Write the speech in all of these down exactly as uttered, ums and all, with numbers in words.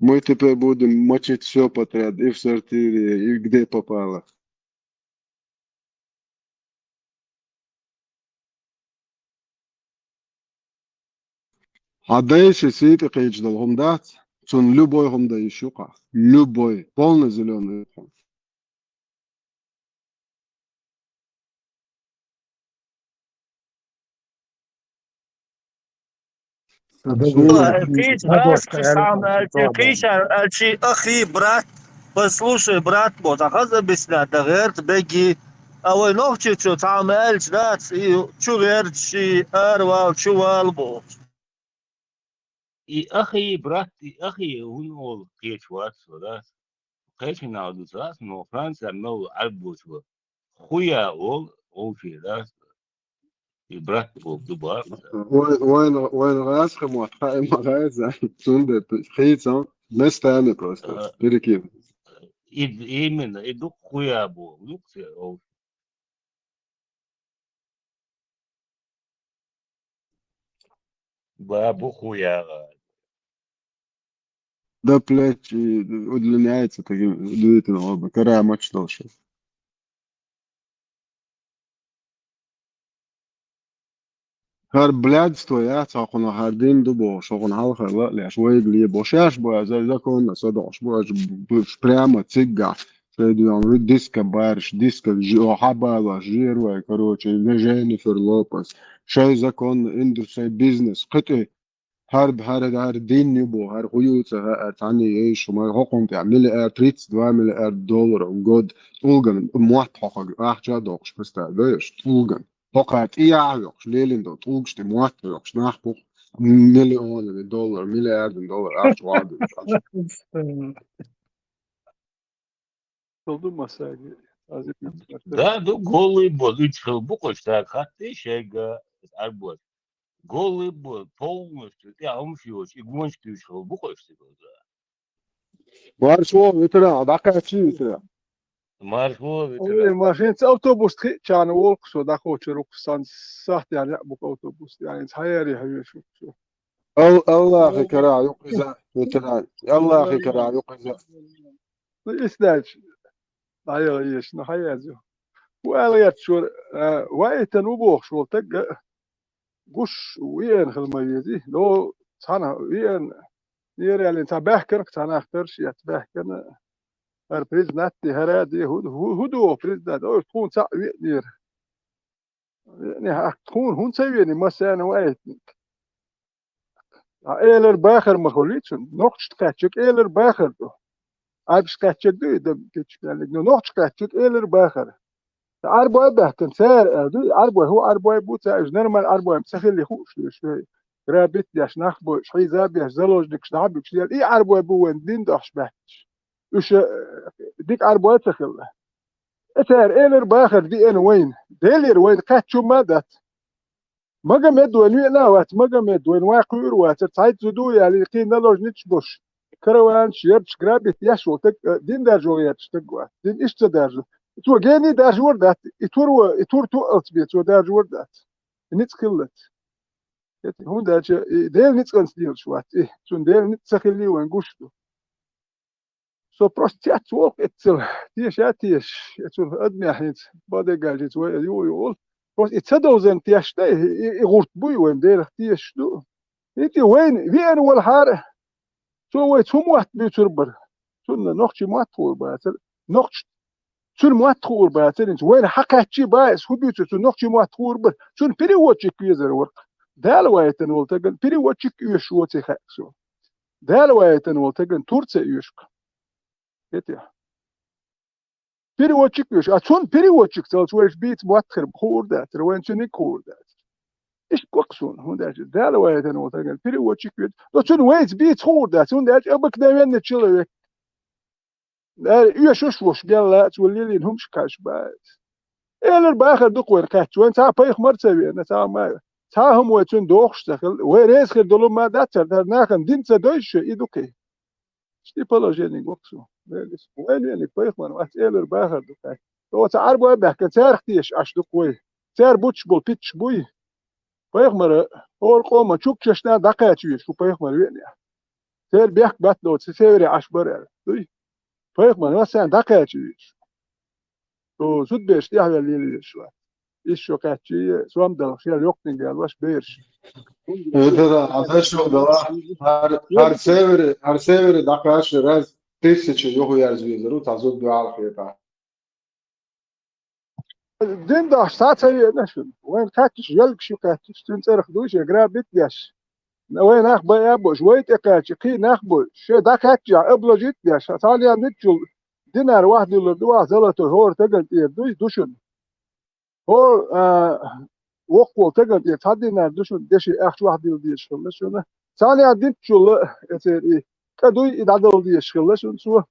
Мы теперь будем мочить все подряд, и в сортире, и где попало. Хьан дайша сий тӀе кхийча долу хӀума дац, цунна любой хӀума дан йиш ю-кх. Любой, полный зелёный. Кхийча гӀерташ, цхьана аьлча, кхийча аьлча, ахи, брат, послушай, брат, бо, цхьа хаза бисна дан гӀерта бегий, а вай нохчичо цхьа хӀума аьлча дац, и чу гӀерташ, и аравала, чу вала бохуш. И ахи, брат, и ахи, хӀун олу, кхеча вац со, да? Кхечанхьа ду ца, но Франция мел Ӏарбош ву. Хуя олу, олчий, да? И брат олу ду бах. Вайн, вайн, вайн гӀазкхи мотт хаьа ма гӀайза, цундела хийцам местами просто, а, перекинут. И, именно, и ду хуя бу, ну, ксе, олу. Бабу хуяга. До плеч и удлиняется таким удивительным образом. Карамач дальше. ХӀара блядство яц хьокхунах, хӀара дин ду бохуш, хьокхунна хьалхара ла а леш, вайга ле бохуш, шаьш бу аз, ай законна са дохуш бу, аш бу-, прямо циггахь. Шайн дуьхьал диско бараш, диско жи-, хьабалош, жир вай, короче, Дженнифер Лопес. Шайн законна, индур шайн бизнес, кхетий, хӀара, хӀара, хӀара дин ю бу, хӀара хӀу ю ца хаьа, цхьанне ейша, ма хӀокхунна тӀехь миллиард, тридцать два миллиард долларов год, тӀулган мотт хьокхаг, ахча а доккхуш, представь, дойш, тӀулган. ХӀокхара тӀе яхь а йоккхуш, лелин до, тӀулгаш тӀе мотт а йоккхуш, нах бу-кх миллионами доллар, миллиардами доллар ахча вагӀа дуьйцуш. Ца ду массаьрга. Аз и Да, ду, голый бу, уьш хила бу-кх уьш, цаьрга хаттий шайга, Ӏарбош. Голый бу, полностью, тӀе хӀумаш йоцуш, и гонаш туьйсуш хила бу-кх уьш цига. Марш вон, ветеран, дӀакхаьччий, ветеран. Марш вон, ветеран. Ой, машинца автобус тхиъчарна волу-кх со, дӀакхочур ву-кх сан сахьтехь яа бу-кх автобус, яа, хьан яре хьан веш ву-кх со. Ал-, Аллахи карахь ю-кх иза, ветеран. Аллахи карахь ю-кх иза. Ну, исдаьлча, дӀаяла езаш, ну, хьан язйо? ХӀун ала гӀерташ вара, а, ваийтина ву бохуш волу таг а, гуш веана хила ма везий. Но цхьана веана, нера аьллина, цхьа баьхкина, цхьа нах тарш а эцна баьхкина, хӀара признать де, хӀара а де, хӀу, хӀу, хӀу ду оха признать? Ой, тхуна цхьаъ веанера. Веана, ахь тхуна хӀунда ца веана, массарна ваийтина? Ткъа элар бахар ма хуьлий цунна. Нохчашна кхаьчнарг элар бахар ду. Ӏарбашна кхаьчнарг ду и дан кечбаьлларг, но нохчашна кхаьчнарг элар бахар. Ткъа Ӏарбой а баьхкина, цара аьлла ду, и Ӏарбой хӀун Ӏарбой бу, цара уьш нормальный Ӏарбой ца хилий хууш ду уьш, вай грабить деш, нах бойуш, хьийза а беш, заложникаш дӀа а буьгуш, и Ӏарбой бу вайн дин дохьуш баьхкинарш. Уьш, э, дика Ӏарбой а ца хилла. И цара элар бахар деана вайна. Делера вайна кхаьчча хӀумма а дац. Магомед вайн веана а вац, Магомед вайн ван кхуьур а вацара, цхьайтта зуда а ялийна, кхин наложницаш а болуш, караванаш ярташ грабить еш волу таг, э, дин даржо гӀерташ таг вац. Дин иштта ца даржо. Цо гений даржор а дац, и тур ван, и тур туалц бен цо даржор а дац. И ницкъ хиллалц. ХӀунда аьлча и Делан ницкъанца лелаш вац, и цунна Делан ницкъ ца хиллий вайн гуш ду. Со просто цец волу-кх эццал, теша а тешаш, эцунах адамехь хӀинца, бадеггал хӀинца вай ю а ю олу. Просто и ца довзан тешаш дай, и, и гӀурт буй вайн, Делах тешаш ду. ХӀинца вайна веана волахьара, цо вай цу мотт буьйцур бара. Цунна нохчий мотт хуур бацара. Нохчашна цуьнан мотт хуур бацара, хӀинца вайна хьан кхаьччий баьс, хӀун буьйцур, цунна нохчий мотт хуур бара. Цунна переводчик везар вара-кх. Дала вайтина волу тагана переводчик оьшуш воций хаьа со. Дала вайтина волу тагана тур ца оьшу-кх. ХӀетехь. Переводчик оьшуш. А цунна переводчик ца хилча вайша бийца мотт хир хуур дацара, вайна цуьниг хуур дацара. Иштта го-кх суна, хӀунда аьлча Дала вайтина волу тагана переводчик оьшу. Но цунна вайца бийца хуур дац, хӀунда аьлча обыкновенный человек. Ара оьшуш волуш мел лаьа цо лелийна хӀумаш кхаьчна бац. Элар бахар ду-кх вайна кхаьчча, вайн цхьа а пайхамар а ца веана, цхьа а ма, цхьа а хӀума вай цуьнан дохуш а ца хилла, вай реза хир долу хӀума а дац цара, хӀара нахана дин ца дойзуш и ду-кх и. Иштта и положение го-кх суна. Вайна веанарг пайхамар вац, элар бахар ду кхаьчча. Оха цхьа Ӏарбой а баьхкина, царах тешаш Ӏаш ду-кх вай. Цара буттуш болу питташ буй. Пайхамара, хӀора къоман чуккхашна дӀакхача везаш ву пайхамар веанехь. Церан бехк батталоцу севере Ӏаш бара аьлла. Дуй? Пайхамар массарна дӀакхачийша. Цу зудбераш тӀехвелла лелийша вац. Иза шо кхаьччий, сом далла шел йоккханиг ял ваша бераш. Эдара, а зачем дала? Хар, хар севере, хар севере дӀакхачча раз тысяча юху яз везару, цхьа зуд дуьхьал хета. Дин дахьаш схьа ца веана шуна. Вайн кхаьччаш, ялгаш ю кхаьччаш, цуьнан цӀарах дуй шен грабит деш. Вай нах бай а бош, вай тӀе кхаьчча, кхий нах бой, шен дӀакхаьчча, обложить деш, цхьана ян нуьцчул динар вахдиллар ду, ваха золотой, хӀора таган тӀера дуй, ду шуна. ХӀора, а, воккхаволу таган тӀера цхьа динар ду шуна, деши ахча вахдилла дезаш хилла шуна. Цхьана ян нуьцчул, эцер и, кӀа дуй, и дӀадала дезаш хилла шуна цо.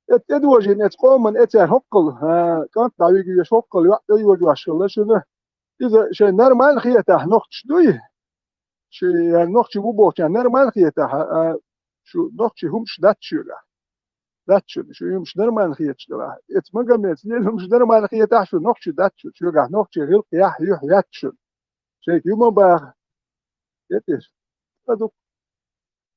Эт-, тӀедожийна эца къоман эцар хӀоккхул, а, кӀант дӀавига веш хӀоккхул, йоӀ тӀе йожош хилла шуна. Иза шайн нормально хетахь, нохчаш дуй? Ши, я, нохчи ву бохучарна нормально хетахь, а, шу нохчи хӀумаш дац шуьгахь. Дац шуна, шу хӀумаш нормально хеташ делахь. Эца Магомедаца лела хӀумаш нормально хетахь шу, нохчи дац шу, шуьгахь нохчи гӀиллакх яхь, юьхь яц шуна. Шайга юма баха. Етиш. Ца ду.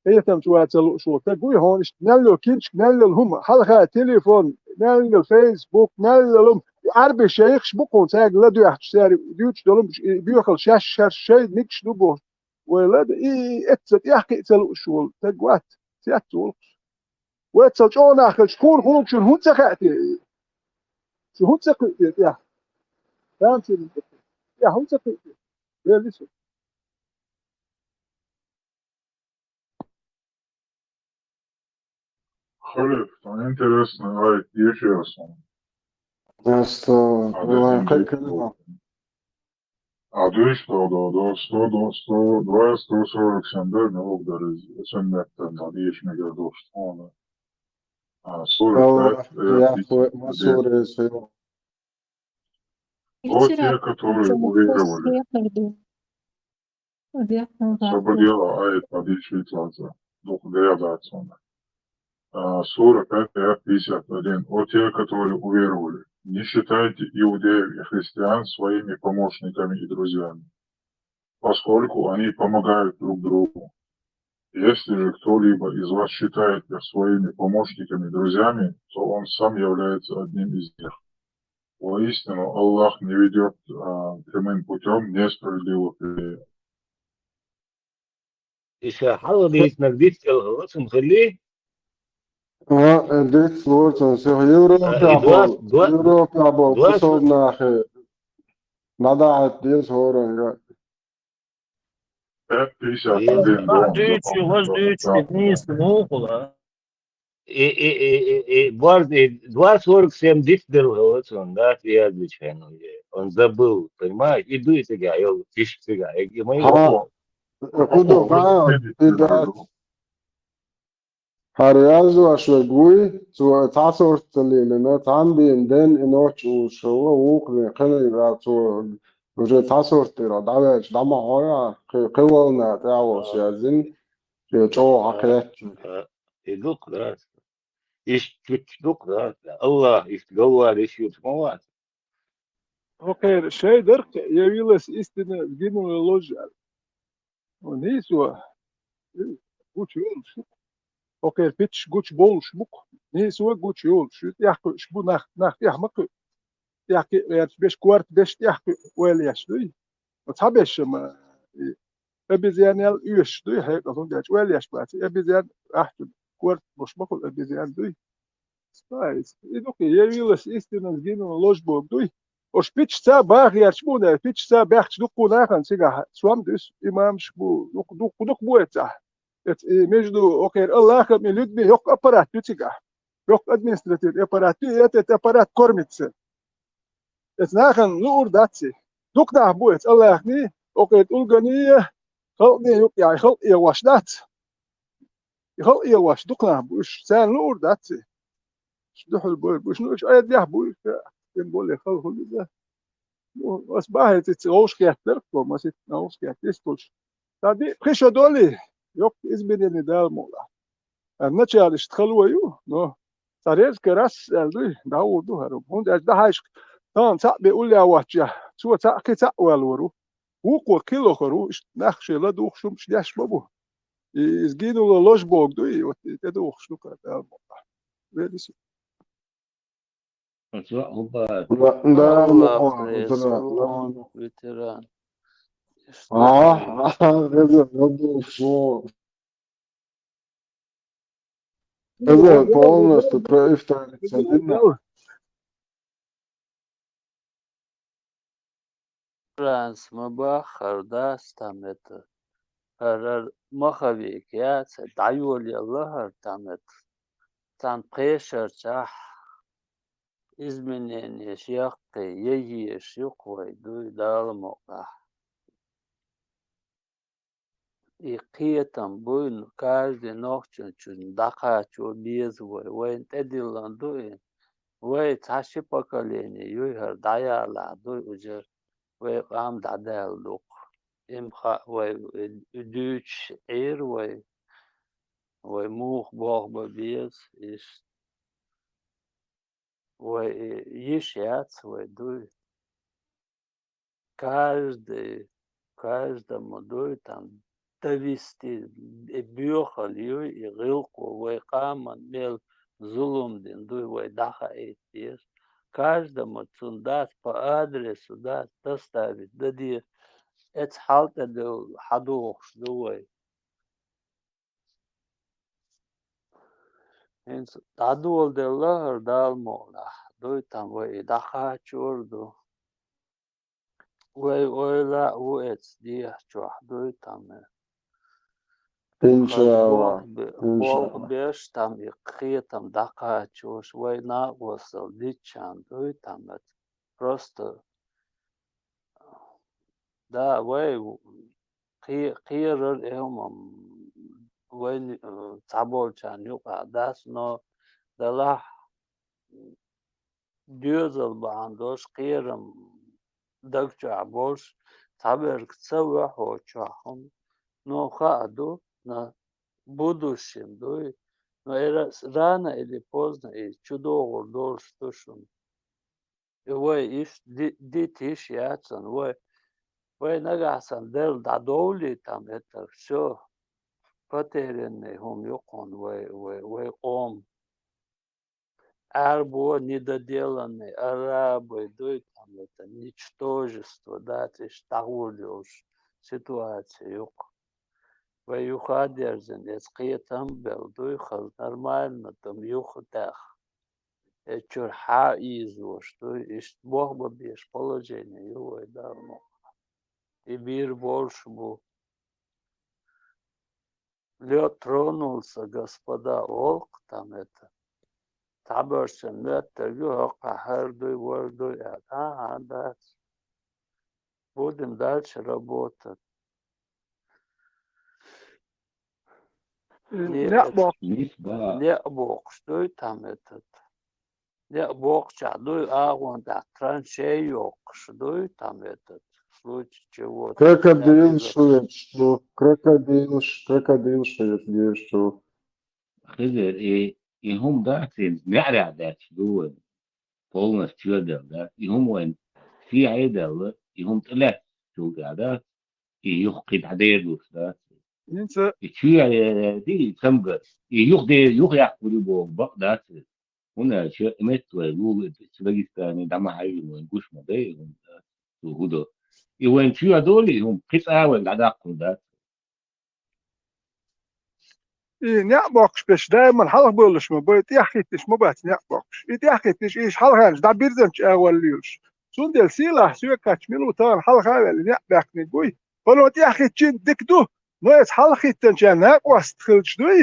Кхетам чу ваца лууш волу стаг вуй хьуна иштта мел йолу кинчка, мел йолу хӀума, хьалха телефон, мел йолу Facebook, мел йолу хӀума. И Ӏарбиш шайхаш бу кхуна, цаьрга ладоьгӀча, цаьрга дуьйцуш долу хӀума, и боьхалла шаьш, шаьш шайн нигаш ду боху. Вай лада, и, и эцца тӀехкхиъ ца лууш волу стаг вац, цец волуш. Вай цал чӀогӀа нах хилча, тхуна хӀума шуна хӀунда ца хаьа те? Шу хӀунда ца кхуьу те тӀехь? Тамашийна тӀехь хӀунда ца кхуьу те? Вели со. Халид, интересно, ай, ешерас. Просто, А, валлахи, да, кхе-, да, кхе-, да. А дуьйш до, до, до, сто, до, сто, два, сто сорок семь, да, налог дара, сеннеттан, да, деш мегар дошт, он. А, сорок пять, Аллах, э, я пятьдесят хо-, один. Масуре, сё. Вот те, которые уверовали. Собадила аят подыщи глаза. Дух гряда отсюда. А, сура пять, аят пятьдесят один. О те, которые уверовали, не считайте иудеев и христиан своими помощниками и друзьями, поскольку они помогают друг другу. Если же кто-либо из вас считает их своими помощниками и друзьями, то он сам является одним из них. Воистину, Аллах не ведёт, а, прямым путём несправедливых людей. Иша хьалха дийцинарг дицделла хилла цунна хилий? А, э, дицлора цунна. Сиха Европа А, и два, болу, два, Европа болу два кусалнахе. Надо отдельно хӀоранга. Пять пятьдесят один. Э, дон, дуьйцу, дон, ваз дон, дуьйцу, дон, нийса дон. Муха хуьлу? И, и, и, и, и, борз, и два сорок семь дицделла хилла цунна, да, я отвечаю, ну, я, он забыл, понимаешь? И дуй цигахь, йолу, тиша цигахь, и, и мы Ха, его э, кху ду, ха, и да. ХӀара яздеш верг вуй, цо цхьа сурт ца лелийна, цхьана дийнан денна и нохчи уьш хилла, вукху дийнан кхин а цо уже цхьа сурт тӀера дӀаваьлча, дӀа ма хьой, кхи-, кхин волна тӀаьхьа волуш яздина, шен чӀогӀа хьакхеттина. И дукха дац. Иштта чуьтташ дукха дац. Аллах иштта говлар иштта юьтуш ма вац. Окхеран шайн дарх, явилась истина, сгинула ложь аьлла. Нийсо гучу йолуш ю. Окхеран питташ гучу болуш бу-кх. Нийсо гучу йолуш ю. ТӀехь кхуьуш бу нах, нах тӀехь ма кхуьу. ТӀехь кхиъ гӀерташ беш, корта беш тӀехь кхуьу, ойла еш дуй. Оцу цхьа бешшама, и, обезьянел оьшуш дуй, хьекъал хӀунда аьлча, ойла еш бац. И обезьян ахча, корта бош ма хуьлу обезьян дуй. Ай, и дукха, явилась истина, сгинула ложь бохург дуй. Ош питчаца баха гӀерташ бу, нера, питчаца баьхча дуккха нахана цигахь сом дуьсу, имамаш бу, дукха, дукха, дукха бу эцахь. Эц-, и между окхеран Аллахом и людьми йоккха аппарат ю цигахь. Йоккха административный аппарат ю, и этот аппарат кормится. Эц нахана луур дац и. Дукха нах бу эц Аллахний, окхеран тӀулганий, халкъний юкъахь, халкъ эгӀош дац. И халкъ эгӀош дукха нах бу уьш, царна луур дац и. Уьш дуьхьал бойр бу уьш, ну, уьш айдехь бу уьш, тем более хала хуьлу иза. Ну, ас бахьийца вовшахкхеттара, масийтта вовшахкхетта, иза кхуьлуш. Сан диъ пхи шо долий, йоккха изменение Дала мукъалахь. Ар начало иштта хало ю, но цхьа резко раз аьлла дуй, дӀагӀур ду хӀара. ХӀунда аьлча дӀахьаьжча, тахана цхьаъ бен уллехь воцчехь, цо цхьаъ кхин цхьаъ валор ву. Вукхо кхин лохур ву, иштта нах шайн ладугӀуш хӀумаш деш ма бу. И изгинула ложь Бог дуй, и вот и тӀедухуш ду кхара Дала мукъа. Велис. Оцо хӀуба? Да, да, Аллах ну, Пресс, да, Аллах, ну. Ветеран. А, а, это, это, что? Это полностью проифтарится, да? Франс ма баххара дац там это, хӀара маховик яц, дӀайолаелла хӀара там это. Царна пхьешарчахь измененеш яккхий, егеш юкъ вай дуй Дала мукъахь. И кхетам буй, ну, каждый нохчочун дӀакхачо беза вай. Вайна тӀедиллан ду и. Вай цхьа ши поколение юй хӀара дӀаялахь дуй ужар. Вай къам дӀадаьлла дукха. Им хаьа вай, и дуьйцуш Ӏийр вай. Вай муха болх бан беза, иштта. Вай, э, йиш яц вай дуй. Каждый, каждому дуй там довести, э, боьхалла юй и гӀиллакхо вай къаман мел зулам дина дуй вай дӀахаийта деза. Каждому цунна дац по адресу дац доставить дан деза. Эца хьал тӀе хьадохуш ду вай. ХӀинца дӀадоладелла хӀара Дала мукъалахь дуй там вай и дӀакхачор ду. Вай ойла а ву эца дехьа чохь дуй там. Иншаллах. Болх бе-, болх беш там и кхетам дӀакхачош, вай накъостал дитчан дуй там эца. Просто, да, вай кхе-, кхерар, э, хӀума, вайна, э, цхьаболчарна юкъахь дац, но делахь доьзал бахьана долуш кхерам даг чохь болуш цхьаберг ца ваьхьочохь хӀума, но хаа ду, на будущем дуй, но эра рано или поздно и чудогӀур долуш ду шуна. И вай иштта ди-, дита йиш яц сан, вай, вай нагахь сан Делла дӀадовлий там это всё, потерянный хӀума ю кхунна вай, вай, вай къоман. Ӏаьрбо недоделанный, арабой дуй там это ничтожество, дац иштта дӀагӀур йолуш ситуаци ю кху. Вай юха а дерзина, эца кхетам а белла дуй, хаза нормально там юха а даьхна. Эцу чуьра хьа а ийзош дуй, иштта болх бан безаш положение ю вай Дала мукъалахь. И бийр болуш бу. Лёд тронулся, господа, волк там это. Цхьаберш моьттарг ю, хӀокхахь хӀара дуй, вара дуй аьлла. ХӀан-хӀа, дац. Будем дальше работать. Э, не-, неӀ бохуш. НеӀ бохуш дуй там этот. НеӀ бохучохь дуй, агӀон тӀехь траншей йоккхуш дуй там этот. В случае чего. Крокодил швец ду, крокодил ш-, крокодил швец деш ду. Хезар, и, и хӀума дац, и неӀарехь даьлча ду вайн. Полностью чоьдал, да? И хӀума вайн сехьа а даьлла, и хӀума тӀелаьцначул тӀаьхьа, да? И юха кхин дӀадер ду, да? ХӀинца и чоь, э, ди, цамгар, и юха де-, юха яккхур ю боху бакъ дац. ХӀунда аьлча и меттиг вай лулу, и Дагестане дӀа ма хьаьвзина вайн гуш ма дай, и хӀума дац. Цо хӀун до? И вайн чоь долий, и хӀума кхин цкъа а вайн дӀадаккхур дац. И неӀ боккхуш берш даиман хьалха бевллаш ма бай, тӀехьахӀитташ ма бац неӀ боккхуш. И тӀехьахӀитташ, и хьалханаш дӀабирзинчу агӀор лелаш. Цундела сийлахь соьга кхаьчча мила ву тахана хьалха а ваьлла, неӀ баьккхинарг вуй. ХӀара тӀехьахӀиттачийн дика ду, но эца хьалхахӀиттинчарна накъост хилча дуй.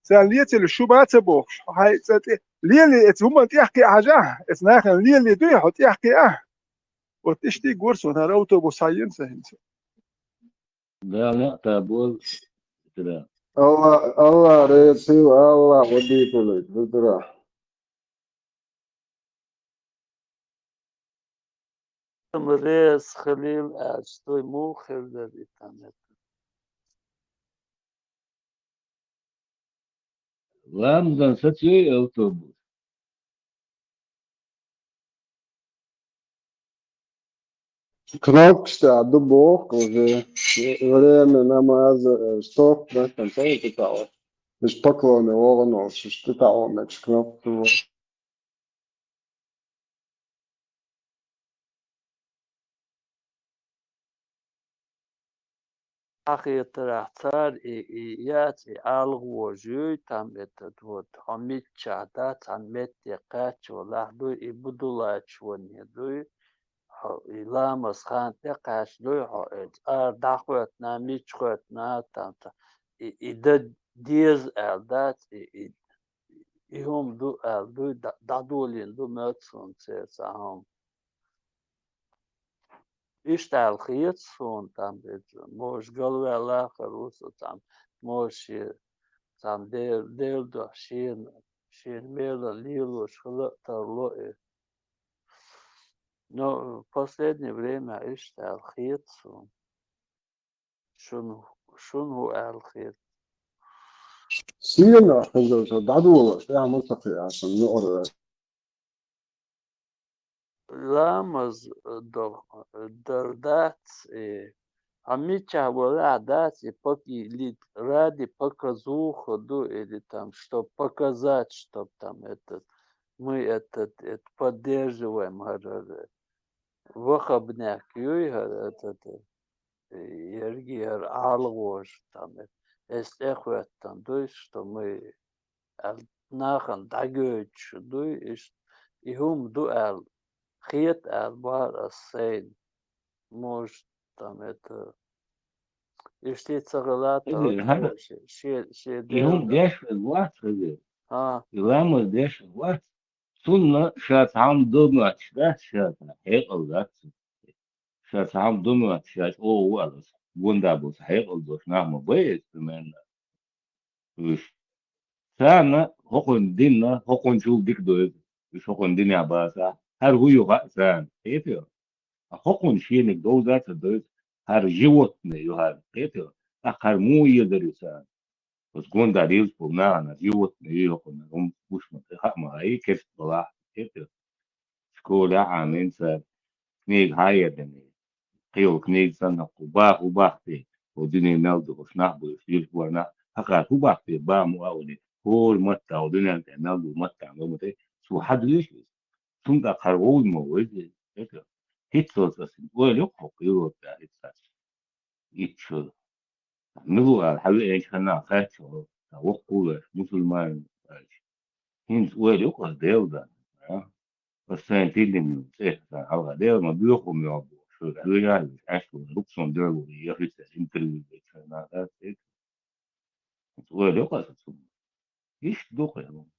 Царна лецалуш шу ма ца бохуш, хьайн цӀа тӀе лелий, эца хӀуманна тӀехь кхиа хьажахь, эца нахана лелий дуй, хьо тӀехь кхиа. Вот иштта гур суна, хӀара автобус хьайина сан хӀинца. Дала неӀ тӀе болу, Петра. Алла, Алла реза хила, Алла гӀо дийхалийта, Петра. Ам реза хилийла аьлча, дуй муха хир дара и там это? Ламазан саций автобус? Кнопкаш тӀехь ду боху уже. Время намаза, э, стоп, да, там, цаьрга тӀе таӀо. Уьш поклонный вогӀу нолуш, уьш тӀе таӀо мегаш кнопка ду. Хьан хетарехь, цара и, и яц, и ӀалгӀа вожуьй, там этот вот, хьо миччахь дац, хьан метте кхаьчча валахь дуй, и Будулачу ване дуй, хьо и ламаз хан тӀе кхаьчча дуй, хьо эца ара дӀахӀоьттина, мичча хӀоьттина, там, там, и, и дан деза аьлла дац, и, и, и хӀума ду аьлла дуй, дӀа-, дӀадолийна ду моьтту суна церан цхьа хӀума. Иштта аьлла хета суна, там, эца, может, галваьлла хир ву со, там, может, шен, там, Дел-, Делан дуьхьа шена, шена мелан лелош хила а тарло и. Но последнее время иштта аьлла хета суна. Шуна, шуна хӀун аьлла хета? Сийлахь хезар со дӀадолош, тӀехь ма ца кхиа сан юкъара. Ламаз до-, дар дац, и хьан миччахь валахь дац, и пак-, и ли-, ради показуха ду, или там, чтоб показать, чтоб там этот, мы этот, это поддерживаем, хӀара, хӀара, ваххабнехк юй, хӀара, этот, э, ерриге хӀара ӀалгӀа вожа, там, это, эс тӀехӀоьттина дуй, что мы аьлла, нахана дӀагойтуш дуй, иштта и хӀума ду аьлла, хета аьлла бахара ас сайна. Может, там это, иштта ца хилла а, хӀара, шен, шен, шен и хӀума Делан дуьхьа деш вац хӀара. А. И ламаз деш вац. Цунна ша цхьа хӀума ду моьттуш дац, ша цхьа хьекъал дац. Ша цхьа хӀума ду моьттуш, ша чӀогӀа ву аьлла, гонда болу хьекъал долуш нах ма бай иза, примерно. Уьш. Царна хӀокхуьнан динна, хӀокхуьнчул дика ду иза. Уьш хӀокхуьнан динехь бацахь, хӀара хӀун ю хаьа царна, кхетий? Ткъа хӀокхуьнан шениг довза а ца довза, хӀара животное ю хӀара, кхетий? ТӀаккха хӀара муха езар ю царна? Оцу гонда лелаш болу нахана животное ю хӀокхуьнан, хӀума гуш ма ду, хаа ма хьай, керста балахь, кхетий? Школехь а Ӏамийна цара, книга хьан а яздина, кхин йолу книга санна, кху баха хӀун бахьа те, хӀокху дуьне мел ду, хӀокху нах бу, уьш йилхор нах, хӀокхара хӀун бахьа те, бан ма а олий, хӀора матта, хӀокху дуьненна тӀе мел ду матта, ма тӀе, цо хьан доьшу иза? Цунна тӀаккха хӀара вовза ма ву иза, хӀинцца оцу аса ойла ю-кх хӀокху Европехь хӀинцца. Итт шо. Мила ву аьлла, хьан веанчу хенахь хаьттича, сан воккхавеш, мусульманин аьлча. ХӀинца ойла ю-кх аса Делан дуьхьа, а? Аса сайн тилина цӀе сан хьалха Дела ма боьха хӀума йогӀу бохуш, шуьга хьан вежарий веш Ӏаш ву, хӀокху суна дуьхьал ву, яхица интервью дечу хенахь дац, хӀинца ойла ю-кх аса цунна. Иштта ду-кх и хӀума.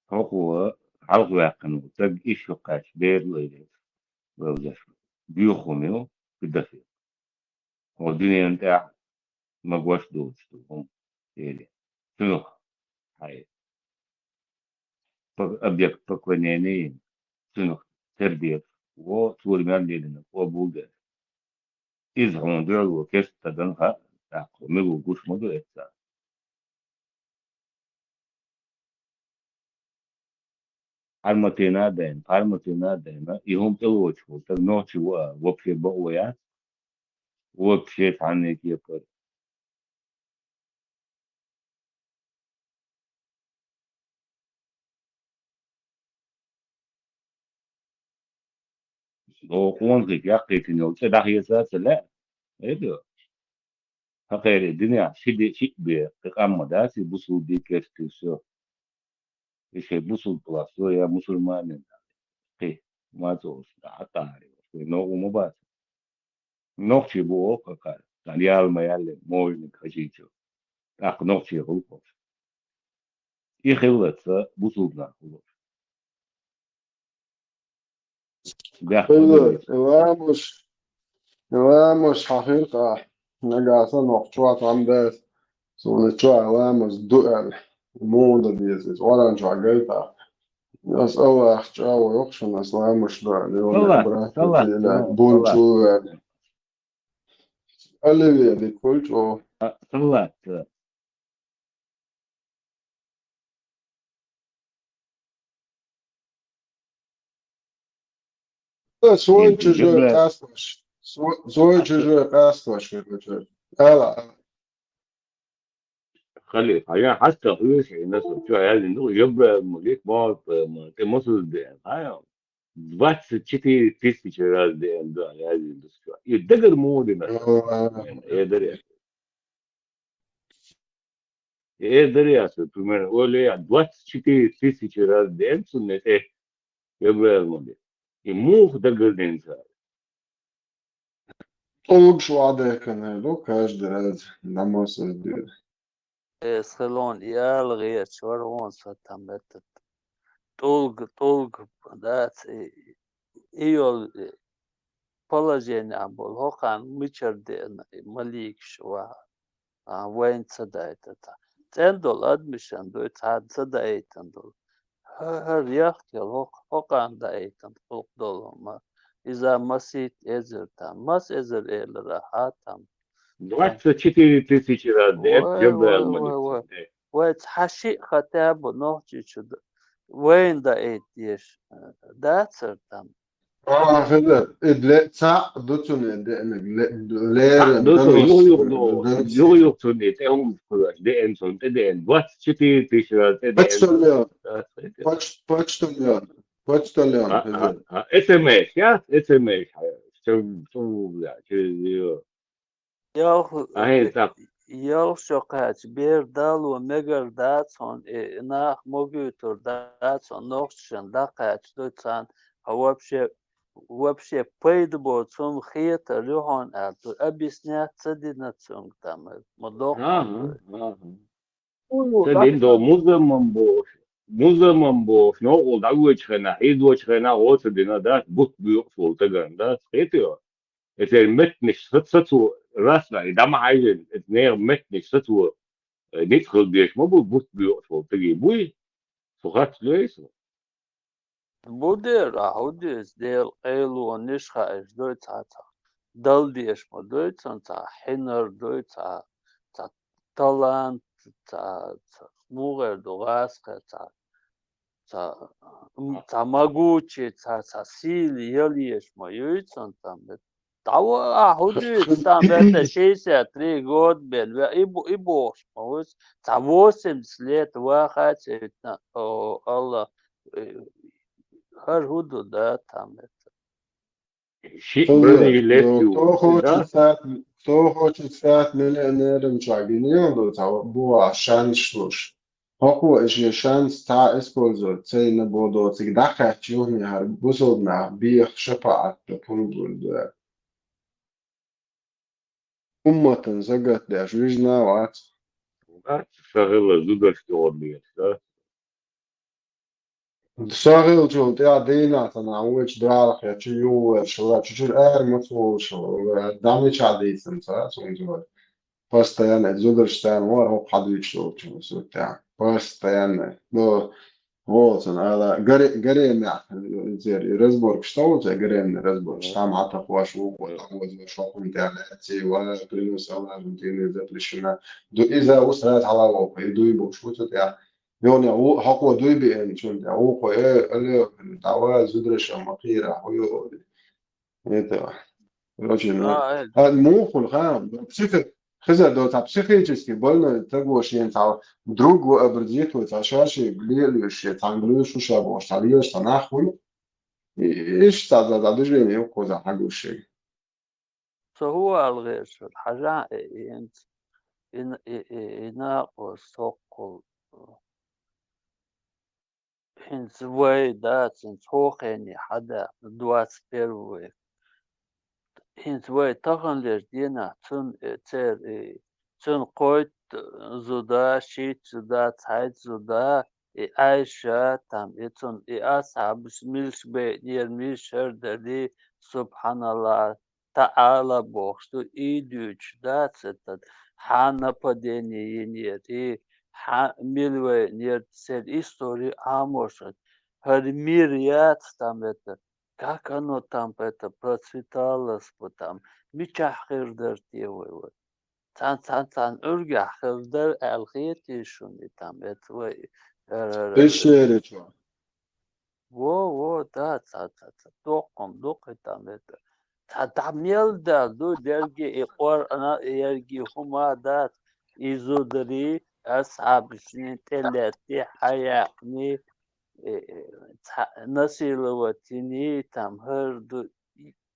ХӀокхо хьалхаваьккхина волу стаг иш ю кхаьчча, бер лайреш, вевзаш, боьха хӀума ю, кхидӀа хир. ХӀокху дуьненна тӀехь магош доцуш ду хӀума, эли. Цунах хьайн пок-, объект поклонения, цунах тера дезаш, во, цо мел лелийна къобал деш. Иза хьуна дуьхьал ву, кеста ца дан хаьа, тӀаккха мила ву гуш ма ду эцца. Хьарматийна а дайна, хьарматийна а дайна, и хӀума тӀелоцуш волу стаг нохчи ву а вообще бакъо яц, вообще цхьанна а кепара. Оха къонахий яккхийтина йолу цӀе дӀахеца а ца лаьа. Эда? Хьан кхерий динехь ши де, шиъ бен, кхин къам ма дац и бусулба дин, керста дин, всё. И шайн бусулба пласт я мусульманин, кхин, мацӀо уьш, дӀа хьатӀахьаре, вайн новкъа ма бац. Нохчий бу оха кхара, царна яла ма яьллина, можниг хажийчо. ТӀаккха нохчий хуьлу хӀорш. И хиллалц бусулба нах хуьлуш. Бехк ма Хилла, бевлла. Ламаш, ламаш хьан хир къа, нагахь санна оха чохь тхьамдас, суна чохь ламаз ду аьлла, муха дан деза иза, Къуръан чохь гайтахь. Ас Аллах чӀагӀо йоккху шуна, ас ламаш ду аьлла, йо, Салат, братья, салат, салат. Бунчул аьлла. Оливье дика хуьлу чӀогӀа. А, салат, а. Свой чужой къастош. Свой чужой къастош, короче. Ала. Халиф, хьажа, хьаста хуьйш, и насу чу хьаязин ду, Жабраил Малик, Муаз Пайхамар, тӀе масуз деан, хьая? Двадцать четыре тысячи раз деан ду, хьаязин ду чу. И дагар муха дина? Э, даре. Э, даре, примерно, оле, двадцать четыре тысячи раз деан сунна тӀе. Жабраил Малик. И муха дагар дина цара? ТӀулгаш ваӀда кхаьчна ду каждый раз намаз дир. Эс хилон ялгӀечу вара вон со там этот. ТӀулг, тӀулг, дац, и, и йол, и положение болу хӀокхарна мичара деана, и маликаш ваха. А, вайна ца дайтар цхьа. ЦӀена долу адамашна дуй цхьа ца даийтина долу. ХӀара яхтел хӀокху, хӀокхарна даийтина гӀуллакх долу хӀума. Иза масийтта эзар там. Мас эзар элира хьа там. Двадцать четыре тысячи раз деана Жабраил Малик. Вай цхьа шиъ хатта бу нохчичу д-, вайна даийта деш, э, дацар там. А, хеза, и ле-, цхьаъ ду цунна деанарг, ле-, леррина ду цунна, юха-юха ду, юха-юха цунна тӀе хӀума хуьлуш, деана цунна, тӀе деана, двадцать четыре тысячи раз тӀе деана. Почтальон. Поч-, почтальон. Почтальон, хеза. А, а, а, СМС, я? СМС, хьая. Чу, чу, я, чу, ю. Ялх-, ялх шо кхаьчча, бер дало мегар дац хьуна, и нах могуьйтур дац хьуна, нохчашна дӀакхаьчча ду царна, хьо вообще, вообще пайда боцу хӀума хетар ю хьуна аьлла, цо объяснять ца дина цуьнга там, ма доккха. Ца дина до музамман бохуш, музамман бохуш, новкъа дӀавоьдучу хенахь, хьийзочу хенахь, оцу дина дац, бутт буьйцуш волу тагана дац, хетий? Эцеран меттанаш сацо, сацо, расна, и дӀа ма хьаьжжина, эцу нехан меттанаш сацо, э, ницкъ хила дезаш ма бу, бутт буьйцуш волу тагий буй? Со хатта лоьйсу. Бу дера, ахьа хӀу деза, Делан къайлонаш хаьаш дуй цхьа-цхьа. Дала дезаш ма дуй цунна цхьа, хьинар дуй цхьа, цхьа талант, цхьа, цхьа, муха эр ду, гӀазкхи цхьа. Цхьа, м, цхьа могучий, цхьа, цхьа сийла ялъеш ма юй цунна там бетта. ДӀа ва ахьа хӀу дуьйцу там бетта шестьдесят три год бен, ве, и бу-, и бохуш ма вуьйцу. Цхьа восемьдесят лет вахац и, о, Аллах, э, хӀара хӀу ду, да, там бетта. Шиъ бранный лет ю, кто хочет стать, кто хочет стать миллионером, чагинел ду, цхьа бу а шанс луш. ХӀокхо и шен шанс цхьа использовать ца йина бу доцург дӀакхаьчча юххе хӀара бусалба нах беха шапаӀат дан пурба лур ду. Умматан сагатдеш вижна вац. Вац, ша хила зударшка тӀе гӀо дезаш, да? Ша хилчул тӀаьхьа дийнахь санна вуьйцу далахь я чу юхавеш хила, чу-чуьра ара ма ца волуш хила, дӀа мичахь дийцина ца, цунна чуьра. Постоянно, зударшца цхьаьна вара хӀокху хьадуьйцуш долчу суртехь. Постоянно. Ну, волу цунна ала, гаре-, гаремехь, церан разборкаш ца волу церан гаремный разборкаш, там хьатахош, вукхо тӀехьавозош, хӀокхунна тӀехь лаьцна, ва, принос алажин, тӀе запрещена. Ду иза, у сразу хьала вокху, и дуй бохуш ву цу тӀехь. Йоне, ву-, хьокхо дуй биъна цунна тӀехь, вукхо, э, алло, дӀавала, зударша ма кхийра, хьо йо. Это, короче, ну, а, муха хуьлу, ха, психи-, хезар до цхьа психически больной стаго шен цхьа друг ву образит ву, цхьа ша шега лелош, шен цхьаьнга луьйш ву ша бохуш, цхьа лелаш цхьа нах хуьлу. И, иштта цхьа, цхьа, цхьа движение юккъуза хьагуш шега. Со хӀун ала гӀерташ вара, хьажахьа, и, и, и, и, и, и накъо соккхул. ХӀинца вай дац, хӀинца хӀокхуьнан хьадаьхна, двадцать первый век. ХӀинца вай таханлерчу дийнахь цунна, э, церан, э, цуьнан кхойтта зуда, шийтта зуда, цхьайтта зуда, и Ӏайша, там, и цунна, и асхьабаш милш байинера, милш хӀара, субхьаналлахӀ, таӀала бохуш ду, и дуьйцуш дац, это, хьан нападение йинера, и хьан мила вайнера, церан истори Ӏамош, хӀара мир яц там, это, как оно там, это, процветало бы там, мичахь хир дара те вай, вай? Цхьана, цхьана, цхьана Ӏуьргахь хир дара аьлла хетий шуна и там, это, вай, хӀара, хӀара, хӀара. Пещерачу. Во, во, да, ца, ца, ца, доккхун ду кхетам это. Ца дӀа мел даьр ду, дерги и Къуръана, ерги хӀума дац, и зударий, асхьабашна тӀелетти, хьаяьккхини, э, э, ца-, насиловать йини, там, хӀара ду.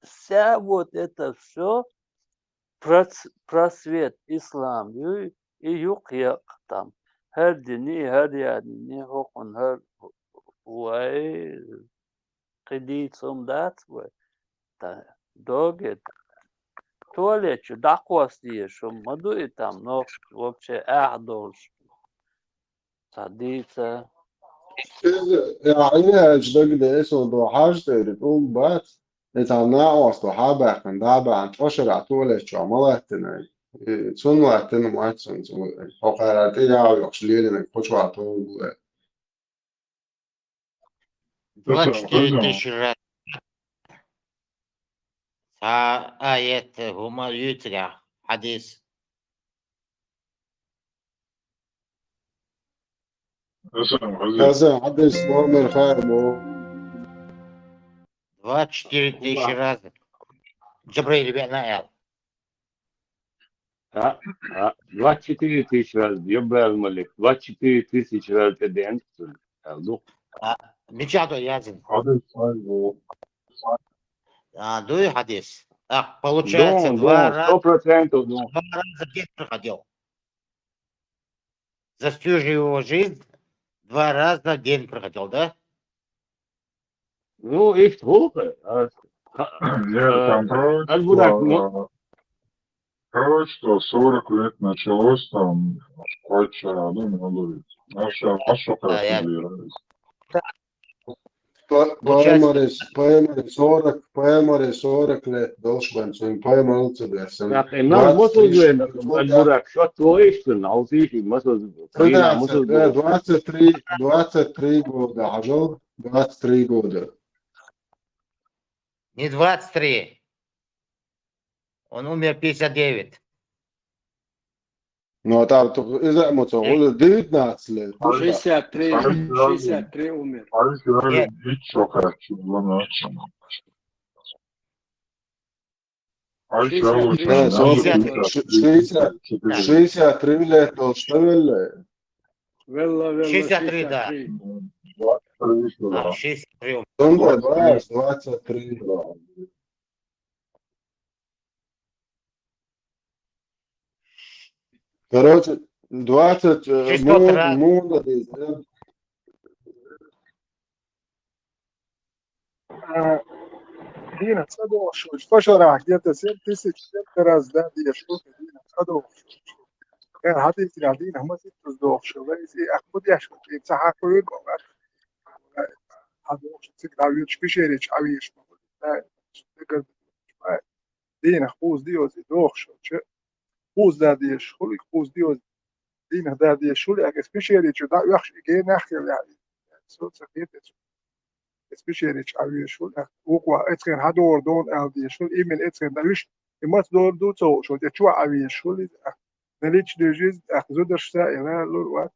Вся вот это всё проц-, просвет ислам ю, и юкъ-якъ там. ХӀара дини, хӀара янини, хӀокхун хӀара, вай, кхидийца хӀума дац вай. Та, доге, туалет чу дӀакхоссаде езаш хӀума ма ду и там, нохчий вообще ах долуш. Ца дийца. Иза, я, Ӏилмач дагадеа, эсо до хьажа тӀера тӀулг бац, и цхьа накъост хьабаьккхина, дӀабаьхьна, цкъа шарахь туалет чохь ма латтина. И цунна латтина мац цунна, цу-, хӀокхара тӀе яхьа йоккхуш лелинарг кху чохь тӀулг ву. Двадцать четыре тысячи раз. Цхьа аят, хӀума ю цигахь, хьадис. Хьасан, хьадис номер хаьа мо. Двадцать четыре тысячи раз Джабраил веана аьлла. А, а, двадцать четыре тысячи раз, Джабраил Малик, двадцать четыре тысячи раз тӀедеана цунна, аьлла ду. А, мичахь ду яздина? Хьадис, хьадис. А, дуй хьадис? Так, получается, дон, два дон, раза, сто процентов дон. Два раза в день приходил. За всю же его жизнь два раза в день приходил, да? Ну, иштта хӀуллакх, а, ха-, Нет, а, там пророчество, Аль-Бурак, ну, а, пророчество сорок лет началось, там, кхойтта шарахь ду, ма говорит. Наша, а что, да, я, как, П-, получается, пайхамаре, пайхамаре сорок, пайхамаре сорок лет долуш бен, цуьнан пайхамаралла ца беш санна. Так, и нам двадцать три, масал вен, Аль-Бурак, шо тхо иштта, алсийши масал, тринадцать, масал, да, двадцать три, двадцать три года, хьажал, двадцать три года. Не двадцать три. Он умер пятьдесят девять. Ну, а там только из-, мо цо, э, хӀула девятнадцать лет. Шестьдесят три, шестьдесят три умер. Нет. Шестьдесят три. Да, шестьдесят, шестьдесят, шестьдесят три лет долуш ца велла. Велла, велла, шестьдесят три, да. Шестьдесят три. А, шестьдесят три. Сон бу, двадцать три. Короче, двадцать, э, шестьсот мун-, раз. Мунда деза, да? А, дийнахь ца дохуш, кхо шарахь где-то семь тысяч, семь раз, да, дезаш ду, дийнахь ца дохуш. Э, хьадисехь дийнахь маситтаза дохуш, вай иза и ахь ма деш, и ца хьакхуьйра ма вац. Хьан дохуш, цига дӀавоьдуш, пещеречу Ӏан везаш ма ву. Да, дагар дийнахь кхуза диоза и дохуш, чу кхуза да дезаш хуьлу, и кхуза диоза дийнахь да дезаш хуьлу, аьлла, иза пещеречу дӀаоьхуш, и генахь хила яхьа. Со ца хетац. Иза пещеречу Ӏан везаш хуьлу, аьлла, вукхо эцхен хьан догӀур дона аьлла дезаш хуьлу, именно эцхен дан вуьш, и маца догӀур ду ца хууш, тӀе чохь Ӏан везаш хуьлу иза, аьлла. На личную жизнь, аьлла, зударшца а, и ла лур вац.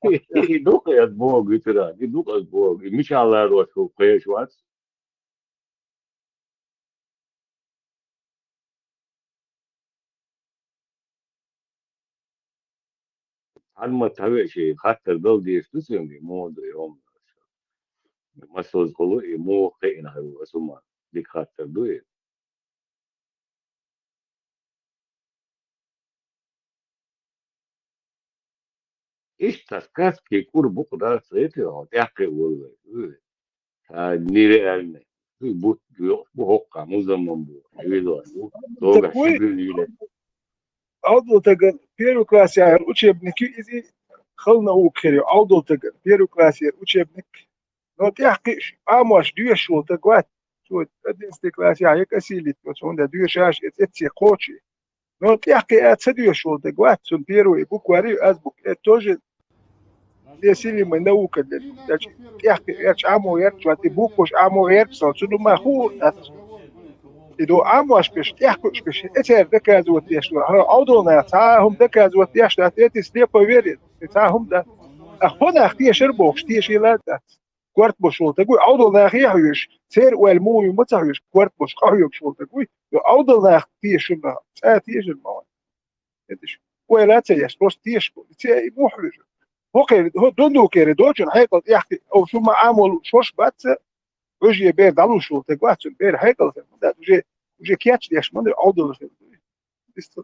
И ду-кх ас боху гуьтара, и ду-кх ас боху, и мичахь ларош ву кхеш вац. Хьан ма тхьавеа шен хаттар дала дезаш ду соьга, и муха ду и хӀума? Масаза хуьлу и муха кхиъна хьуна аса хӀума? Дика хаттар ду и. Иштта сказки кӀур бу-кх, да, цӀе тӀе хьо тӀаьххье а волу вай. Ца нереальный. Бутт йокъуш бу хӀокху, музамман бу, хьевилла бу, догахь шибин йиле. Ӏовдал таган первый класс яхьар учебник ю иза, хала наука хир ю. Ӏовдал таган первый класс яхьар учебник. Но тӀехь кхиъш, Ӏамош доьшуш волу таг вац. Цо одиннадцатый класс яхьа я кӀасилит, цо хӀунда доьшуш, эц-, эцце кхочу. Но тӀехь кхиа ца доьшуш волу таг вац, цунна первый буква ю, азбук, это тоже Те силимай наука дерг. Значит, тӀехь кхиъ гӀерташ Ӏамо гӀерташ вац, и букваш Ӏамо гӀерташ ца, цунна ма хуур дац. И ду Ӏамош беш, тӀехь кхуьуш беш, эцара доказывать деш вара. Хьо Ӏовдална цхьа а хӀума доказывать деш дац, эти слепо верит, и цхьа а хӀума дац. А хӀо нах тешар бохуш, тешийла а дац. корта беш волу стаг вуй, Ӏовдал нахе а хьоьжуш, церан ойла муха ю ма ца хьоьжуш, корта беш къахьоьгуш волу стаг вуй, Ӏовдал нах тешаш ма, цкъа а тешаш ма вац. Ойла ца еш, просто тешаш бу. Церан муха хьоьжу? ХӀокхеран, хӀо дундукеран доцчунна хьекъал тӀехь, о, шу ма Ӏамол шош бац, уже бер дӀалуш волу стаг вац, цуьнан бер хьекъал хир ма дац, уже, уже кечдеш ма ду, Ӏовдал хир ду. Иштта.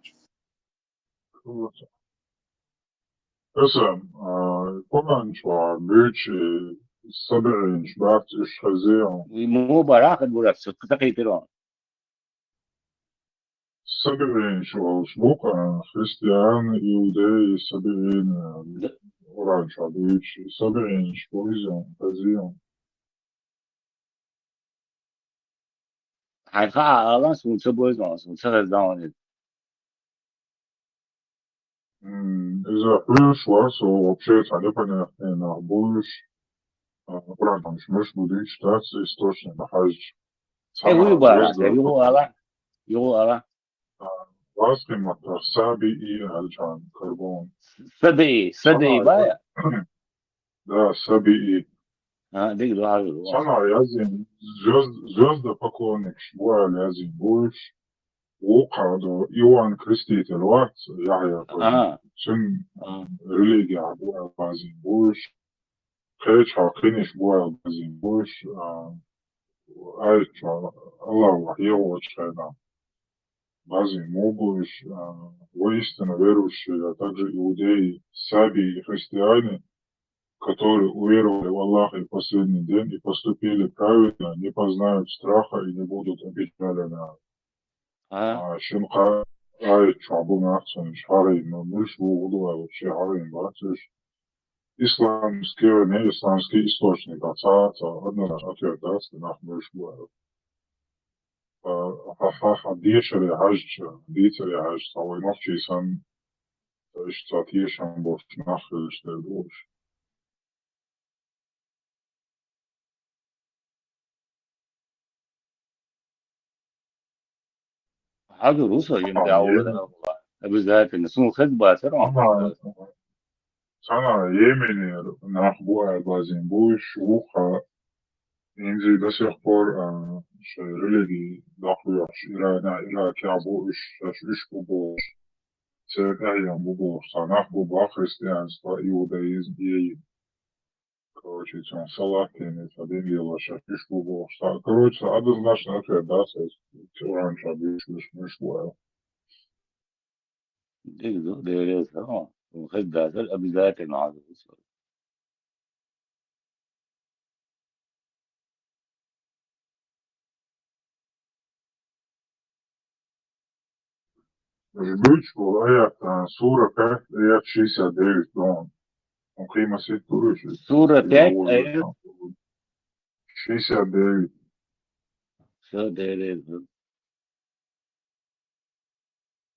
Аса, а, Къуръан чохь буьйцу сабиӀинаш бац уьш хезий? И муха бара хӀара гура, со такхийтира. СабиӀинаш олуш бу-кх, а, христиан, иудей, сабиӀин, а, Къуръан чохь буьйцу, сабиӀинаш бу иза, хезий? Хьайн хаа ала, суна ца бойзу, суна ца хезна иза. М, иза хьоьжуш вара со, вообще цхьа непонятный нах бу уьш. А, Къуръан чохь муьлш бу дуьйцуш дац, источник дан хьаьжча. Э, цхьана вуй бара, звезда, юха ала, юха ала. А, васкхи маттахь сабиӀи аьлча карбон. СабиӀи, сабиӀи бара? Да, сабиӀи. А, дика ду хьажа. Цхьана яздина, звезд-, звезда поклонникаш бу аьлла яздина бу уьш. Вукху а до Иоанн Креститель вац, Яхьъя пайхамар. А. Цуьнан, а, религехь бу аьлла яздина бу уьш. Кхечахьа кхиниш бу аьлла яздина бу уьш, а, аят чохь Аллах вахье воцучу хенахь. Базин муха бу уьш, а, воистину верующие, а также иудеи, сабии и христиане, которые уверовали в Аллаха и в последний день и поступили праведно, не познают страха и не будут опечалены. А? А, шин кха-, аят чохь бу нах цунна хьарийна, муьлш бу гӀудвай вообще хьарийна бац уьш. Исламский, не исламский источник, а ца, ца, однозначно ответ дац, нах муьлш бу аьлла. А, хьан, хьан, хьан дешаре хьаьжча, дийцаре хьаьжча, цхьа вай нохчий санна, иштта цхьа тешам болуш нах хилча дера ду уьш. Хьажа, русал йина, а, да, Йемен. Обязательно. Суна хезна бацара, а? Цхьана Йеменера нах бу аьлла базин бу уьш, вукху а, хӀинца до сих пор, а, шайн религи дӀакхоьхьуш, Ирана, Иракехь бу уьш, шаьш уьш бу бохуш. Церан тӀаьхьенах бу бохуш, цхьа нах бу боху христианство, иудаизм, йийна. Короче, цунах салат тӀе, цхьа дин лелош, шаьш уьш бу бохуш. Цхьа, короче, цхьа однозначно ответ дац, аса Къуръан чохь буьйцуш, уьш муьлш бу аьлла. Дика ду, Делера салам. Хезна дацара, обязательно хьажа. Жгучу аят, а, сура пять, аят шестьдесят девять, по-моему. Он кхима сит туруш. Сура пять, аят шестьдесят девять. Шестьдесят девять.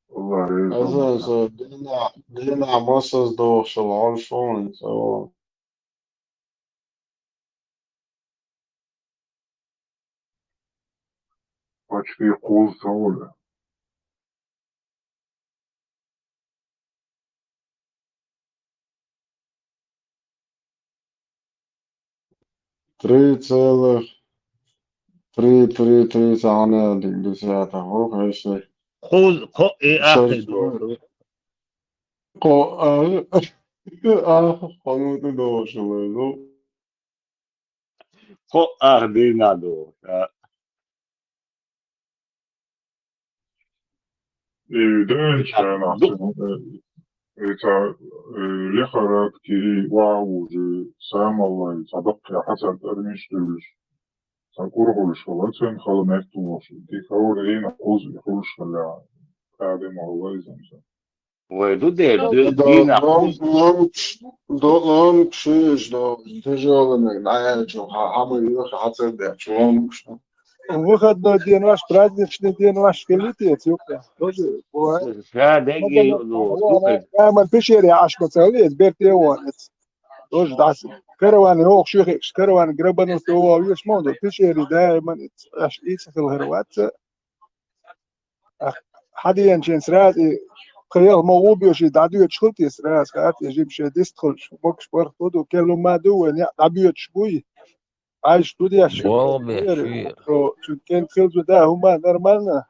Аллах реза. Аза, со дина, дина масаз дохшал, алшон, со. Почти кхузткъа ца волу. Три целых, три, три, три, цхьана дика десятых ву, хӀеши. Кхуз-, кхо-, и ахи шаш доху. Кхо-, а, а, кхо минуты дохуш вай, ну. Кхо ах дийнахь дохуш, а. И дайначу хенахь ду- цуьнан, э, и цхьа, э, лихорадка, и охьа а вужу, самаллай, цхьа даккхий хьацар тӀармиш а дуьллуш, цхьа кӀур хуьлуш хилла, цуьнан хала метталош. Дика хӀора дийнахь кхуза и хуьлуш хилла, кхаьдина хилла иза. Вай ду дера, ду-, дийнахь кхуза. Ломкаш, до-, ломкаш ю иза, до-, тяжёлый мега, дӀаяьлча, хьа-, хьан ма юха хьацар деш, ломкаш. Выходной денош, праздничный денош хилла те, цу юкъа. Тоже бывает. Ша дегги ю-, ду-, ду-, Даиман пещере Ӏаш ма ца хилла иза, берте а вахана иза. Тоже дӀаса. Караван йохуш ю хиъш, караван грабанут йохуш ма ду, пещере даиман иза. Аш иза хила хир вац. Хьан деанчийн сразу и кхин ялх ма гӀо боьший дӀадоьдуш хила те сразу, хӀара те жима шайн дист хуьлуш, бокуш барх ду, ду, керлу ма ду, вайн яа дӀабоьдуш буй. Ай, студия ши. Валме, ши. О, чун кен хилзу да, хӀума нормально.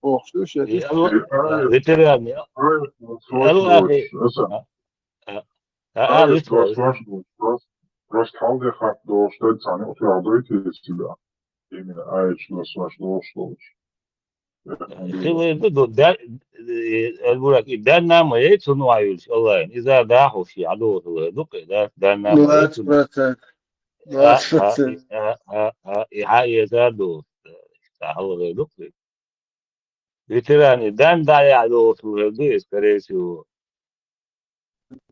Ох, слушай, ветеран, я. Аллахи. А, а, а, а, просто, просто, просто хьал де хатта долуш дай цхьана, у тебя дойти из тебя. Именно, а, что, что, что, что. Хилла ду, ду, да, э, Аль-Бурак, и дан нама е цунна ваюлш, Аллахин. Иза дахуш, я, ду, ду, ду, да, дан нама е цунна. Двадцать процентов. Двадцать процентов. А, а, а, а, и ха, и за ду, да, хьалгӀе ду. Ветерани, дан да, я, ду, ду, скорее всего.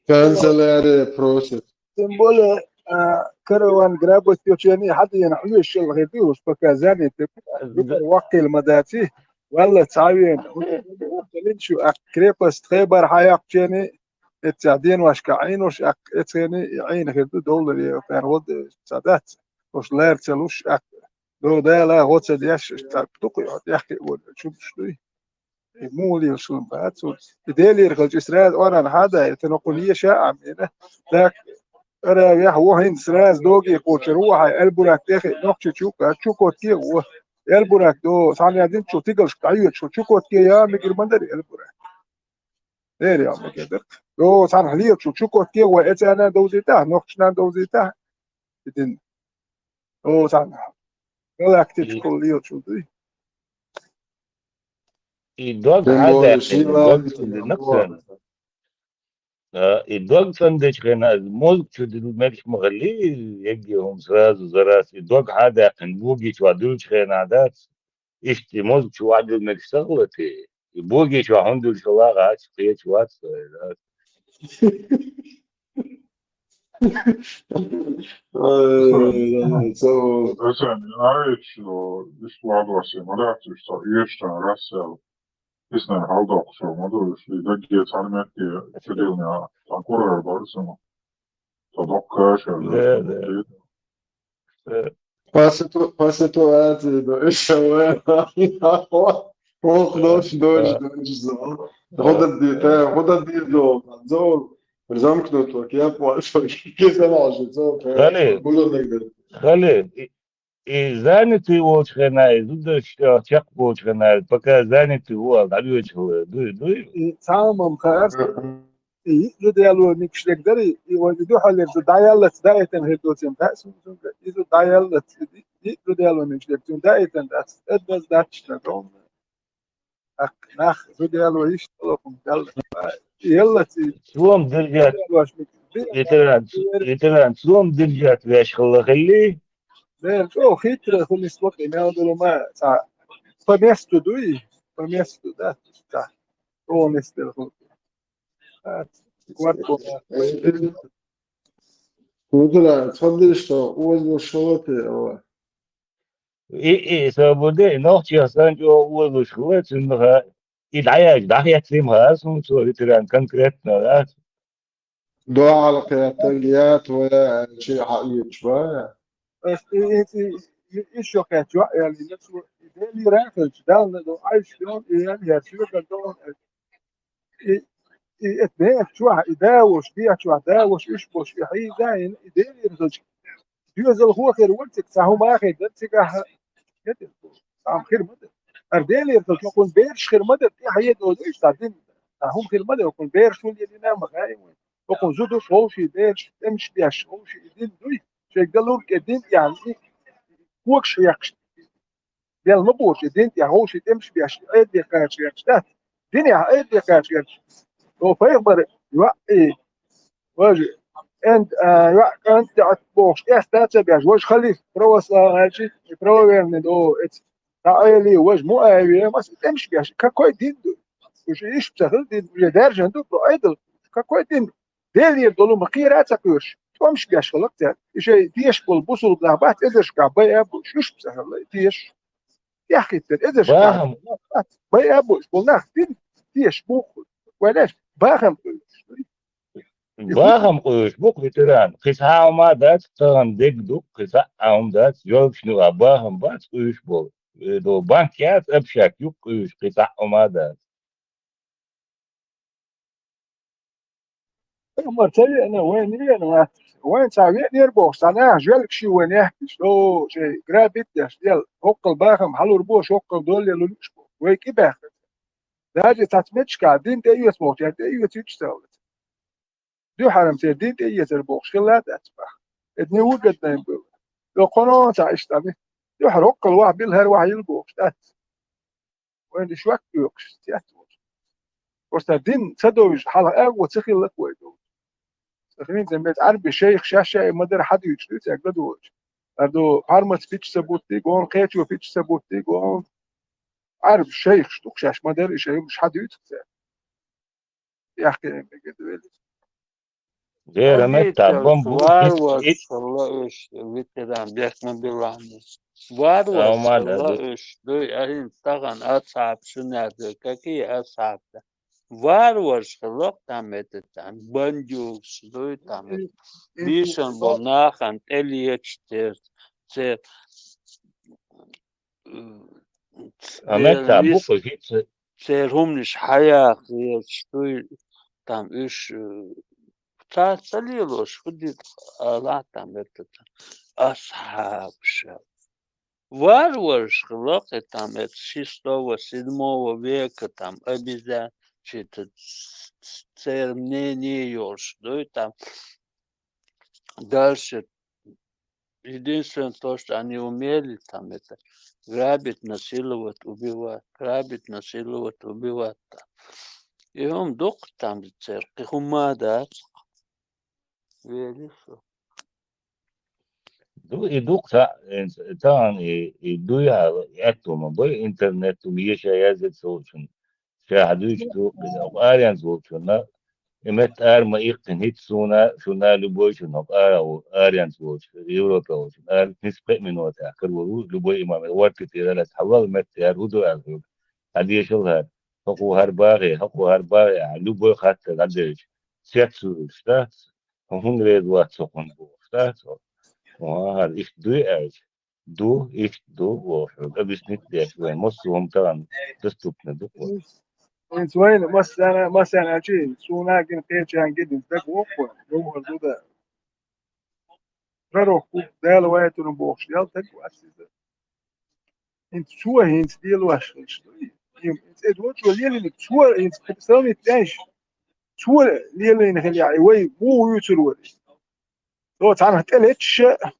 Канцелярия просит. Тем более, а, караван грабость йочени хьадиен хьуьешшал хир ду, уж пока заняты. Дукар ваккхил ма даци, валла цавен. Шу ак крепость Хебар хьаяккхчени, эцця денвашка Ӏийнош ак эцени, Ӏийна хир ду, доллар е, фер вод, ца дац. Уж лер ца луш ак. До дала гӀо ца деш, ца дукхи, хьо тӀехки вон, чубуш дуй. И муха лелаш хилла бац цунца. И Делера хилча, и сразу оран хьадай, это нокъун еша а мина. Так, ара вяхь во хӀинца сразу доги кхочур во хьай, Эльбурак тӀехи нохчи чу, а чу котке во. Эльбурак до, цхьана дин чу тигалш дӀайоьчу, чу котке я мигир ма дари Эльбурак. Дер я мигир дар. До, цхьана хьлечу, чу котке во, эцена довзийтахь, нохчина довзийтахь. И дин. О, цхьана. Галактический лелачул дуй. И дог хьадаьккхина, дог цунна накхана. А, и дог цӀандечу хенахь, мозг чу дилла мегаш ма хилли, егги хӀума сразу зарас, и дог хьадаьккхина, буги чохь дуьллучу хенахь дац, иштта и мозг чу ваьдилла мегаш ца хилла те? И буги чохь хӀунда дуьллуш хилла гӀач, кхечу вац, ой, дац. Ой, ца Эсен, Ӏаьрча, ишта вадосе ма дац, уьш со эшчан рассел. Иснан хьалдоккхуш ма ду, уьш и дагге цхьана метте чудилна, цхьана курара бара сама. Со доккха ша, Да, да. Да. По ситу-, по ситуации, да, и всё, ох, ночь, ночь, Да. ночь, зал. Да. Хода ди-, да, хода ди-, зал, зал. Замкнуто, я понял, что киса ложится, Хали. Буду иногда. Хали, и, и занятый волчу хенахь, и зударшка чекх болчу хенахь, пока занятый ву, а дӀавоьдуш хилла, дуй, дуй? И цхьа хӀума-м хаар, и зуда яло микаш дерг дарий, и вай дуьхьал ерза дӀаяллац, даийтина хир доцийна хаьа суна, иза дӀаяллац, и, и зуда яло микаш дерг, цунна даийтина дац, тӀедаза дац, шна догӀу. Ах, нах, зуда яло йиш, толокум, Далла. Еллац и. Цом дилгат, ветеран, ветеран, цом дилгат веш хилла хилли. Бер, чӀогӀа хитра хуьлу стохи, мел долу ма, ца, по месту дуй, по месту, да, ца, чӀогӀа месту хуьлу. А, квартал. Ветеран, цхьа диш, что оза шалати, ала. И, и, свободе, и нохчех санна чӀогӀа озалуш хилла, цунах и дӀаяьлча, дӀахецлийма хаа суна цо ветеран конкретно, да? ДоӀал кхетарг я твоя чи хьаоьцуш бара? Ас и, и, и, и, и шо кхетчо а яьллина цо, и Делера а хилча, Далла до Ӏайш дон, и ял яц, шуьгара дон, и, и эт бехачу чохь, и да волуш, дехьа чохь да волуш, уьш болуш, и хьийза а йина, и Делера хилча, доьзалхо а хир вара цига, цхьа хӀума а хир дара цигахь, хетира, цхьа хӀума хир ма дара. Ара Делера хилча, хӀокхуьнан бераш хир ма дара, тӀаьхьа едо дуьйш, цхьа дин, цхьа хӀума хир ма дара, хӀокхуьнан бераш хӀун еллина а ма хаьа вайн. ХӀокхуьнан зудаш вовший бераш, тӀемаш беш, вовший и дин дуй, шайга далург и дин, яхьа, и когаш хьекхаш. Дел ма бохуш, и дин тӀехь вовший тӀемаш беш, Ӏедале кхача гӀерташ дац. Динехь Ӏедале кхача гӀерташ. О, пайхамар, йоӀ, и, важа, энд, а, йоӀ, кӀант, тӀехь бохуш, тӀеста а ца беш, важа халиф, православный, и правоверный, о, эц, цхьа Ӏели, важа Муавия, маса тӀемаш беш. Какой дин ду? Уж иштта ца хила дин, уже даьржина ду, бо Ӏедал. Какой дин? Делера долу ма кхера а ца кхоьруш, тӀемаш беш хилла цара. И шайн теша болу бусулба нах бац, эзаршкахь байа а бу, уьш ца хилла, и теша. Яхиттара эзаршкахь бахам. Бац, байа а бу, уьш болу нах дина, теша бу, вай леш, бахам кхоьруш. Бахам кхоьруш бу кху ветеран. Кхин цхьа а хӀума дац, тахана дерг ду, кхин цхьа а хӀума дац, йолчу нуха бахам бац кхоьруш болу. Э, до банк яц, общак ю кхоьруш, кхин цхьа а хӀума дац. Ма ца веана, вайна веана вац. Вайн цхьа веанера бохуш, цхьа наха жоьлгаш ю вайн яьхкича, до шайн грабить деш, дел, хӀоккхал бахам хьалур бо, шоккхал долле лулуш бо. Вай кӀи баьхна. Даже цхьацца метташка дин тӀе а эца бохучаьрга тӀе а эца юьтуш ца хилла. Дуьхьарам церан дин тӀе а эцар бохуш хилла дац баха. Эта не вугаднайн бу. Йо, кхоно цхьа иштта ами. Дуьхьара хӀоккхал ваха билла хӀара ваха йилла бохуш дац. Вайна шок доькъуш, цец волуш. Просто дин ца довжа, хьалха агӀо ца хиллакх вай довжа. Ца хилинца мет Ӏарби шайх шаьш а ма-дарра хьадуьйцуш дуьйцу, га довлуш. Ардо пармац пича ца бутти, гон кхечо пича ца бутти, гон Ӏарби шайхаш ду-кх шаьш ма-дарра и шайхаш хьадуьйцу ца. Яхке мега довели. Вера меттахь бомба варварш хилла уьш, ветеран Бехман Билани. Варварш хилла уьш, дуй, ахин тахана асхьаб шуна дуй, какие асхьаб? Варварш хилла там это там, бандюгаш дуй там это. Вишан бол нахан тӀелечу цер, цер, м, А меттахь бу-кх уьш хӀинца. Церан хӀуманаш хьаяха хеташ дуй, там уьш, э, цхьа ца лелош, хӀу дитта алахь там это там, асхьабаша. Варварш хилла-кх и там это шестого, седьмого века там обезьян, церан мнение йолуш дуй там. Дальше единственное то, что они умели, там это грабить, насиловать, убивать, грабить, насиловать, убивать. Там. И хӀума дукха там церан, кхин хӀума дац. Вели со. Ду, и дукха та-, э, тахана и, и дуй хьала, и аьтту ма бай, интернет, ду, еша язде ца волчун. Ша хьадуьйцу ду, хӀокху аренца волчунна, и метта ара ма иккхина хӀинца суна, шуна любой шуна хӀокху ара ву-, аренца волчу, Европе волчу, ара хӀинца пхеа минотехь каравалла ву, любой имам, варти тӀера лаьцна хьавал метта яра хӀу ду аьлла хьоьга. Хьан дешал хӀара, хӀокхо хӀара багӀе, хӀокхо хӀара багӀе, ахьа любой хаттар дӀаделча, цец вуьйлуш дац, хьо хӀунда реза вац со кхунна бохуш дац хьо. Хьо хӀара иштта дуй аьлча, Ду, иштта ду, вохуьйту, объяснить деш вайн, массо а хӀума тахана доступный ду-кх вайн. ХӀинца вайна массарна, массарна аьлча, суна а гина, кхечарна гина, иза дага воккху вайн, вовхар ду дан. Пророк ву, Дала вайтина бохуш, ял дага вац иза. ХӀинца цо хӀинца лелош хилча, хӀинца эца вочо лелийнарг цо, хӀинца сравнить деш, цо лелийна хилча, и вай муха вуьйцур вара иза? Цо цхьанхьа тӀелеташ а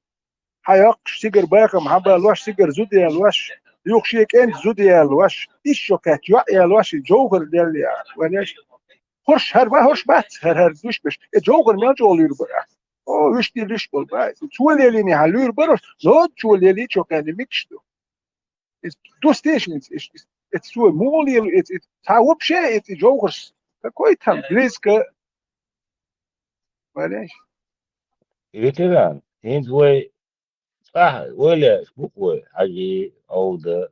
хьайоккхуш, цигара бахам хьабалош, цигара зуда ялош, юха шен кӀентан зуда ялош, исс шо кхаьчча йоӀ ялош, и Джовхар лелла яхаш, ванеш. ХӀорш хӀара ва, хӀорш бац, хӀара, хӀара гуш беш. Э, Джовхар мел чӀогӀа луьйр бара ахь? О, уьш дилла уьш болу бац. Цо лелийна хьан луьйр бара, но цо лелийчо кхаьнна микаш ду. Иза дустийша иза, иза, иза, иза цо муха лело, иза, иза цхьа вообще иза, иза Джовхарс. Какой там близко. Понимаешь? Ветеран, хӀинца вай цӀахь вай лаьаш бу-кх вай, Хьажи, Овда,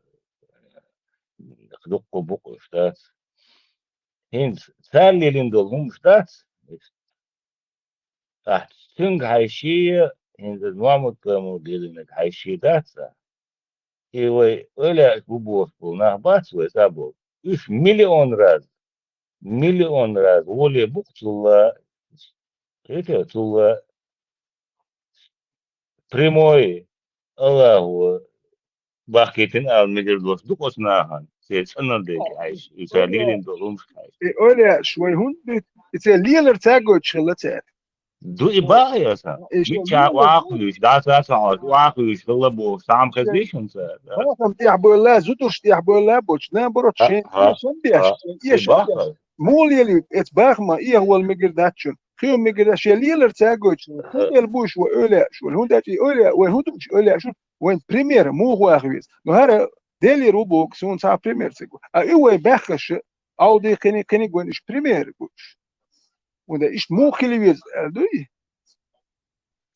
дуккха бу-кх уьш, дац? ХӀинца цара лелийна долу хӀумаш дац? Ахь цуьнга хьайшия, хӀинца Мухьаммад-пайхамар лелийнарг хьайшия дац ахь? И вай, вай лаьаш бу бохуш болу нах бац вай цӀа болу? Уьш миллион раз, миллион раз гӀоле бу-кх цулла, кхетий, цулла прямой Аллахо бахкийтина ала мегар долуш ду-кх оцу нахана, церан цӀанал дерг хьайша, и цара лелийна долу хӀумаш хьайша. И ойла еш вай хӀунда дуьйцу? И церан лелар ца гойтуш хилла цара. Ду и бахьа яса? Мичча охьахуьйсуш, дӀаса а ца хьоьжуш, охьахуьйсуш хилла бохуш, цхьа хӀума хезний шуна цара? Бахам тӀехь бевлла, зударш тӀехь бевлла боцуш, наборот шен эшам беш, шен эшам беш. Муха лелийта, эца бахама эхавала мегар дац шуна. Хила мегар дац, шен лелар ца гойтуш. ХӀунда аьлла бу уьш вай ойла еш вай? ХӀунда аьлча и ойла, вай хӀун ду уьш ойла еш? Вайн пример муха ваха веза? Ну, хӀара Делера ву боху, суна цхьа пример ца го. А и вай баьхкаша, Ӏовдий кхини, кхиниг вайн уьш пример гуш. ХӀунда иштта муха хила веза аьлла дуй?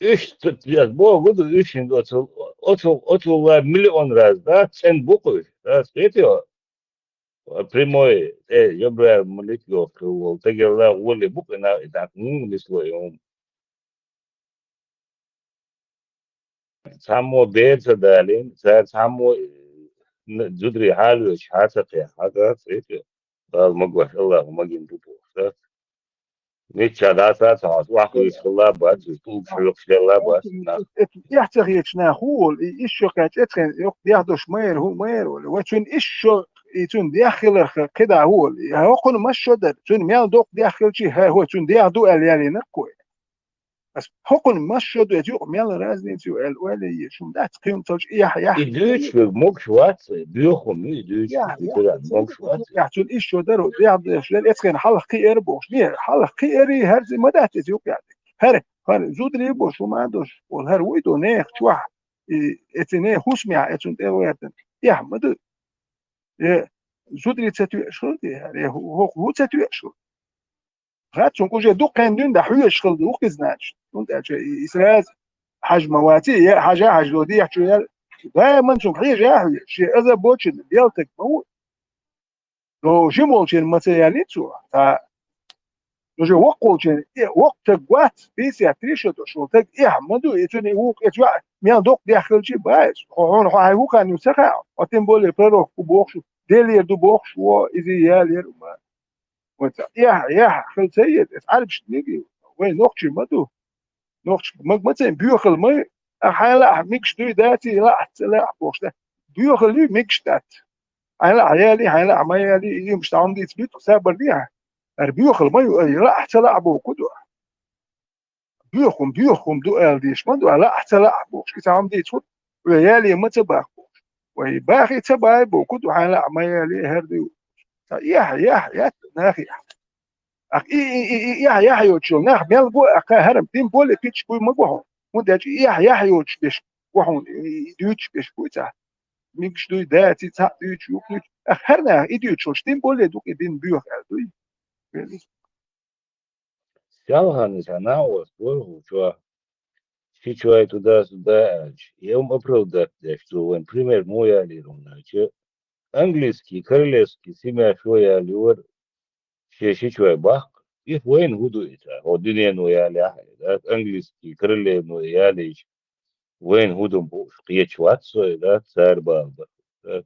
Уьш ц-, я боху ду, уьш хӀинца оцу, оцу, оцу лар миллион раз, да, цӀена бу-кх уьш, да, скажите, прямой, э, Жабраил Малик йоху волу, тагелла гӀоле бу-кх и на, и так, муха нисло и хӀума. Цхьаммо бер ца далийна, цара цхьаммо, э, н-, зударий хьалавечу хьа ца кхехьа, хьа ца кхехьа, Дала магош, Аллахо магийна ду бохуш, да? Мичча дӀасаца хьо, охьахуьйсуш хилла бац, уж тӀулгаш хьоькхуш хилла бац, нах. Эхь ца хеташ нах хӀу волу, и исс шо кхаьчча, эцхен йоккха дехьдош майра хӀу майра волу. Вай цуьнан исс шо, и цуьнан дехьа хиларх кхидӀа хӀу волу. И хӀокхунна масса шо дара, цуьнан мел доккха дехьа хилчий, хӀай, хӀо цуьнан дехьа ду аьлла ялийнарг кхо. Ас хӀокхунна масса шо ду, эца юкъа мел разница ю аьлла, ойла е, шуна дац кхин цалч эхь, эхь. И дуьйцуш верг могуш вац, боьха хӀума ю, и дуьйцуш верг, и цуьнан могуш вац. Эхь, цуьнан исс шо дара, дехьа дехьа, эцхен хьалха кхиара бохуш. Не, хьалха кхиара, хӀара ма дац эца юкъа яхь. ХӀара, хӀара зударий бохуш, хӀума а долуш, вала хӀара вуй ду, нехан чохь, и, эцу нехан хӀусамехь, эцунна тӀе гӀертан. Эхь ма ду. Э, зударий ца тоьаш хила те, хӀара, э, хӀу-, хӀу-, хӀу ца тоьаш хила. Хац, цунга уже дукха хенахь дуьйна дӀа хьоьжуш хила ду, хӀу кхин значит. ХӀунда аьлча и, и сразу хьажа ма ваций, я хьажа, хьажа ло дехьа чу ял. Даиман цунга хьежа а хьоьжуш, шен аза бочун, белтаг ма ву. Но жима волчеран ма ца яьллий цо. Цхьа, уже воккха волчеран, э, воккха таг вац, пятьдесят три шо долуш волу таг, эхь ма ду, и цуьнан вукху, эца йоӀ мел доккха дехьа хилчий бац. Хьо, хьуна, хьо хьайн хӀу хан ю ца хаьа, хьо тем более пророк ву бохуш, Делера ду бохуш ву, иза ялера ма. Вай цхьа эхь, эхь хила ца еза, эца Ӏарбашна мегий, вай нохчий ма ду. Нохчий маг ма ца, боьхалла ма ю. А хьайн лаахь мегаш дуй, даций, лаахь ца лаахь бохуш дац. Боьхалла ю, мегаш дац. Хьайн лаахь ялий, хьайн лаахь ма ялий, и юмаш тӀе хьуна дийца буьту, сабар де хьан. ХӀара боьхалла ма ю, ай, лаахь ца лаахь боху ду. Боьха хӀума, боьха хӀума ду аьлла дийш ма ду, а лаахь ца лаахь бохуш, и ца хьуна дийца хуьлу, вай ялий ма ца баккха бохуш. Вай бахий ца бахий боху ду, хьайн лаахь ма ялий, хӀара ду. Цхьа эхь, эхь, эхь, нах эхь. Ахь и, и, и, и, эхь, эхь йоцуш йолу нах мел го, ахь кхин хӀара, тем более питча буй ма го хьуна. ХӀунда аьлча и эхь, эхь йоцуш берш го хьуна, и, и, и дуьйцуш берш буй цхьа. Мегаш дуй, даций, цхьаъ дуьйцуш, юкъ дуьйцуш. Ахь хӀара нах и дуьйцуш волуш, тем более дукха и дин боьха аьлла дуй. Селхана цхьа нах вац, вай хӀу чохь. Ши чой туда-сюда аьлча, я вам оправдать деш ду, вайн пример мо ялийра хӀуна аьлча, английский, королевский семья шо ялийра, шен ши чой баккха, их вайна хӀу ду иза, хӀо дуьнено ялахь, да, английский, королевно ялийча, вайна хӀу ду бохуш, кхеча вац со, да, цара бала бара, да.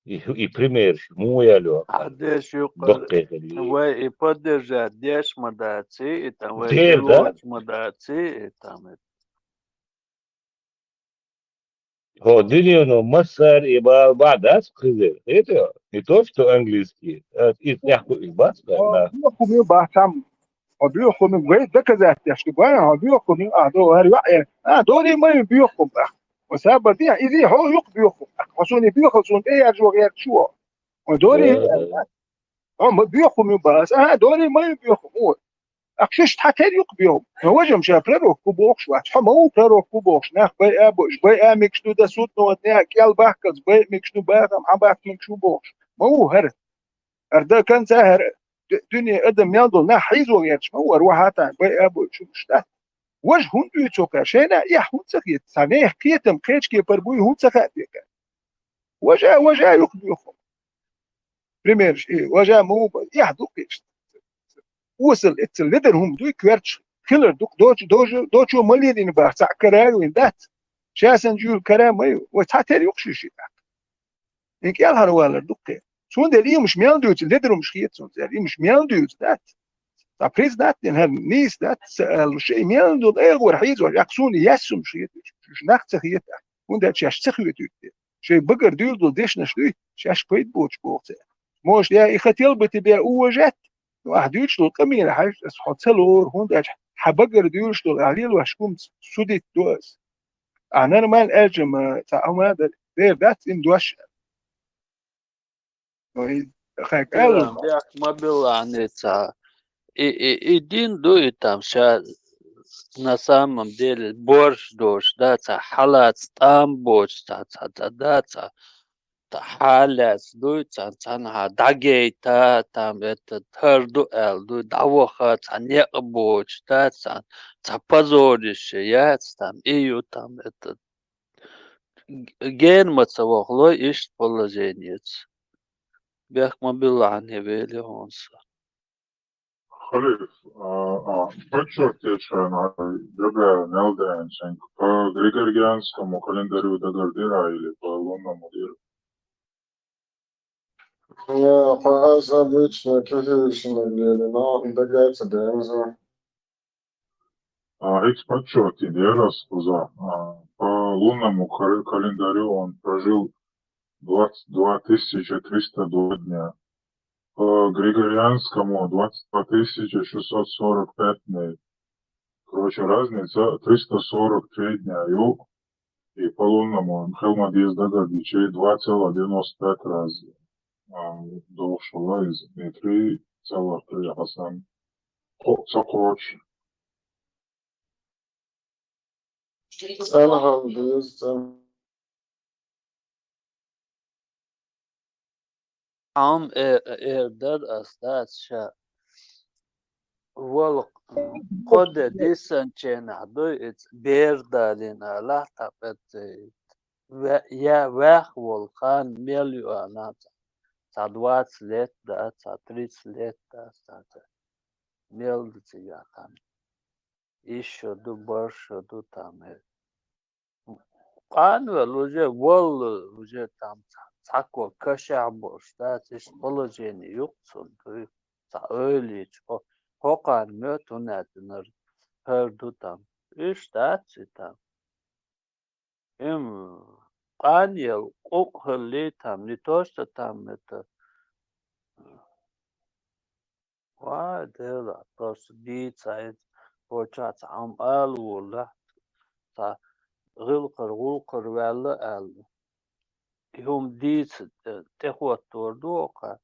И, и примерш муха яьлла йо? Хьан деш юкъара даккхий хилли. Вай и поддержать деш ма даций, и там вай дер, да? Лоч ма даций, и там это. ХӀо, дуьнено массара и бала бахьа дац кхузара. Это не то, что английский. А, и тӀехь ку и бац, да. Хьо боьха хӀума ю бахьа там. Хьо боьха хӀума ю, вай доказать деш ду, гой, хьо боьха хӀума ю, а, до, хӀара йоӀ, э, а, дори ма ю боьха хӀума бахьа. Ва сабар дехьа, изий хьо юкъа боьха хӀума. Хьо суна и боьхалла суна тӀе яржо гӀерташ ву. Ва дори, э, хьо ма боьха хӀума ю бахьа, а, дори ма ю боьха хӀума. Ах, шиш тхьа тера юкъа боьха хӀума. Но важам ша пророк ву бохуш вац. Хьо ма ву пророк ву бохуш. Нах байа а бо, уьш байа а мегаш ду, да судного дня кӀел бахкалц байа мегаш ду, бахам, хьан бахка мегаш ву бохуш. Ма ву хӀара. ХӀара до конца хӀара ду-, дуьне адам мел долу нах хьийзо гӀерташ ма ву, хӀара вахьа тахьа байа а бо, уьш дац. Важа хӀунда дуьйцу кхара? Шайна эхь хӀунда ца хета? Цхьа нехан кхетам кхечу кепара буй хӀунда ца хаьа те кхара? Важа, важа юкъа боьха хӀума. Примерш, и важа ма ву бан, эхь ду кхечу. Осал, эццал ледар хӀума дуй, коьрташ хилар ду, дочу, дожу, дочо ма лелийна бах, цхьаъ кара а вина дац. Ша сан жуьйла кара а ма ю, вай цхьа тера юкъа шуьйши тӀаккха. И кӀелхьарвалар ду кхе. Цундела и хӀумаш мел дуьйцу, ледар хӀумаш хета цунна цара, и хӀумаш мел дуьйцу дац. Ткъа признать дина хӀара нийса дац, ца аьлла, шайн мел долу эгӀор хьийзош, аккха суна яьссумаш хеташ, уьш нах ца хета, хӀунда аьлча шаьш ца хоьтуьйту те. Шайн багара дуьйла долу дешнаш дуй, шаьш пайда боцуш боху цара. Может, я и хотел бы тебя уважать, но ахь дуьйцуш долу къамеле хьаьжча, ас хьо ца лору, хӀунда аьлча хьан багара дуьйлуш долу ахь лелош хӀума судить до ас. Ахь нормально аьлча-м, цхьа хӀума а дара, дера дац, им дош. Ой, хай кӀел. Бехк ма билла хьуна цхьа. И, и, и дин ду и там ша на самом деле борш дош, да, цхьа хьалаца тӀам боцуш, цхьа, цхьа, цхьа, да, цхьа, цхьа хьалаца дуй, цхьа, цхьанхьа дӀагейта, там, это, хӀара ду аьлла дуй, дӀаваха, цхьа некъ боцуш, да, цхьа, цхьа позорище яц, там, и ю, там, это, г-, гена ма ца вахалой иштта положениец. Бехк ма билла хьуна, вели хьуна со. Халиф, а, а, подчеркиваю, что она добрая, мелодия, по григорианскому календарю дагардира или по лунному диру? Я по обычно кихишина глядя, но догадаться дэмзу. А, ХӀинца подсчёт идея рассказа. А, по лунному кар-, календарю он прожил двадцать два тысяча триста два дня. По григорианскому двадцать два тысяча шестьсот сорок пять дней. Короче, разница триста сорок три дня. Ю, и по лунному он хелма диз дагадичей два целых девяносто пять раз. А, дохшула из, и три целых три хасан. Хо-, со короче. Цалхам деза. Ам э, э, дар астаца ша вол кхо де дисанченахь дуй, эца бер далийна алахь, тӀаккха эца ве-, я ваьхна волу хан мел ю аьлла, цхьа двадцать лет да, цхьа тридцать лет да, цхьа мел ду цигахь хан. Исс шо ду, бархӀ шо ду там. Къанвелла уже, волла уже там цхьа-, цхьакко кашехь болуш дац, иштта положение юкъа цунна дуй. Цхьа ойла йича, хӀо-, хӀокхарна моьтту хӀунда аьлча хӀара ду там. Иштта дац и там. Им къанъелла къукъ хилли там, не то что там это, Ва, Дела, просто дийца хьайца, кхочахь цхьа хӀума ала волалахь, цхьа гӀиллакхара, гӀуллакхара ваьлла аьлла. И хӀума дийца, э, тӀехӀоттор ду оха,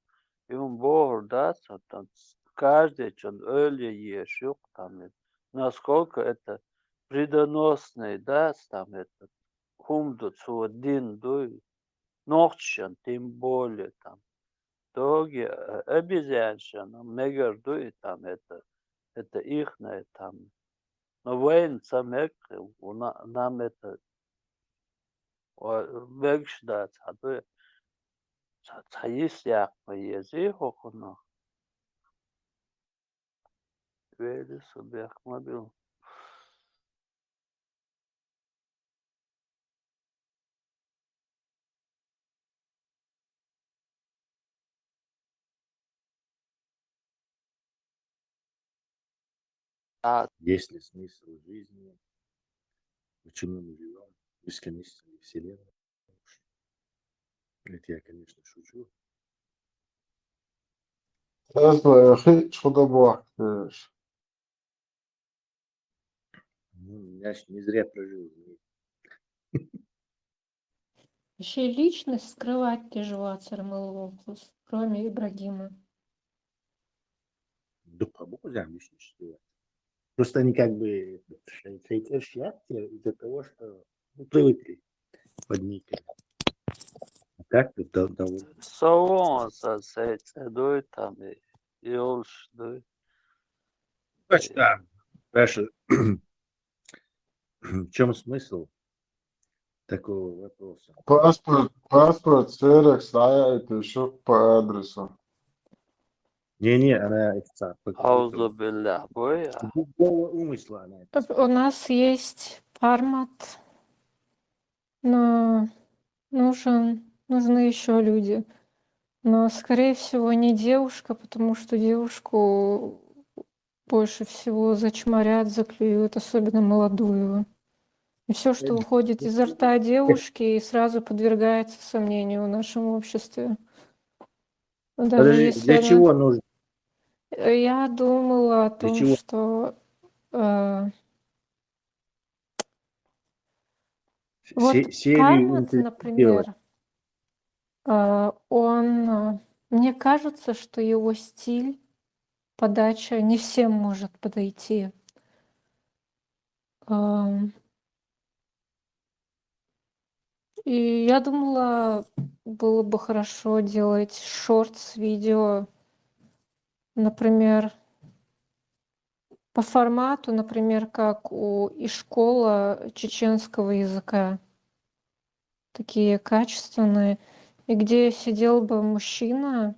и хӀума бохур дац, хӀотта каждый чун ойла е еш ю-кх там это. Насколько это вредоносный, да, там это, хӀума ду цо дина дуй, нохчашна тем более там. Догги, э, обезьяншна мегар ду и там это, это ихнай там. Но вайна ца мега, у на-, нам это, о, мегаш дац, хьан ду, ца, ца йис яккха ма езий хӀокхунах. Вели со бехк ма билла. А есть ли смысл жизни? Почему мы живем? Бесконечность Вселенной. Это я, конечно, шучу. Ас вай хи чхуда бохкаш. Ну, я ж не зря прожил. Вообще личность скрывать тяжело, Цармыл Волкус, кроме Ибрагима. Да по буквам личность скрывать. Просто они как бы шейкершьяхте из-за того, что, ну, привыкли под никами. А так вот дов-, довольно. Со вон со сецедуй там и, и уж дуй. Точно. Хорошо. В чём смысл такого вопроса? Паспорт, паспорт сферах стоит ещё по адресу. Не-не, она это, по какому-то Аузу биллях, бой, а. Благого умысла она это. У нас есть формат, но нужен, нужны ещё люди. Но, скорее всего, не девушка, потому что девушку больше всего зачморят, заклюют, особенно молодую. И всё, что выходит изо рта девушки, и сразу подвергается сомнению в нашем обществе. Даже если она... Подожди, для чего нужно? Э, я думала о том, что, э, вот Кармат, например, э, он, э, мне кажется, что его стиль, подача не всем может подойти. Ам, и я думала, было бы хорошо делать шортс-видео, например, по формату, например, как у Ишкола чеченского языка. Такие качественные. И где сидел бы мужчина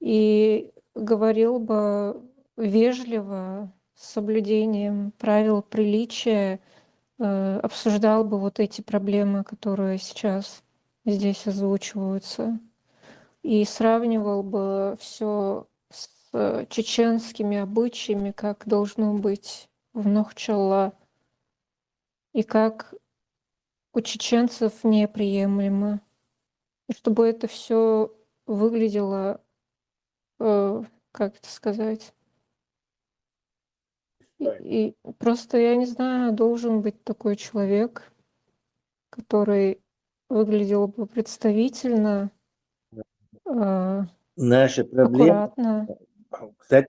и говорил бы вежливо, с соблюдением правил приличия, э, обсуждал бы вот эти проблемы, которые сейчас здесь озвучиваются. и сравнивал бы все с э, чеченскими обычаями, как должно быть в Нохчалла, и как у чеченцев неприемлемо. И чтобы это все выглядело, э, как это сказать, и, и просто, я не знаю, должен быть такой человек, который выглядел бы представительно, э, Наша проблема, аккуратно. Кстати,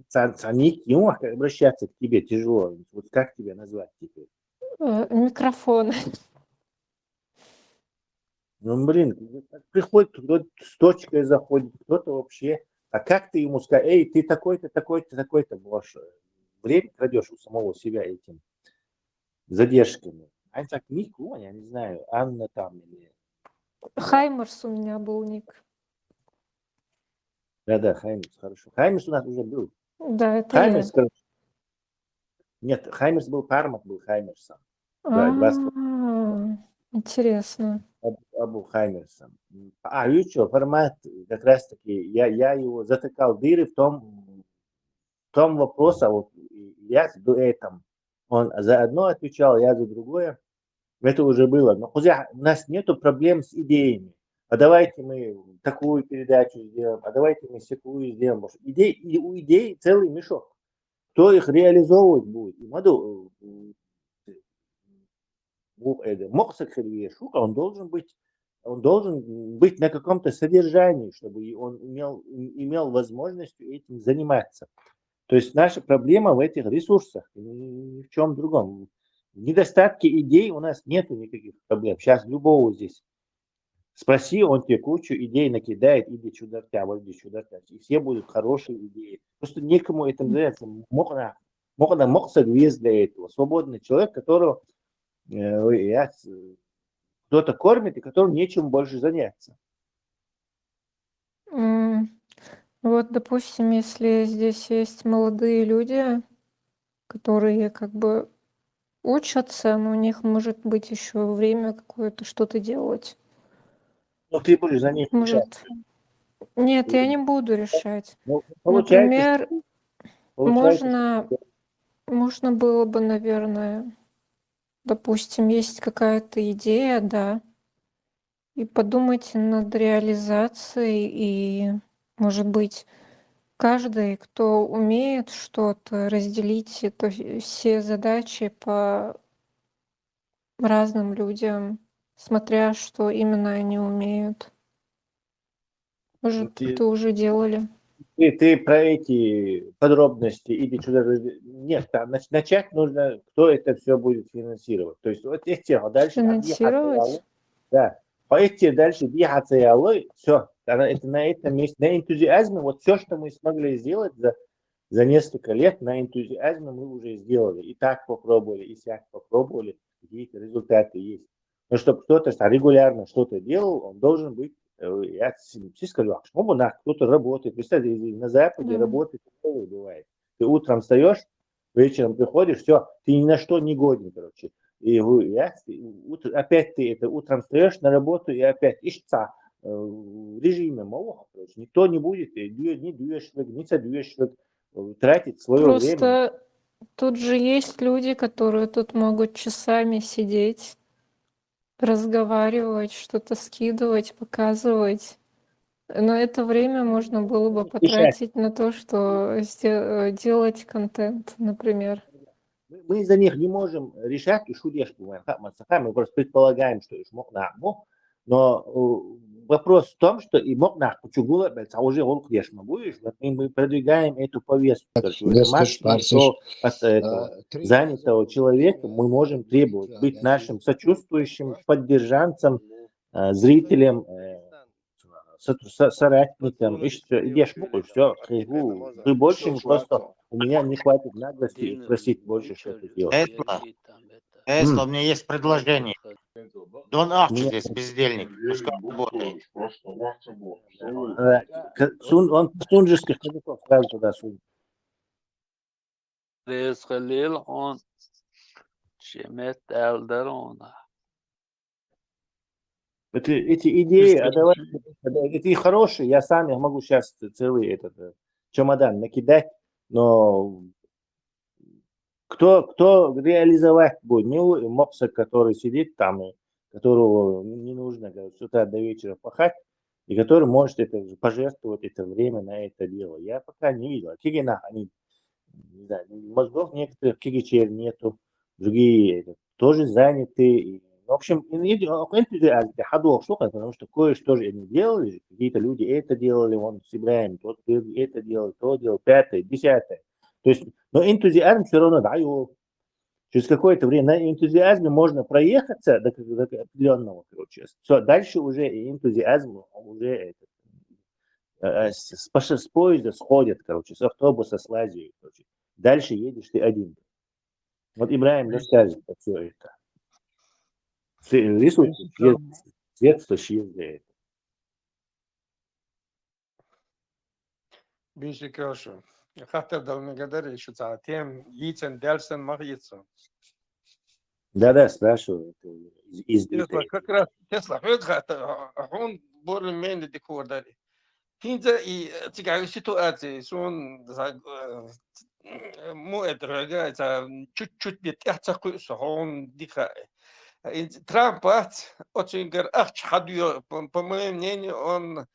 Сан- Саник, ему обращаться к тебе тяжело. Вот как тебя назвать теперь? Э, микрофон. Ну, блин, приходит, кто-то с точкой заходит, кто-то вообще. А как ты ему скажешь, эй, ты такой-то, такой-то, такой-то, можешь время крадешь у самого себя этим задержками. А так ник, ну, я не знаю, Анна там или... Хаймерс у меня был ник. Да-да, Хаймерс, хорошо. Хаймерс у нас уже был. Да, это Хаймерс, я. Короче. Нет, Хаймерс был, Пармат был Хаймерсом. Да, два с- А, интересно. Абу, Абу Хаймерсом. А, и что, формат, как раз-таки, я, я его затыкал дыры в том, в том вопросе, а вот я с дуэтом. Он за одно отвечал, я за другое. Это уже было. Но хотя у нас нету проблем с идеями. А давайте мы такую передачу сделаем, а давайте мы всякую сделаем. Потому что идей, и у идей целый мешок. Кто их реализовывать будет? И Маду, э, э, Моксак Хервия Шука, он должен быть, он должен быть на каком-то содержании, чтобы и он имел, имел возможность этим заниматься. То есть наша проблема в этих ресурсах, ни ни в чем другом. В недостатке идей у нас нету никаких проблем. Сейчас любого здесь спроси, он тебе кучу идей накидает, иди сюда, вот иди сюда. И все будут хорошие идеи. Просто некому этим заняться. Можно, можно Моксак весь для этого. Свободный человек, которого э, я, э, кто-то кормит, и которым нечем больше заняться. М, Вот, допустим, если здесь есть молодые люди, которые как бы учатся, но у них может быть еще время какое-то что-то делать. Ну, ты будешь за них решать. Может, нет, я не буду решать. Ну, получается, Например, получается, можно, можно было бы, наверное, допустим, есть какая-то идея, да, и подумать над реализацией, и, может быть, каждый, кто умеет что-то, разделить это, все задачи по разным людям, смотря что именно они умеют. Может, ты- это уже делали. ты, ты про эти подробности или что-то... Нет, там нач- начать нужно, кто это все будет финансировать. То есть вот эти, а дальше... Финансировать? Да. А эти дальше дихаться, все. Это на этом месте, на энтузиазме, вот все, что мы смогли сделать за, за несколько лет, на энтузиазме мы уже сделали. И так попробовали, и сяк попробовали, какие-то результаты есть. Но чтобы кто-то регулярно что-то делал, он должен быть, э, я с- с- скажу, а почему бы на кто-то работает? Представьте, на Западе Да. Работает, такое бывает. Ты утром встаешь, вечером приходишь, все, ты ни на что не годен, короче. И вы- я с- ут- опять ты это утром встаешь на работу и опять ишца э, в режиме молоха, короче. Никто не будет э, дю- ни дюешвик, ни садюешвик, э, тратить свое время. Просто тут же есть люди, которые тут могут часами сидеть, разговаривать, что-то скидывать, показывать. Но это время можно было бы Решать. Потратить на то, что сде- э, делать контент, например. Мы, мы за них не можем решать, и шудеш, мы просто предполагаем, что ишмок на но э, вопрос в том, что и мог на кучугула, уже он, конечно, будешь, вот мы, мы продвигаем эту повестку. Короче, это максимум, что от этого занятого человека мы можем требовать быть нашим сочувствующим, поддержанцем, э, зрителем, э, со- со- соратником, и все, идешь буквы, все, ты больше не просто, у меня не хватит наглости спросить больше, что ты делаешь. Эсла, Эсла, у меня есть предложение. Дон Арчи здесь бездельник, пускай работает. Э, к- сун- Он сунжеских казаков сразу туда сунул. Рез Халил, он Шемет Элдер, он. Это, эти идеи, а давай, это и хорошие, я сам их могу сейчас целый этот э, чемодан накидать, но кто, кто реализовать будет? Не у- Мокса, который сидит там, и которого не нужно говорит, с утра до вечера пахать, и который может это же пожертвовать это время на это дело. Я пока не видел. Кигина, они, не знаю, мозгов некоторых кигичер нету, другие это, тоже заняты. И, в общем, энтузиазм хадуах штука, потому что кое-что же они делали, какие-то люди это делали, он с Ибраем, тот это делал, то делал, пятое, десятое. То есть, но энтузиазм все равно да, его. Через какое-то время на энтузиазме можно проехаться до, до определенного, короче. Все, дальше уже и энтузиазм уже это, э, с, с, с поезда сходят, короче, с автобуса слазят, короче. Дальше едешь ты один. Вот Ибраим расскажет про все это. Рисуйте, детство съезда это. Бинши кашу. Хаттар дал мегадар ишу ца тем йицен дальсен мах йицен. Да-да, спрашиваю. Тесла как раз Тесла ход хата хун более-менее декор дали. Тинза и цикави ситуации сон му это рогается чуть-чуть бит яца куса хун диха. Трамп ац очень гар ахч хадуё, по моему мнению, он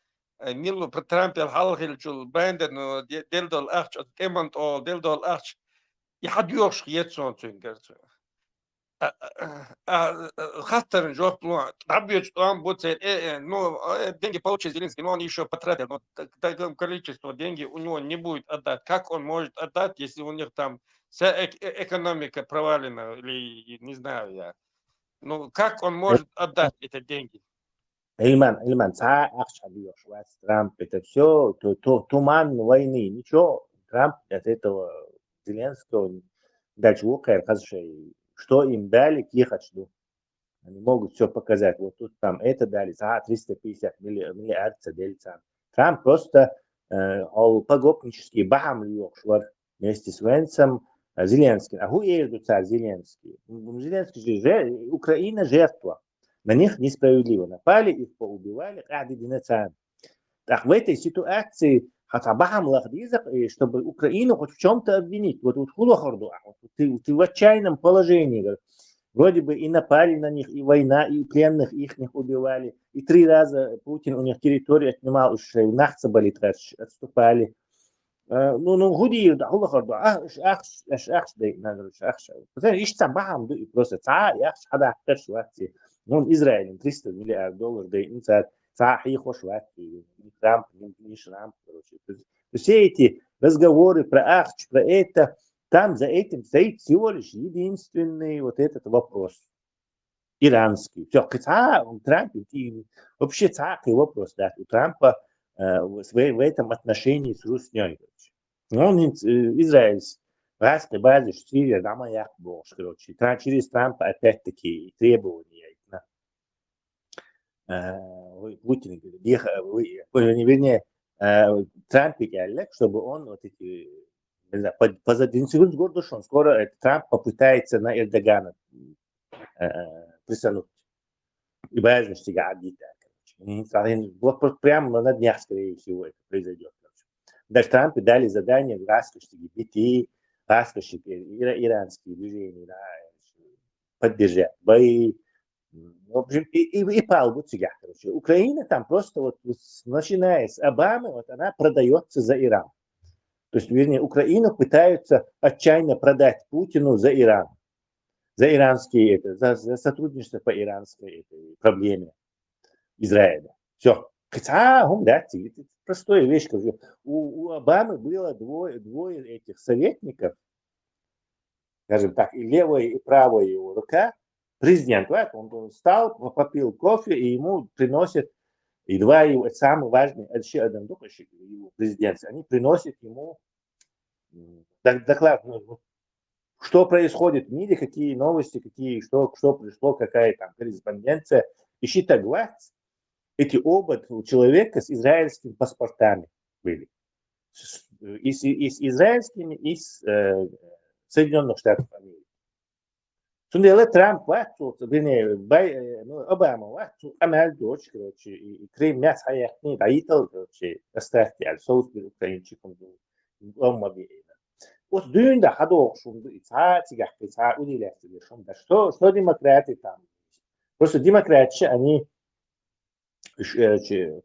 милу про Трампел халхилчул Байден дел дол ахч от эмант ол дел дол ахч и хадуёш ецон цунгар. Хаттарин жоп лу дабьёч он бу цел э ну деньги получил Зеленский, но он еще потратил, но такое количество деньги у него не будет отдать. Как он может отдать, если у них там вся экономика провалена, или не знаю я. Ну, как он может отдать эти деньги? Ильман, Ильман, ца ахча бьешь, вас Трамп, это все туман войны, ничего. Трамп от этого Зеленского дальше вукхер хазшей, что им дали, кихачду. Они могут все показать. Вот тут там это дали, ца триста пятьдесят миллиард дельца. Трамп просто э, погопнический бахам льёхшвар вместе с Венсом, Зеленским. А ху эрду царь Зеленский? Зеленский же, же Украина жертва. На них несправедливо напали, их поубивали, кади динацан. Так в этой ситуации хотя бы хамлах дизах, чтобы Украину хоть в чем-то обвинить. Вот, вот хулахарду, вот ты, ты в отчаянном положении. Вроде бы и напали на них, и война, и пленных их них убивали. И три раза Путин у них территорию отнимал, уж нахца болит, отступали. Ну, ну, гуди да хула харду. Аш аш аш аш дей надо аш. Потому что ишца бахам ду и просто ца яхш хада каш вати. Ну, Израиль триста миллиард доллар дей инца ца хи хош вати. Трамп, не Трамп, короче. Все эти разговоры про ахч, про это, там за этим стоит всего лишь единственный вот этот вопрос. Иранский. Все, ца Трамп, вообще ца вопрос, да, у Трампа э, в, в этом отношении с Русней. Он э, Израиль, Газа, базы, Сирия, дама як богш, короче. Трамп, через Трампа опять-таки требования. Э, Путин, вернее, э, Трамп и чтобы он вот эти, не знаю, под, под один секунд гордо, что он скоро, э, Трамп попытается на Эрдогана э, присануть. И боязно, что я обидно. Вот прямо на днях, скорее всего, это произойдет. Даже Трампу дали задание в Раскошке, бити, Раскошке, иранские движения, да, поддержать бои. В общем, и, и, и пал вот сюда, короче. Украина там просто вот, начиная с Обамы, вот она продается за Иран. То есть, вернее, Украину пытаются отчаянно продать Путину за Иран. За иранские это, за, за сотрудничество по иранской этой проблеме Израиля. Все. Хотя, да, простая вещь, как у, у Обамы было двое, двое этих советников, скажем так, и левая, и правая его рука, президент, вот, он, он встал, попил кофе, и ему приносят, и два его самые важные, еще один только его президент, они приносят ему доклад, ну, что происходит в мире, какие новости, какие, что, что пришло, какая там корреспонденция. И считать эти оба человека с израильскими паспортами были. И с, и с израильскими, и с э, Соединенных Штатов Америки. Цундела Трамп вац, цо, вернее, Бай-, э, ну, Обама вац, цо къамаьл доцуш, короче, и, и Крым мел хьаяьккхина, дӀайитал, короче, оставьте аьлла, совцабира украинчикум, ам ма бе аьнна. Оцу дуьйна да хьадогӀуш хӀума ду и, цхьа а цигахь кхин цхьа а удилаьцна деш хӀума да. Что, что демократы там? Просто демократчи они уьш, э, чи-,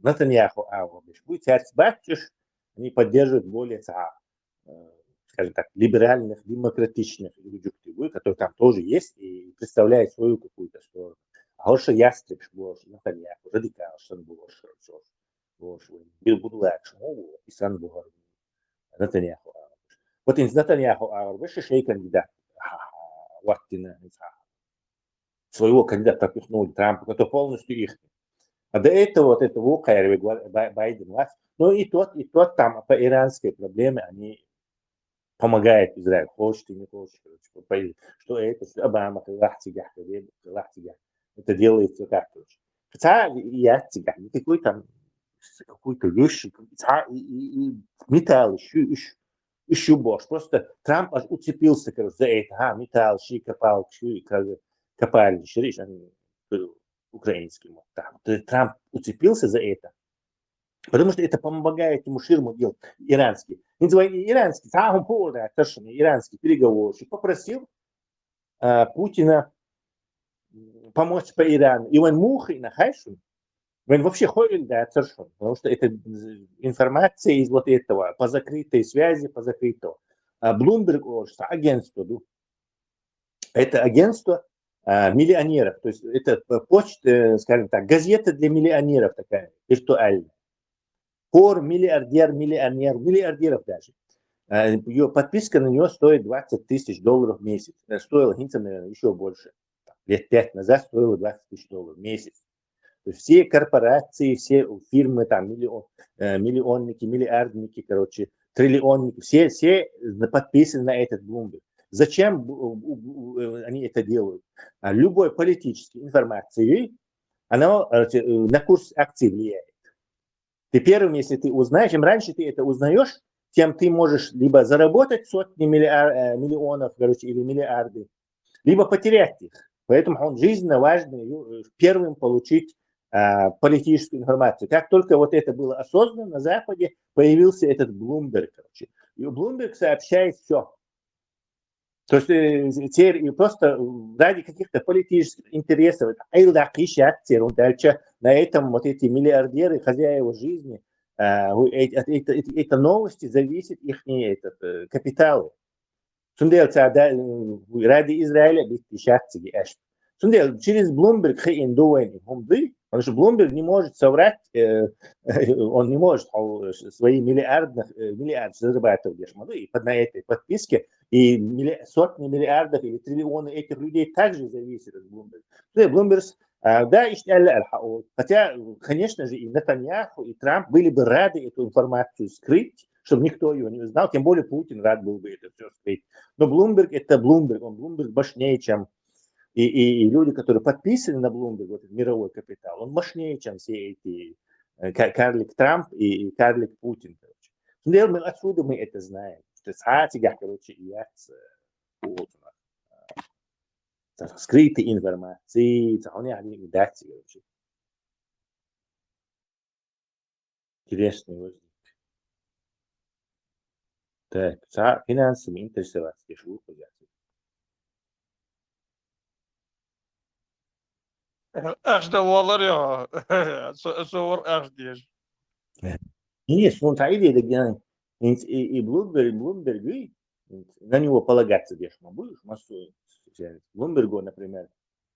Натаньяху агӀор беш буй, цаьрца бац уьш, они поддерживают более цхьа, э, скажем так, либеральных, демократичных юкъе буй, которые там тоже есть и представляют свою какую-то сторону. А хӀорш ястребш бохуш, Натаньяху, радикалш санна бохуш, хӀорш, бохуш, бир будулакаш, ну, и санна бохуш, Натаньяху агӀор беш. Вот из Натаньяху агӀор беш шайн кандидат, а, ваттина, своего кандидата пропихнули Трампа, который полностью их. А до этого вот это вукхайр Байден вас. Ну и тот, и тот там по иранской проблеме они помогают Израилю. Хочет и не хочет, короче, по-, по-, что это, что Обама, лахтига, лахтига. Это делается как, короче. Хотя и я тебя, никакой там какой-то вещи, и, и, и металл, еще, еще, еще больше. Просто Трамп аж уцепился, короче, за это. А, металл, ши копал, ши, как, копали, ши, ши, украинский, вот там. То есть Трамп уцепился за это, потому что это помогает ему ширму делать, иранский. Не звони иранский, там он повода, иранский переговорщик попросил а, Путина помочь по Ирану. И он мухой на хайшун, он вообще хойль да царшун, потому что это информация из вот этого, по закрытой связи, по закрытому. А Bloomberg, что агентство, ду. Это агентство а, миллионеров, то есть это почта, э, скажем так, газета для миллионеров такая, виртуальная. Пор миллиардер, миллионер, миллиардеров даже. А, её подписка на нее стоит двадцать тысяч долларов в месяц. Э, стоило, хинца, наверное, еще больше. Там, лет пять назад стоило двадцать тысяч долларов в месяц. То есть все корпорации, все фирмы, там, миллион, э, миллионники, миллиардники, короче, триллионники, все, все на-, подписаны на этот Bloomberg. Зачем бу-, бу-, бу-, э, они это делают? А любой политической информацией, она, э, те-, э, на курс акций влияет. Ты первым, если ты узнаешь, чем раньше ты это узнаешь, тем ты можешь либо заработать сотни миллиар-, э, миллионов, короче, или миллиарды, либо потерять их. Поэтому он жизненно важно, э, первым получить а, политическую информацию. Как только вот это было осознанно на Западе, появился этот Bloomberg, короче. И Bloomberg сообщает все. То есть, э, те-, и просто ради каких-то политических интересов, это айла кишат, те-, он дальше на этом вот эти миллиардеры, хозяева жизни, а, у-, э-, это, это, это, это новости зависит их, этот, э, капиталы. Цундела ца да, э, ради Израиля бит дишат циги эш. Цундела через Bloomberg хиин ду вайн хум ду, потому что Bloomberg не может соврать, э, он не может, э, свои миллиардных, э, миллиард зарабатывать деш ма ду, и под, на этой подписке, и милли-, сотни миллиардов или триллионы этих людей также зависят от Bloomberg. Цундела Bloomberg, а, да, иштта аьлла аьлла хьаоал. Хотя, конечно же, и Натаньяху, и Трамп были бы рады эту информацию скрыть, чтобы никто её не узнал, тем более Путин рад был бы это всё скрыть. Но Bloomberg — это Bloomberg, он Bloomberg мощнее, чем и, и, и люди, которые подписаны на Bloomberg, вот этот мировой капитал, он мощнее, чем все эти, э, ка-, карлик Трамп и, и карлик Путин, короче. Ну, я думаю, отсюда мы это знаем, что цхьа а цигахь, короче, и яц, э, вот у нас, э, скрытой информации, цхьа а хӀума яхьа дийна дац, короче. Интересный возник. Так, цхьа а финансами интересоваться деш ву кхузахь. Ахча дан валар йо? Со, со вар ахча деш. Нет, ну, та идея, да, и, и, и Bloomberg, Bloomberg, и на него полагаться деш ма будешь, массу. Bloomberg, например,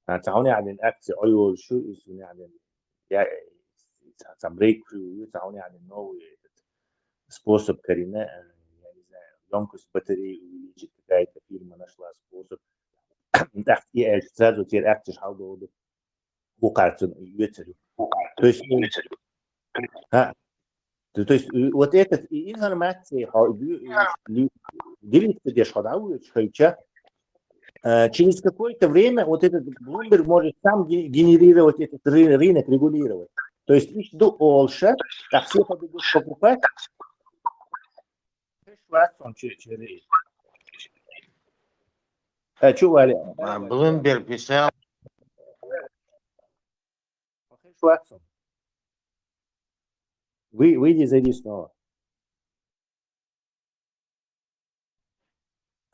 а, цхьа а хӀума яхьа дийна акци Ӏойолуш ю, иза хӀума яхьа дийна, я, цхьа, цхьа breakthrough ю, цхьа а хӀума яхьа дийна новый этот способ карийна, э, я не знаю, ёмкость батареи увеличить, какая-то фирма нашла способ. Так, и, э, сразу теперь акцеш хьалдолу. Бухарцун оьцур ю. То есть, а, то, то есть, э, вот этот и информация, хьо, э, ли-, делиться деш хьо дӀавоьдуш хилча, э, через какое-то время вот этот Bloomberg может сам ге-, генерировать этот ры-, рынок, регулировать. То есть, иштта ду олуш, так все побегут покупать. Шварцман че-, чере. А, чё, Валя? А, Блумберг писал. Вы, выйди, зайди снова.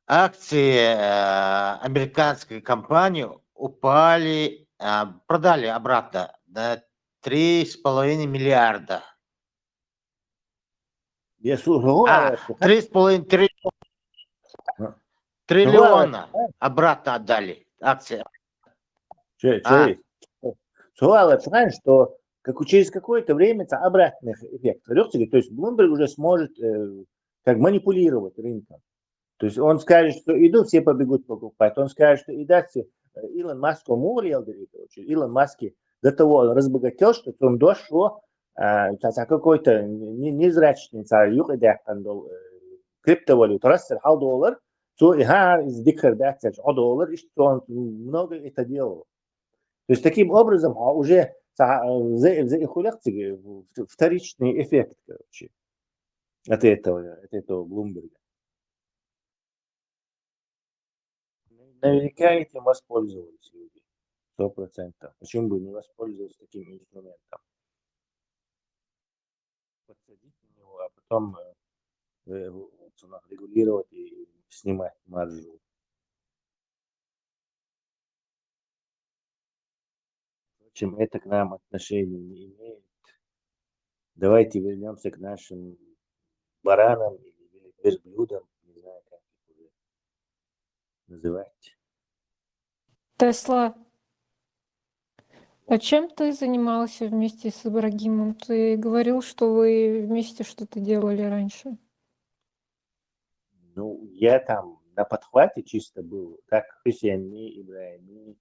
Акции э, американской компании упали, а, продали обратно до три с половиной миллиарда. Я слушал. А, три с половиной, три, триллиона обратно отдали акции. Чё, чё есть? Суал, что как через какое-то время это обратный эффект. То есть Блумберг уже сможет э, как манипулировать рынком. То есть он скажет, что иду, все побегут покупать. Он скажет, что и дальше э, Илон Маск умолил, Илон Маск до того он разбогател, что он дошел а, какой-то не- незрачный царь юг идеяхтан дол криптовалюта растер хал доллар, то и ха из дикардация о доллар, и что он много это делал. То есть таким образом а уже за за их вторичный эффект, короче, от этого, от этого Блумберга. Наверняка этим воспользовались люди. Сто процентов. Почему бы не воспользоваться таким инструментом? Подсадить на него, а потом э, э, регулировать и снимать маржу. Впрочем, это к нам отношения не имеет. Давайте вернемся к нашим баранам или верблюдам, не знаю, как их уже называть. Тесла, а чем ты занимался вместе с Ибрагимом? Ты говорил, что вы вместе что-то делали раньше. Ну, я там на подхвате чисто был. Так, Хусейни, Ибрагими,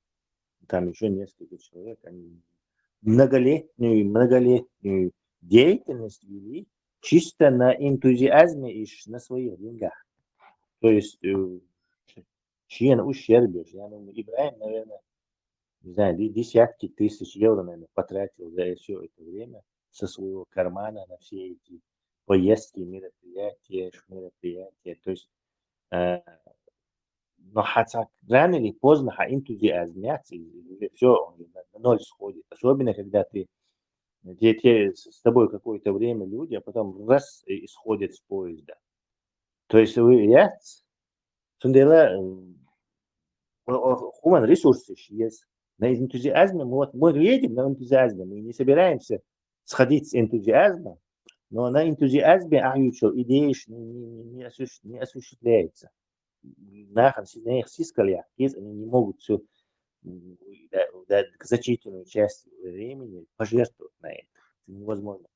там еще несколько человек, они многолетнюю, многолетнюю деятельность вели чисто на энтузиазме и на своих деньгах. То есть, э, чьи ущербы, я думаю, Ибрагим, наверное, не знаю, десятки тысяч евро, наверное, потратил за все это время со своего кармана на все эти поездки, мероприятия, мероприятия. То есть, э, но хотя рано или поздно ха энтузиазм, все, он на ноль сходит. Особенно, когда ты те, те, с тобой какое-то время люди, а потом раз и сходят с поезда. То есть вы, я, Сундела, human resources есть. На энтузиазме, мы, вот, мы едем на энтузиазме, мы не собираемся сходить с энтузиазма, но на энтузиазме а ничего, идеи не, не, не, осущ, не осуществляется. Нахуй, на их сискали, они не могут всю да, да, значительную часть времени пожертвовать на это. Это невозможно.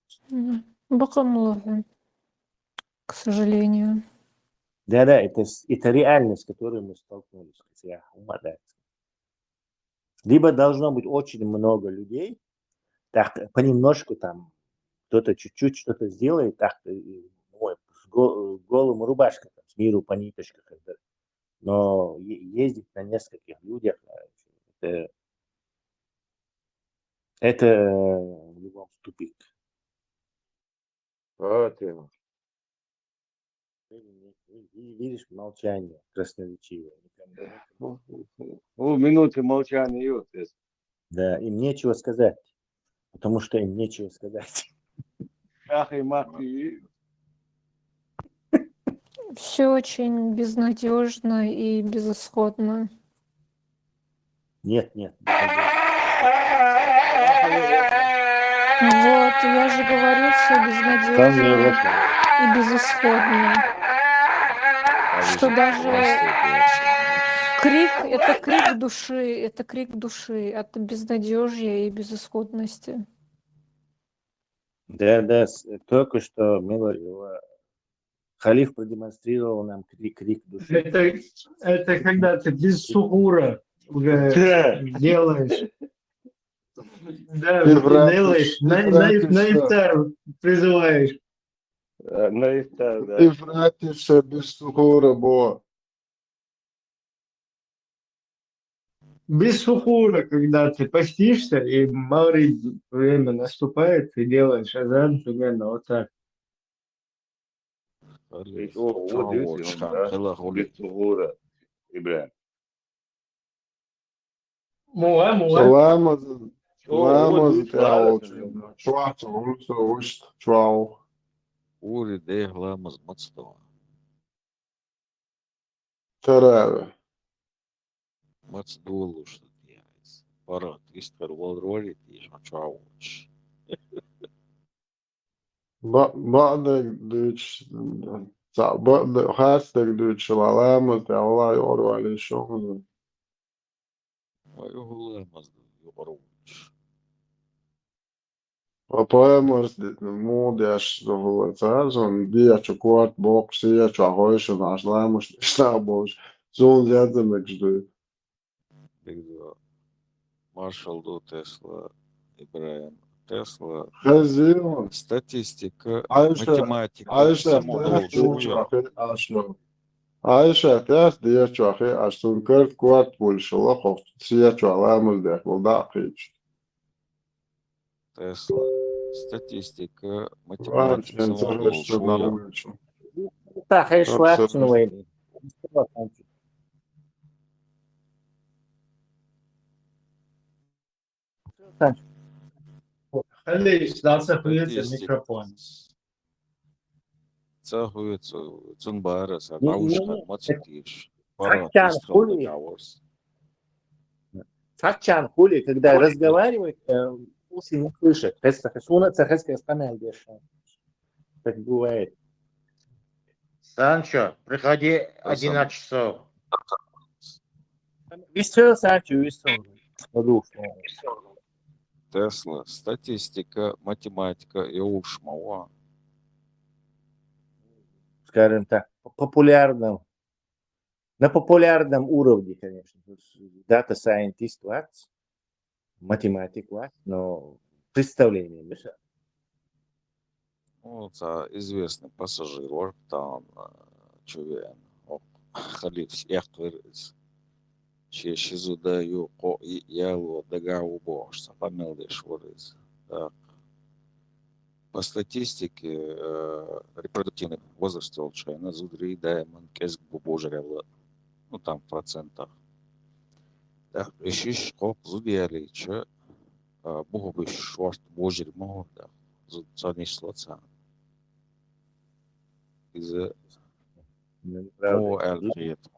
Бакамуловин, к сожалению. Да, да, это, это реальность, с которой мы столкнулись. Хотя, да. Либо должно быть очень много людей, так понемножку там кто-то чуть-чуть что-то сделает, так ой, с голым рубашкой, там, с миру по ниточкам. Но ездить на нескольких людях, это, это в любом тупик. Вот именно. Видишь, молчание красноречивое. Ну, минуты молчания, вот это. Да, им нечего сказать, потому что им нечего сказать. Ах и мах и Все очень безнадежно и безысходно. Нет, нет. Вот, я же говорю, все безнадежно и безысходно. Что даже крик, это крик души, это крик души от безнадежья и безысходности. Да, да, только что Мило его халиф продемонстрировал нам крик, крик души. Это, это когда ты без сухура уже делаешь. Да, делаешь, на, на, на ифтар призываешь. На ифтар, да. Ифратишся без сухура, бо. Без сухура, когда ты постишься, и Магриб время наступает, ты делаешь азан примерно вот так. О, вот здесь он, да? Без сухура, Ибрагим. Мо вай, мо вай. Ламаз, ламаз тӀехь волчу. Чохь ца вуьйцу вуьшта, чохь. Ури дехьа ламаз маца до? Таравих. Маца долуш ду те иза? ПаргӀат вистхир валар валий те, ша чохь волчу? Ба-, баъдерг дуьйцуш, цхьаъ баъде-, харцдерг дуьйцуш, ла-, ламаз тӀехь вала юкъара валийша хӀума. Вай, юхула ламаз ду юкъара волчу. Ва пайхамарс ди-, муха деш ду хӀума цара, суна дехьа чу корта боккхуш, сехьа чохь хойшина Ӏаш ламаз деш нах болуш, суна зенза мегаш дуй. Дигзо. Маршалла ду, Тесла, ИбрахӀим. Тесла. Хезий ван. Статистика, Айша, математика, Айша, самодовольство. Айша, тӀаьхьа дехьа чохь хи Ӏаш, суна карта корта болуш хӀума хьо, сехьа чохь ламаз деш вала дӀа а кхийча. Тесла. Статистика, математика, самодовольство. Ва, шен ца хезаш ца хезаш вац вай. Ца хезаш вац вай. Хьаллейс, да, ца хуьйцу микрофон. Ца хуьйцу, цун бара сан дӀавуьшкан маца теш. Цхьаьччан хуьлий? Цхьаьччан хуьлий, когда разговаривает, э, уши не слышат. Хеста, хе-, суна ца хеста, хеста мел деш. Так бывает. Санчо, приходи одиннадцать часов. Висел, Санчо, висел. Тесла, статистика, математика, и уж ма ван. Скажем так, по-, популярном, на популярном уровне, конечно. То есть дата-сайентист вац, математик вац, но представление мешает. Ну, цхьа известный пассажир вара тахана, а, чу веана. Оха халифас эккхира иза. Шен ши зуда ю, кхоъ йиъ ял ву, дагахь ву бохуш, цхьа къамел деш вара иза. ТӀаккха по статистике, э, репродуктивный возраст йолчу хенахь зударий даиман кӀезиг бу божарелла, ну, там, в процентах. ТӀаккха и шиш-кхоъ зуда ялийча, а, буху буьсуш шорта божарий ма хӀума даьхна. Зуда ца нисло царна. Иза муха аьлла кхета?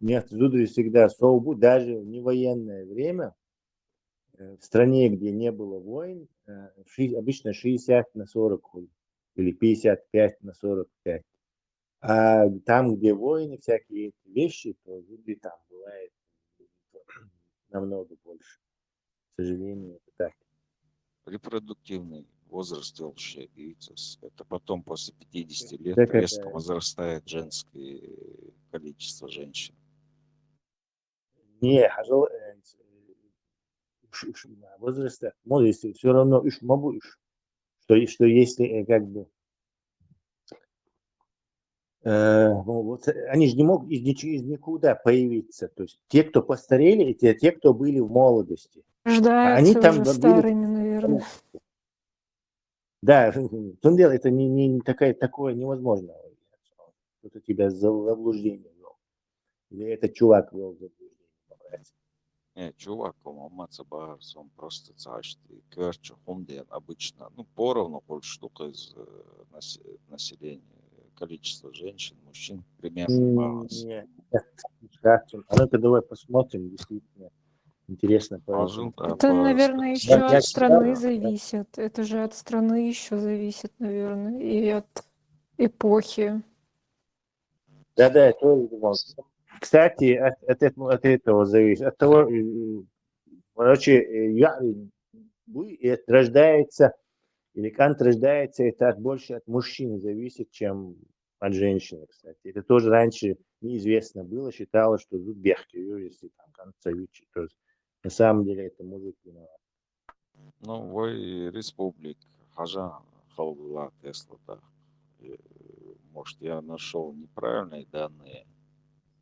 Нет, зударий всегда сов бу, даже в невоенное время, э, в стране, где не было войн, э, ши-, обычно шестьдесят на сорок хуьлу, или пятьдесят пять на сорок пять. А там, где войны, всякие эти вещи, то зударий там бывает намного больше. К сожалению, это так. Репродуктивный возраст йолуш шен дийцас. Это потом после пятидесяти лет резко возрастает женский количество женщин. Не, хьажал, э, уж, уж, возраста, ну, если всё равно уж ма бу уж, что, что если, э, как бы, э, ну, вот, э, они же не могут из нич-, из никуда появиться. То есть те, кто постарели, это те, кто были в молодости. А они там были уже старыми, наверное. Да, в том дело, это не, не такая, такое невозможно. Кто-то тебя в зав-, заблуждение ввёл. Или этот чувак ввёл в заблуждение, по-моему. Э, чувак, по-моему, ма ца бахара, со просто цхьаьшта коьртачу хӀума дена обычно. Ну, поровну хуьлуш ду-кх иза, э, нас-, население, количество женщин, мужчин примерно баланс. Нет, нет. А ну-ка давай посмотрим, действительно. Интересно, поэтому. Это, наверное, ещё от страны зависит. Это же от страны ещё зависит, наверное, и от эпохи. Да, да, я тоже думал. Кстати, от, от этого, от этого зависит. От того, э, короче, э, я, э, бу-, э, рождается, или канд рождается, это от, больше от мужчин зависит, чем от женщины, кстати. Это тоже раньше неизвестно было, считалось, что зуд бехке ю, если там канд ца юьйцу, то есть на самом деле это мужик виноват. Ну, вай республика хьажа хала вила Тесла, да. Э, может, я нашёл неправильные данные.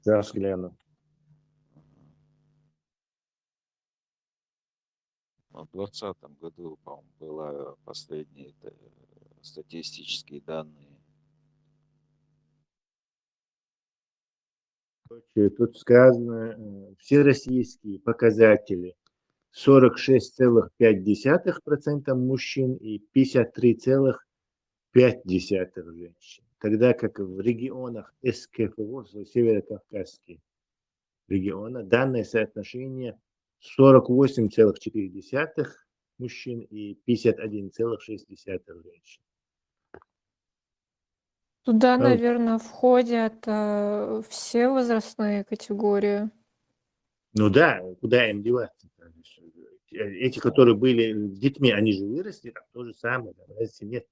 Сейчас гляну. В двадцатом году, по-моему, была последние, э, статистические данные. Короче, тут сказано, э, всероссийские показатели: сорок шесть целых пять десятых процента мужчин и пятьдесят три целых пять десятых женщин. Тогда как в регионах СКФО, Северокавказские регионы, данное соотношение сорок восемь целых четыре десятых мужчин и пятьдесят один целых шесть десятых женщин. Туда, Ну, наверное, входят э, все возрастные категории. Ну да, куда им деваться? Там ещё, э, эти, которые были детьми, они же выросли, там то же самое, там разницы нет.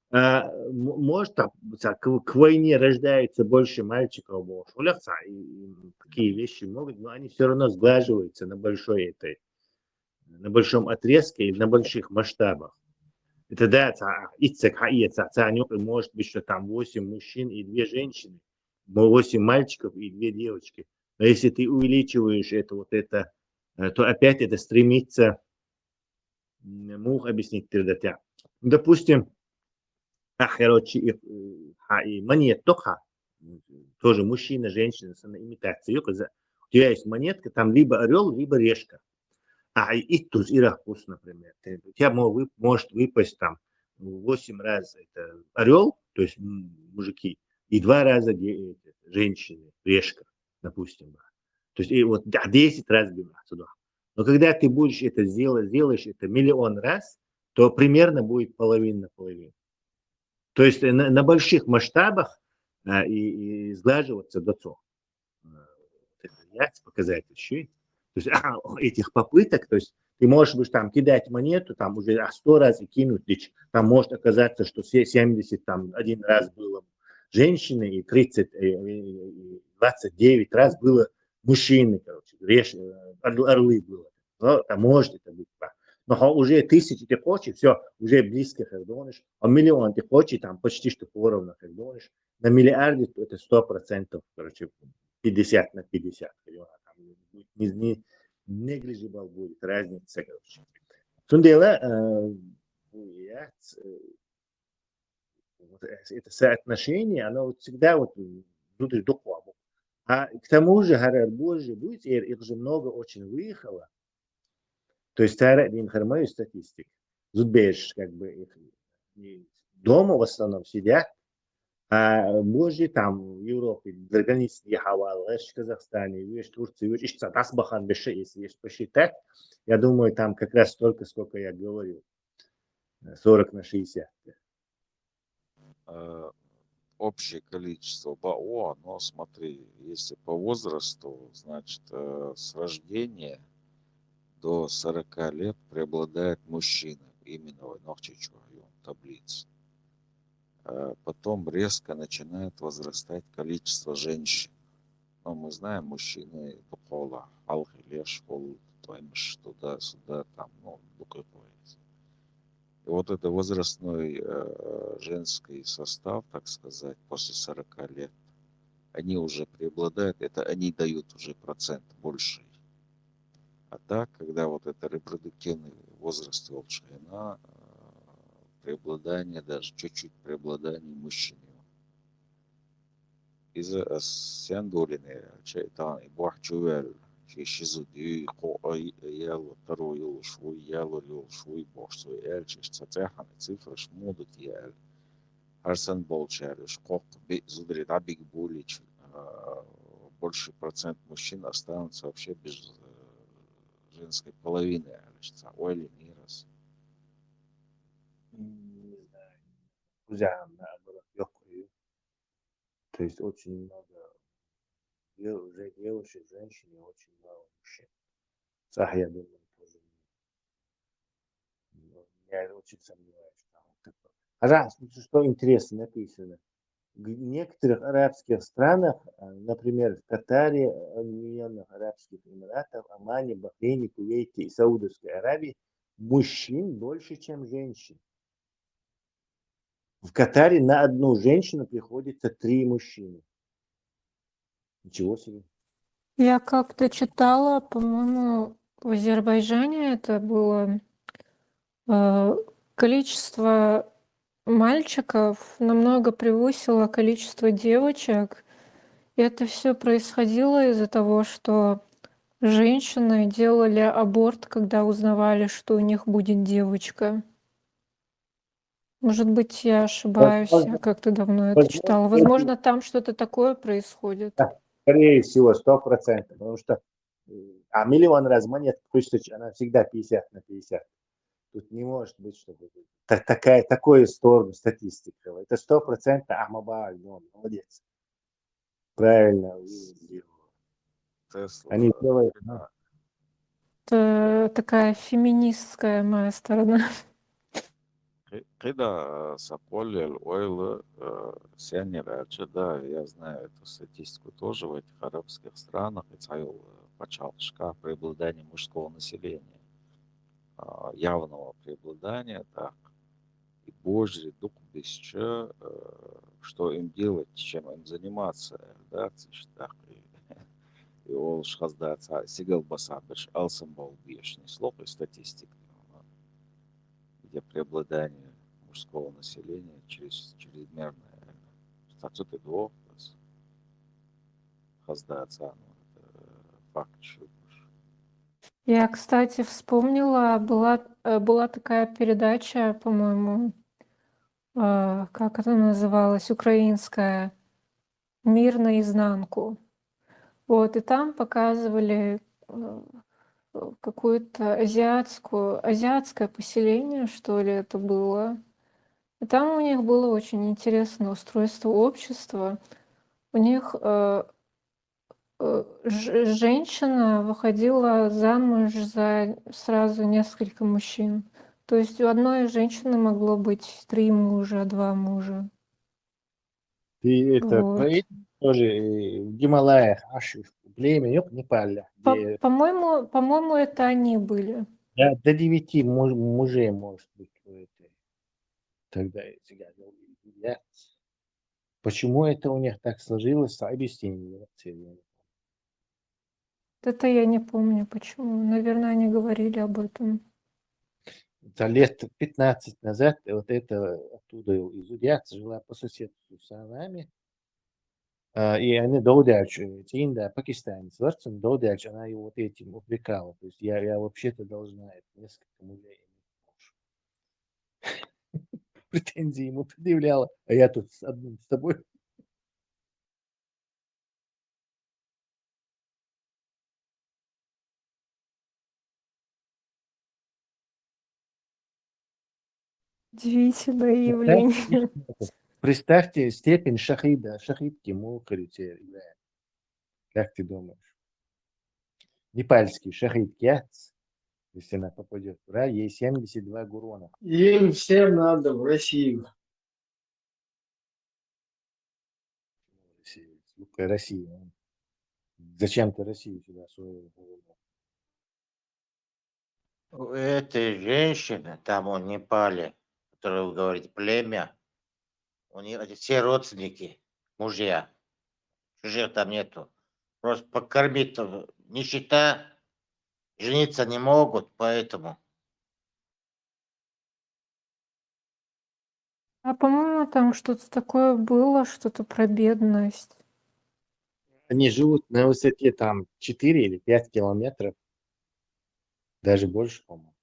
А, м- может, там, ца- к, к войне рождается больше мальчиков, может, уляхца, и, и такие вещи могут, но они все равно сглаживаются на большой этой, на большом отрезке или на больших масштабах. Это да, ца- иццек хаия ца- ца нюк, и может быть, что там восемь мужчин и две женщины, восемь мальчиков и две девочки. Но если ты увеличиваешь это, вот это, э, то опять это стремится, м, мух объяснить передать. Допустим, а, короче, и, э, ха, и монет тоха, тоже мужчина, женщина, с имитацией. У тебя есть монетка, там либо орел, либо решка. А и туз ирахус, например. Ты- У тебя мо- вы- может выпасть там восемь раз это орел, то есть м, мужики, и два раза де- эти, женщины, решка, допустим. Да. То есть и вот да, десять раз бивах сюда. Но когда ты будешь это сделать, сделаешь это миллион раз, то примерно будет половина на половину. То есть на, на больших масштабах а, и, и сглаживаться до цо. Э, вот это яйца показать еще. То есть а, этих попыток, то есть ты можешь быть там кидать монету, там уже а, сто раз и кинуть, лишь там может оказаться, что все семьдесят там один раз было женщины и тридцать, э, и двадцать девять раз было мужчины, короче, реш, э, орлы было. Но это может это быть. Но уже тысячи ты хочешь, все, уже близко, как думаешь, а миллион ты хочешь, там почти что поровну, как думаешь, на миллиарде это сто процентов, короче, пятьдесят на пятьдесят. Понимаешь? Там не, не, negligible будет разница, короче. Тундела, э, это соотношение, оно вот всегда вот внутри духового. А к тому же, Гарар Божий будет, их же много очень выехало. То есть, цара дин хармаю статистик. Зудбеш, как бы, их дома в основном сидят, а Божий там в Европе, за границей я хавал, в Казахстане, в Турции, в Турции, дас бахан беше, если есть посчитать, я думаю, там как раз столько, сколько я говорил. сорок на шестьдесят. Э, общее количество бао, но смотри, если по возрасту, значит, э, с рождения до сорока лет преобладают мужчины, именно в Нохчичу район, таблица. Э, Потом резко начинает возрастать количество женщин. Но мы знаем, мужчины по полу, алхилеш, пол, туда-сюда, там, ну, буквы. И вот это возрастной э, женский состав, так сказать, после сорока лет, они уже преобладают, это они дают уже процент больший. А так, когда вот это репродуктивный возраст волчина, э, преобладание, даже чуть-чуть преобладание мужчин. Иза ас сяндолине чайтан и бахчувел, чи шизу дюй, ко ай ял, таро юл швуй, ял юл швуй, бахсуй эл, чи цацяхан цифраш мудут ял. Арсан болчар, шкок би зудри дабиг булич, а, больший процент мужчин останутся вообще без э, женской половины, алишца, ойли нирас. Не знаю. Кузя, наоборот, лёгкую. То есть очень много де- уже девушек, женщин и очень мало мужчин. Цах, я думаю, тоже. Ну, я очень сомневаюсь, что там вот такое. Хотя, что интересно написано. В некоторых арабских странах, а, например, в Катаре, Объединенных Арабских Эмиратах, Омане, Бахрейне, Кувейте и Саудовской Аравии, мужчин больше, чем женщин. В Катаре на одну женщину приходится три мужчины. Ничего себе. Я как-то читала, по-моему, в Азербайджане это было. Э, Количество мальчиков намного превысило количество девочек, И это все происходило из-за того, что женщины делали аборт, когда узнавали, что у них будет девочка. Может быть, я ошибаюсь, я как-то давно это читала. Возможно, там что-то такое происходит. Да, скорее всего, сто процентов. Потому что, э, а миллион раз монет, пусть она всегда пятьдесят на пятьдесят. Тут не может быть, чтобы та- такая, такую сторону статистика. Это сто процентов Ахмаба, ну, молодец. Правильно сделал. Тесла. Они делают, ну, Да. Это такая феминистская моя сторона. Къи- Къида, э, са къуллел ойла, э, сенни гъарча, да, я знаю эту статистику тоже в этих арабских странах, и цайл, э, пачалкъ шка преобладание мужского населения, а, явного преобладания, так, и божри дукъ бисча, э, что им делать, чем им заниматься, да, циш, так, и, и олуш хаздац, а, сигал басабеш, алсам бол бешни, слух и статистика, где преобладание мужского населения через, чрезмерное, статут и двух, то есть хаздац, а, ну, это факт, что Я, кстати, вспомнила, была, э, была такая передача, по-моему, э, как она называлась, украинская, «Мир наизнанку». Вот, и там показывали, э, э, какую-то азиатскую, азиатское поселение, что ли, это было. И там у них было очень интересное устройство общества. У них, э, э, ж- женщина выходила замуж за сразу несколько мужчин. То есть у одной женщины могло быть три мужа, два мужа. Ты это Вот. поэт тоже, э, в Гималаях, аж племя, ёк, Непале, По- где По-моему, по-моему, это они были. до, до девяти муж- мужей может быть у этой. Тогда я тебя говорю, я- Почему это у них так сложилось, объяснение. Это я не помню, почему. Наверное, они говорили об этом. Это лет пятнадцать назад, вот это оттуда из Удьяц жила по соседству с нами. А, и они Даудяч, э, Тинда, пакистанец, Варцин Даудяч, она его вот этим упрекала. То есть я, я вообще-то должна это несколько мужей иметь муж. Претензии ему предъявляла, а я тут с одним с тобой. Удивительное явление. Представьте степень шахида, шахидки Мукритер. Как ты думаешь? Непальский шахид Кяц, если она попадет в рай, ей семьдесят два гурона. Им всем надо в Россию. Россия, Россия. Зачем ты Россию сюда свою? У этой женщины, там у Непале, которую вы говорите, племя, у нее все родственники, мужья. Чужих там нету. Просто покормить там нищета, жениться не могут, поэтому. А по-моему, там что-то такое было, что-то про бедность. Они живут на высоте там четыре или пять километров. Даже больше, по-моему.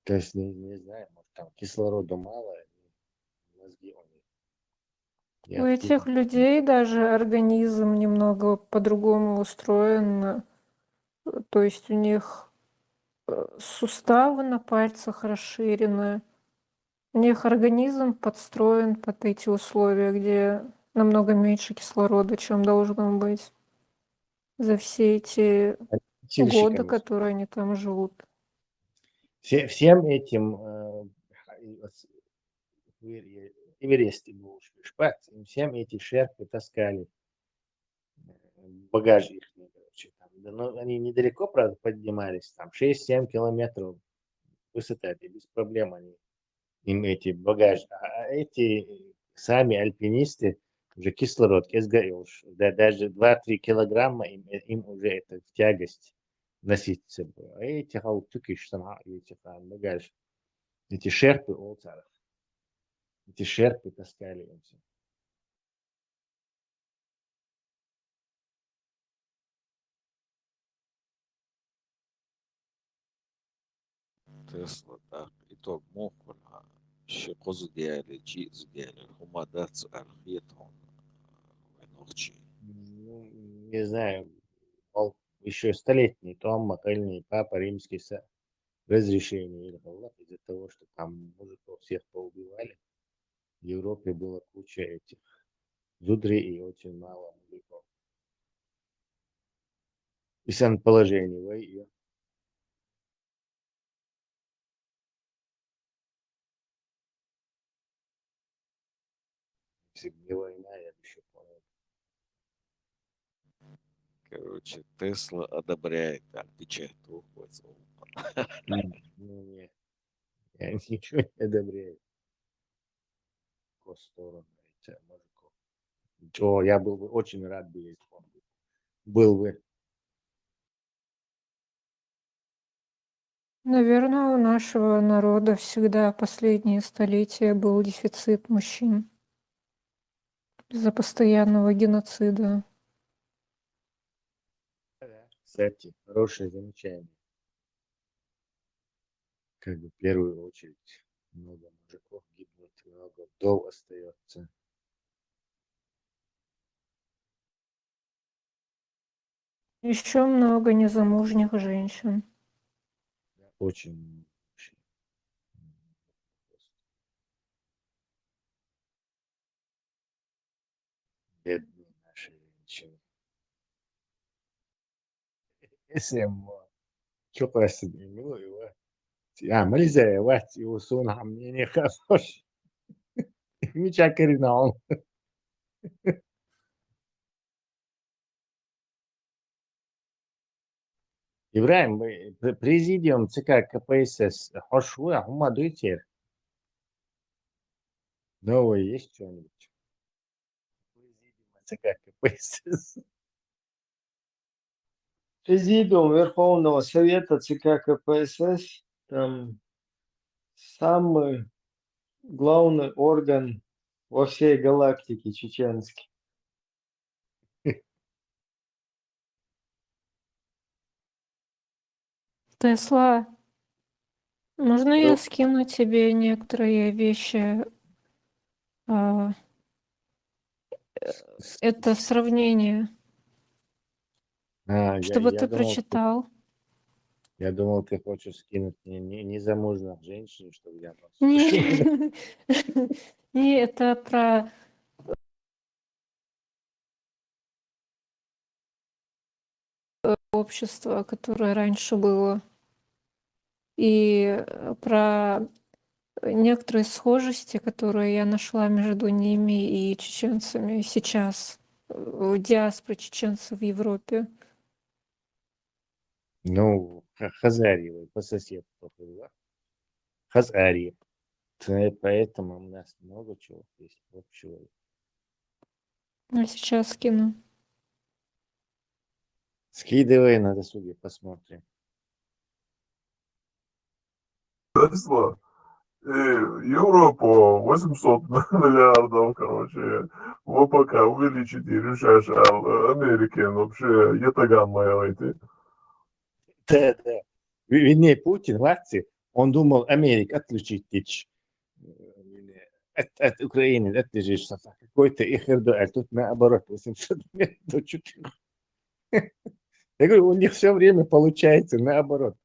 То есть, не, не знаю, может, там кислорода мало, мозги у них. У этих людей даже организм немного по-другому устроен. То есть у них, э, суставы на пальцах расширены. У них организм подстроен под эти условия, где намного меньше кислорода, чем должно быть. За все эти годы, которые они там живут. Всем этим, э, Эвересте был шпац, им всем эти шерпы таскали, э, багаж их, короче, там, да, но они недалеко, правда, поднимались, там шесть-семь километров высота, это без проблем они, им эти багаж, а эти сами альпинисты уже кислород, да, даже два-три килограмма им, э, им уже это в тягость носить с собой. А эти халк тюкиш сама, эти багаж, эти шерпы, о, царах. Эти шерпы таскали им все. Тесла, так, итог муха хул, ши-кхо зуда яьлча, ши-кхо зуда яьлча, хӀама дац аьлла хета хьуна вай нохчийн? Ну, не знаю, мол, еще столетний тӀом ма кхеллий, папа римский са разрешение ил хилла, из-за того, что там мужиков всех поубивали. В Европе было куча этих зударий и очень мало мужиков. И сан положение вай, и если бы не война, я бы еще понял. Короче, Тесла одобряет, там печать выходит. М, ну, не, я ничего не одобряю. По сторону этих мужиков. О, я был бы очень рад бы, если бы он был бы. Наверное, у нашего народа всегда последние столетия был дефицит мужчин из-за постоянного геноцида. Кстати, хорошее замечание. Как бы в первую очередь много мужиков гибнет, много вдов остается. Еще много незамужних женщин. Очень много вообще. Бедные наши женщины. Если ему чё простит, ему его. Я, Мализа, я, вать, его сон, а мне не хорош. Мича Карина он. ИбрахӀим, президиум ЦК КПСС хьош ву, хӀума дуй церан? Новое есть что-нибудь? Президиум ЦК КПСС. Президиум Верховного Совета ЦК КПСС, там самый главный орган во всей галактике чеченский. Тесла, можно я скину тебе некоторые вещи? А, э, это сравнение, А, я, чтобы я ты думал, ты, прочитал. я думал, ты хочешь скинуть не, не, незамужних женщин, чтобы я просто Не, не, это про э, общество, которое раньше было, и э, про некоторые схожести, которые я нашла между ними и чеченцами сейчас, э, диаспора чеченцев в Европе. Ну, ха- хазарьевы по соседству было. Хазарьи. Т- Поэтому у нас много чего есть общего. Я сейчас скину. Скидывай на досуге, посмотрим. Тесла. И Европа восемьсот миллиардов, короче, ВПК увеличить и решаешь, а Америке вообще етаган моя эти. Да, да. Ви- Вернее, Путин, ватсі, он думал Америка отключить тич. От, от Украины отключить, что какой-то их эрду, а тут наоборот, восемьсот миллиардов чуть. Я говорю, у них все время получается наоборот.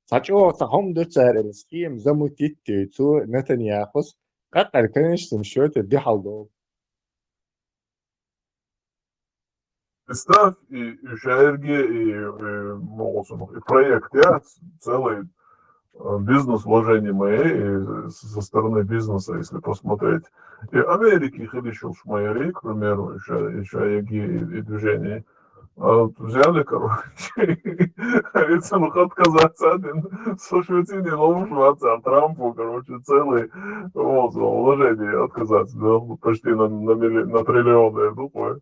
Сачо, сахом дочар, схем замутить, цу Нетаньяхус. Как, конечно, все это дихалдо. Представь, и, и шаерге, и, и, ну, вот он, и проект, я ц- целый э, бизнес-вложение мои, и с- со стороны бизнеса, если посмотреть. И Америки хили шуш майори, к примеру, еще, еще еги и, и движение. А вот взяли, короче, говорится, ну отказаться один со Швецией ловушиваться, а Трампу, короче, целый вот, вложение отказаться, да, почти на, на, милли- на триллион, я думаю.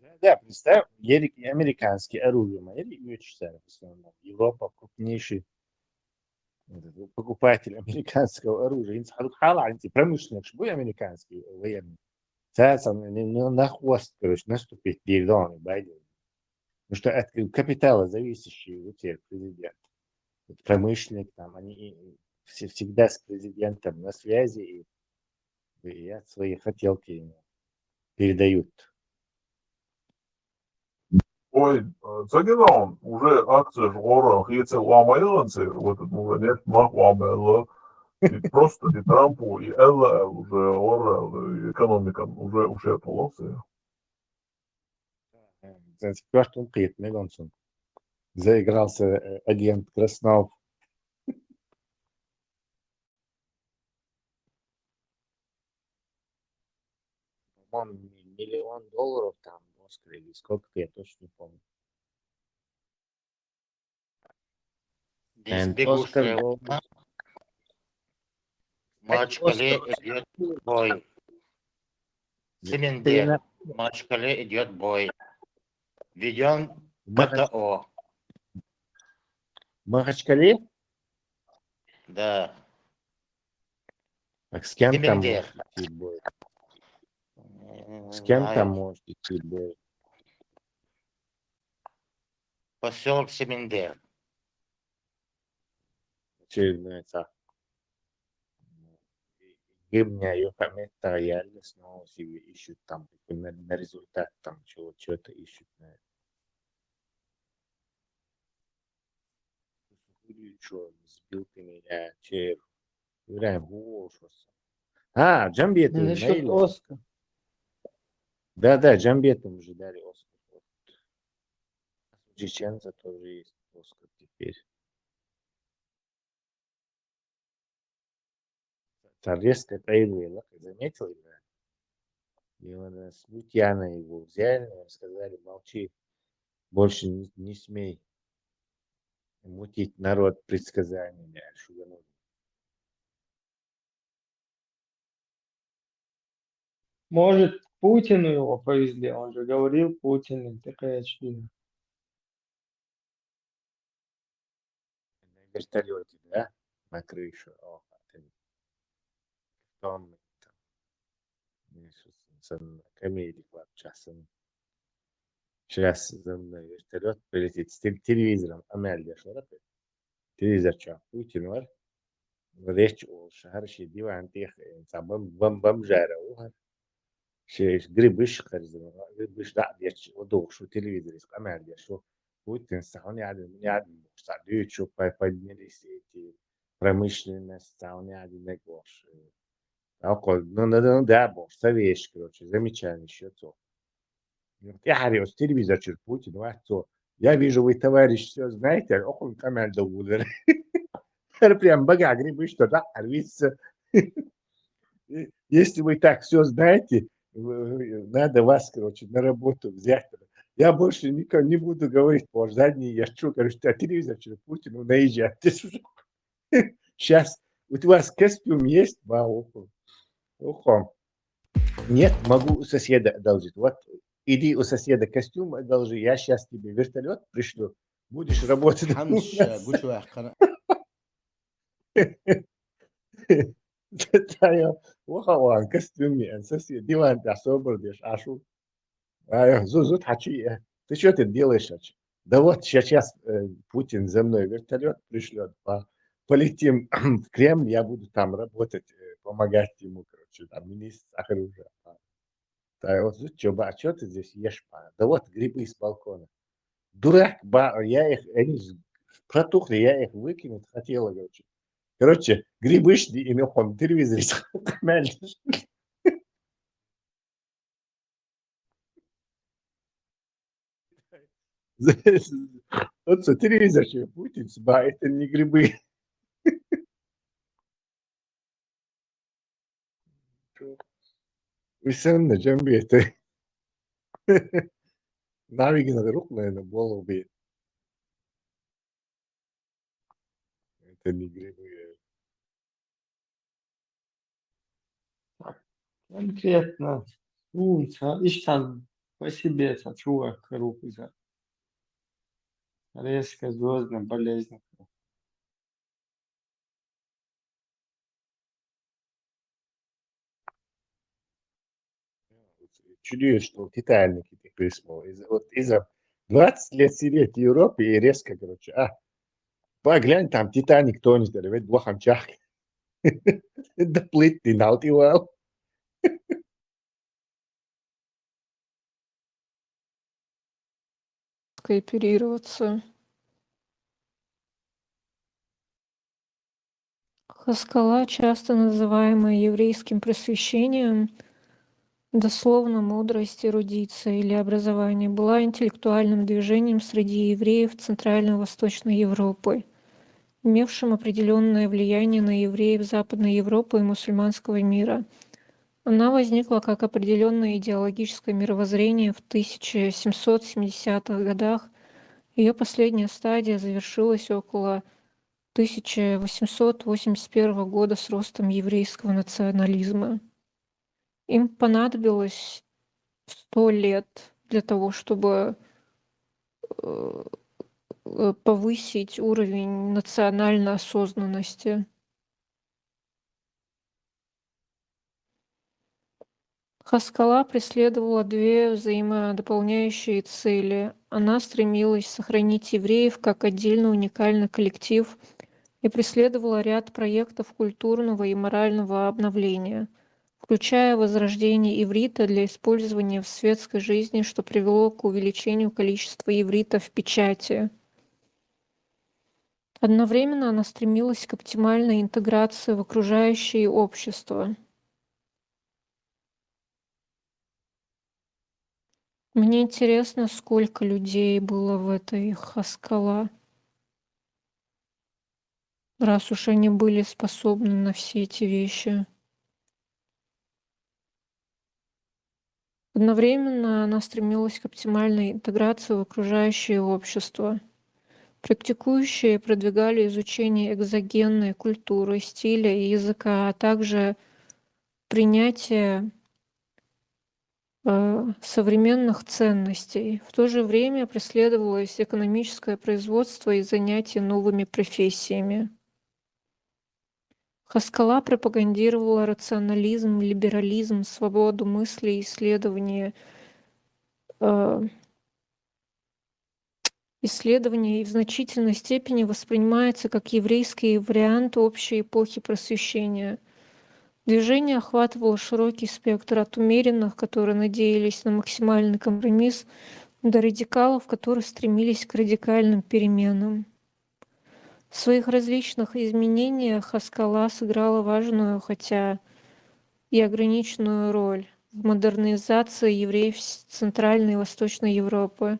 Да, да, представь, американское оружие, мы или в основном. Европа крупнейший покупатель американского оружия. Инц хадук хала, инц промышленник, шбу американский военный. Цацам на хвост, короче, наступить дирдон Байден. Потому что от капитала зависящий у тебя президент. промышленник, там, они и- и все, всегда с президентом на связи и, и свои хотелки ему передают. Ой, э, цаги ногӀан, уже акцеш гӀора хецел ва ма ялан цер, вот это уже нет, мах ва ма ялла. И просто ди Трампу и Элла уже гӀора, э, экономикан уже ушеталал цер. Зэн спёрт он киет мегонсон. Заигрался э, агент Краснов. По-моему, ми- миллион долларов там в Оскаре, или сколько, я точно не помню. Здесь бегущая волна. В Махачкале идет бой. Семендер. В Махачкале идет бой. Введен ГТО. В Махачкале? Да. Так с кем там Семендер. Может идти бой? Э, С кем знаю. Там может идти бой? Поселок Семендер. Очередная ца. Гибня ю хамет та реально снова себе ищут там на, на результат там чего что-то ищут на что сбил ты меня, че Юрай, гуошос. А, Джамбетов Насчет Наилов. Оскар. Да, да, Джамбетов уже дали Оскар. Чеченца тоже есть Оскар теперь. Та резко Кайл Вейлок заметил, да? И он э, Смутьяна его взяли, сказали, молчи, больше не, не смей мутить народ предсказаниями, а Шуганов. Может, Путину его повезли, он же говорил Путину, такая чудина. На вертолете, да? На крышу. О, это там. Комедий клаб часом. Сейчас за мной вертолет прилетит с тел- телевизором. Амелья Шорапет. Телевизор чё? Путин вар. Речь о шахар ши диван тех. Бам бам бам жара ухар. Ши грибыш харзан. Грибыш да речь о дух шу телевизор из Амелья шу. Путин сауни один один. Садючу поднялись эти промышленность сауни один не гош. Около, ну, ну, ну, да, бог, стареешь, короче, замечание еще то. Я говорю, телевизор через Путин, вот то. Я вижу, вы, товарищ, все знаете, а около команда удар. Прям бага грибы, что да, арвится. Если вы так все знаете, вы- надо вас, короче, на работу взять. Я больше никому не буду говорить, по задней я что, короче, а телевизор через Путину наезжать. Сейчас. Вот у вас костюм есть? Ба, ухо. Ухо. Нет, могу у соседа одолжить. Вот иди у соседа костюм одолжи. Я сейчас тебе вертолет пришлю. Будешь работать. Хьамс гучу ваьккхана. Ухо, костюм, сосед. Диван, да, собор деш, ашу. Ай, зузут хачи. Ты что ты делаешь, ачи? Да вот сейчас э, Путин за мной вертолет пришлет. Полетим в Кремль, я буду там работать, э, помогать ему, короче, там министр оружия. Да вот, что, ба, что ты здесь ешь, ба? Да вот грибы с балкона. Дурак, ба, я их, они протухли, я их выкинуть хотела, короче. Короче, грибы шли, и он телевизор. Вот что, телевизор, что, Путин, ба, это не грибы. Уйсанна, Джамбета. Навигин рук, наверное, голову бьет. Это не грибы. Конкретно улица, ишь там по себе, чувак, руку за. Резко, звездно, болезнь. Чудесно, что китайники ты присмол. Из, вот из-за двадцать лет сидеть в Европе и резко, короче, а, Vai glān tam Titanic tōnis, tad vēt blaham čahk. Doplīti nalti vāl. Кооперироваться. Хаскала, часто называемая еврейским просвещением, дословно мудрость, эрудиция или образование, была интеллектуальным движением среди евреев Центральной и Восточной Европы, имевшим определённое влияние на евреев Западной Европы и мусульманского мира. Она возникла как определённое идеологическое мировоззрение в тысяча семьсот семидесятых годах. Её последняя стадия завершилась около тысяча восемьсот восемьдесят первого года с ростом еврейского национализма. Им понадобилось сто лет для того, чтобы, э, э, повысить уровень национальной осознанности. Хаскала преследовала две взаимодополняющие цели. Она стремилась сохранить евреев как отдельный уникальный коллектив и преследовала ряд проектов культурного и морального обновления, включая возрождение иврита для использования в светской жизни, что привело к увеличению количества иврита в печати. Одновременно она стремилась к оптимальной интеграции в окружающее общество. Мне интересно, сколько людей было в этой Хаскала, раз уж они были способны на все эти вещи. Одновременно она стремилась к оптимальной интеграции в окружающее общество. Практикующие продвигали изучение экзогенной культуры, стиля и языка, а также принятие, э, современных ценностей. В то же время преследовалось экономическое производство и занятие новыми профессиями. Хаскала пропагандировала рационализм, либерализм, свободу мысли, исследования, э, исследования и в значительной степени воспринимается как еврейский вариант общей эпохи просвещения. Движение охватывало широкий спектр, от умеренных, которые надеялись на максимальный компромисс, до радикалов, которые стремились к радикальным переменам. В своих различных изменениях Хаскала сыграла важную, хотя и ограниченную, роль в модернизации евреев с-, Центральной и Восточной Европы.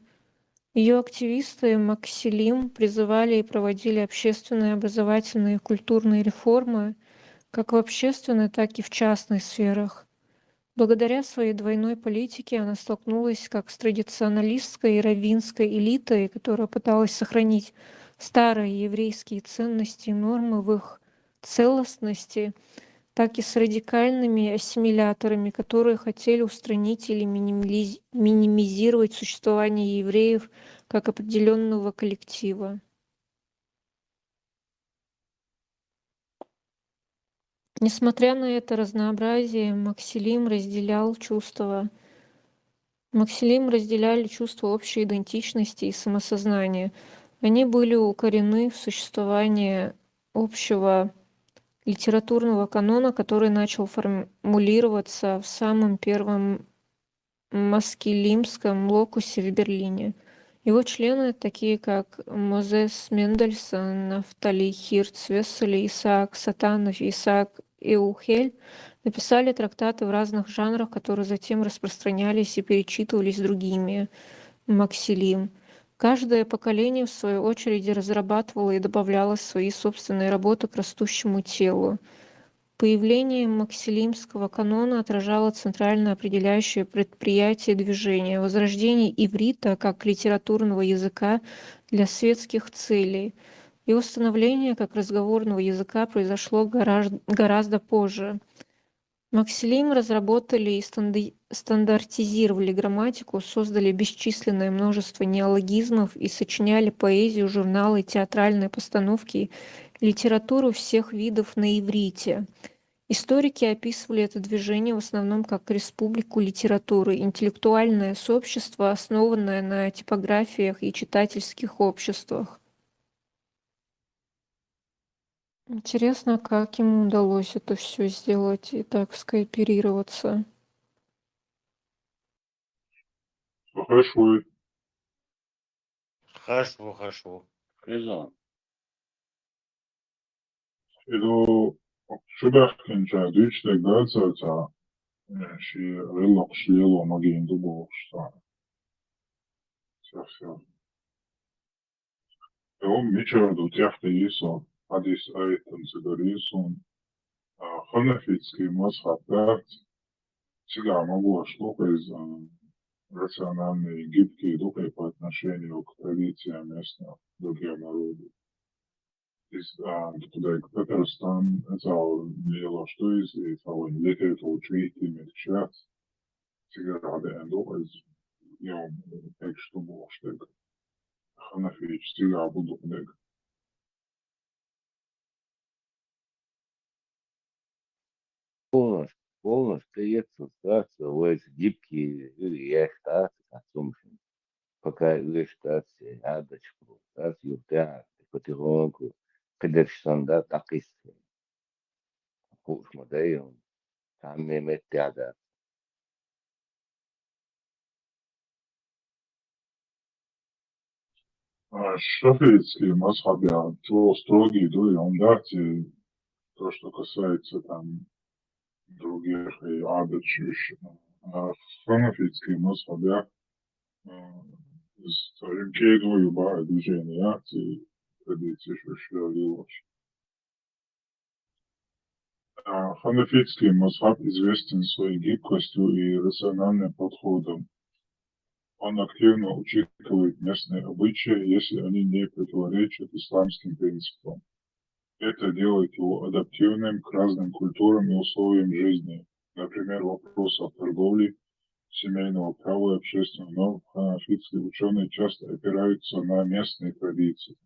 Её активисты Максилим призывали и проводили общественные, образовательные и культурные реформы как в общественной, так и в частной сферах. Благодаря своей двойной политике она столкнулась как с традиционалистской и раввинской элитой, которая пыталась сохранить старые еврейские ценности и нормы в их целостности, так и с радикальными ассимиляторами, которые хотели устранить или минимализ-, минимизировать существование евреев как определённого коллектива. Несмотря на это разнообразие, Максилим разделял чувства. Максилим разделяли чувство общей идентичности и самосознания. Они были укорены в существовании общего литературного канона, который начал формулироваться в самом первом маскилимском локусе в Берлине. Его члены, такие как Мозес Мендельсон, Нафтали Хирц Вессели, Исаак Сатанов и Исаак Эухель, написали трактаты в разных жанрах, которые затем распространялись и перечитывались другими Максилим. Каждое поколение, в свою очередь, разрабатывало и добавляло свои собственные работы к растущему телу. Появление максилимского канона отражало центрально определяющее предприятие движения, возрождение иврита как литературного языка для светских целей. Его становление как разговорного языка произошло гараж-, гораздо позже. Максилим разработали и станды-, стандартизировали грамматику, создали бесчисленное множество неологизмов и сочиняли поэзию, журналы, театральные постановки, литературу всех видов на иврите. Историки описывали это движение в основном как республику литературы, интеллектуальное сообщество, основанное на типографиях и читательских обществах. Интересно, как ему удалось это все сделать и так скооперироваться. Хорошо. Хашву, хашву. Хезон. Иду шубахкинча дючдег дацаца, ши рылокш лело магин дубовшта. Все, все. Эом мичарду тяхта Иисус, адис айтан цигар Иисус, а, ханафитский мазхаб дарц, цига могу, что из, а, рациональный, гибкий духе по отношению к традициям местных, другим народам. Из, а, туда и к Татарстан, это лело, что из, и того, летает учить, и мечтать. Цигар гӀяда ду из, я так что бу оштег. Ханафич цигар бу дукъдег. Полностью, полностью, ты ецу статься, весь гибкий, или я статься, как сумшин. Пока весь статься, я дочку, статься, юртя, потихоньку, кадерштан, да, так и с-, хуш модаем, там не мет тяда. А, шафиитский мазхаб, я, чё строгий, да, и он дать, и то, что касается там других, и адачиш, а, ханафитский мазхаб, я, а, с своим кедо, юба, движение, я, и традиции, что, что делаешь. А, ханафитский мазхаб известен своей гибкостью и рациональным подходом. Он активно учитывает местные обычаи, если они не противоречат исламским принципам. Это делает его адаптивным к разным культурам и условиям жизни. Например, вопросов торговли, семейного права и общественных норм ханафитские ученые часто опираются на местные традиции.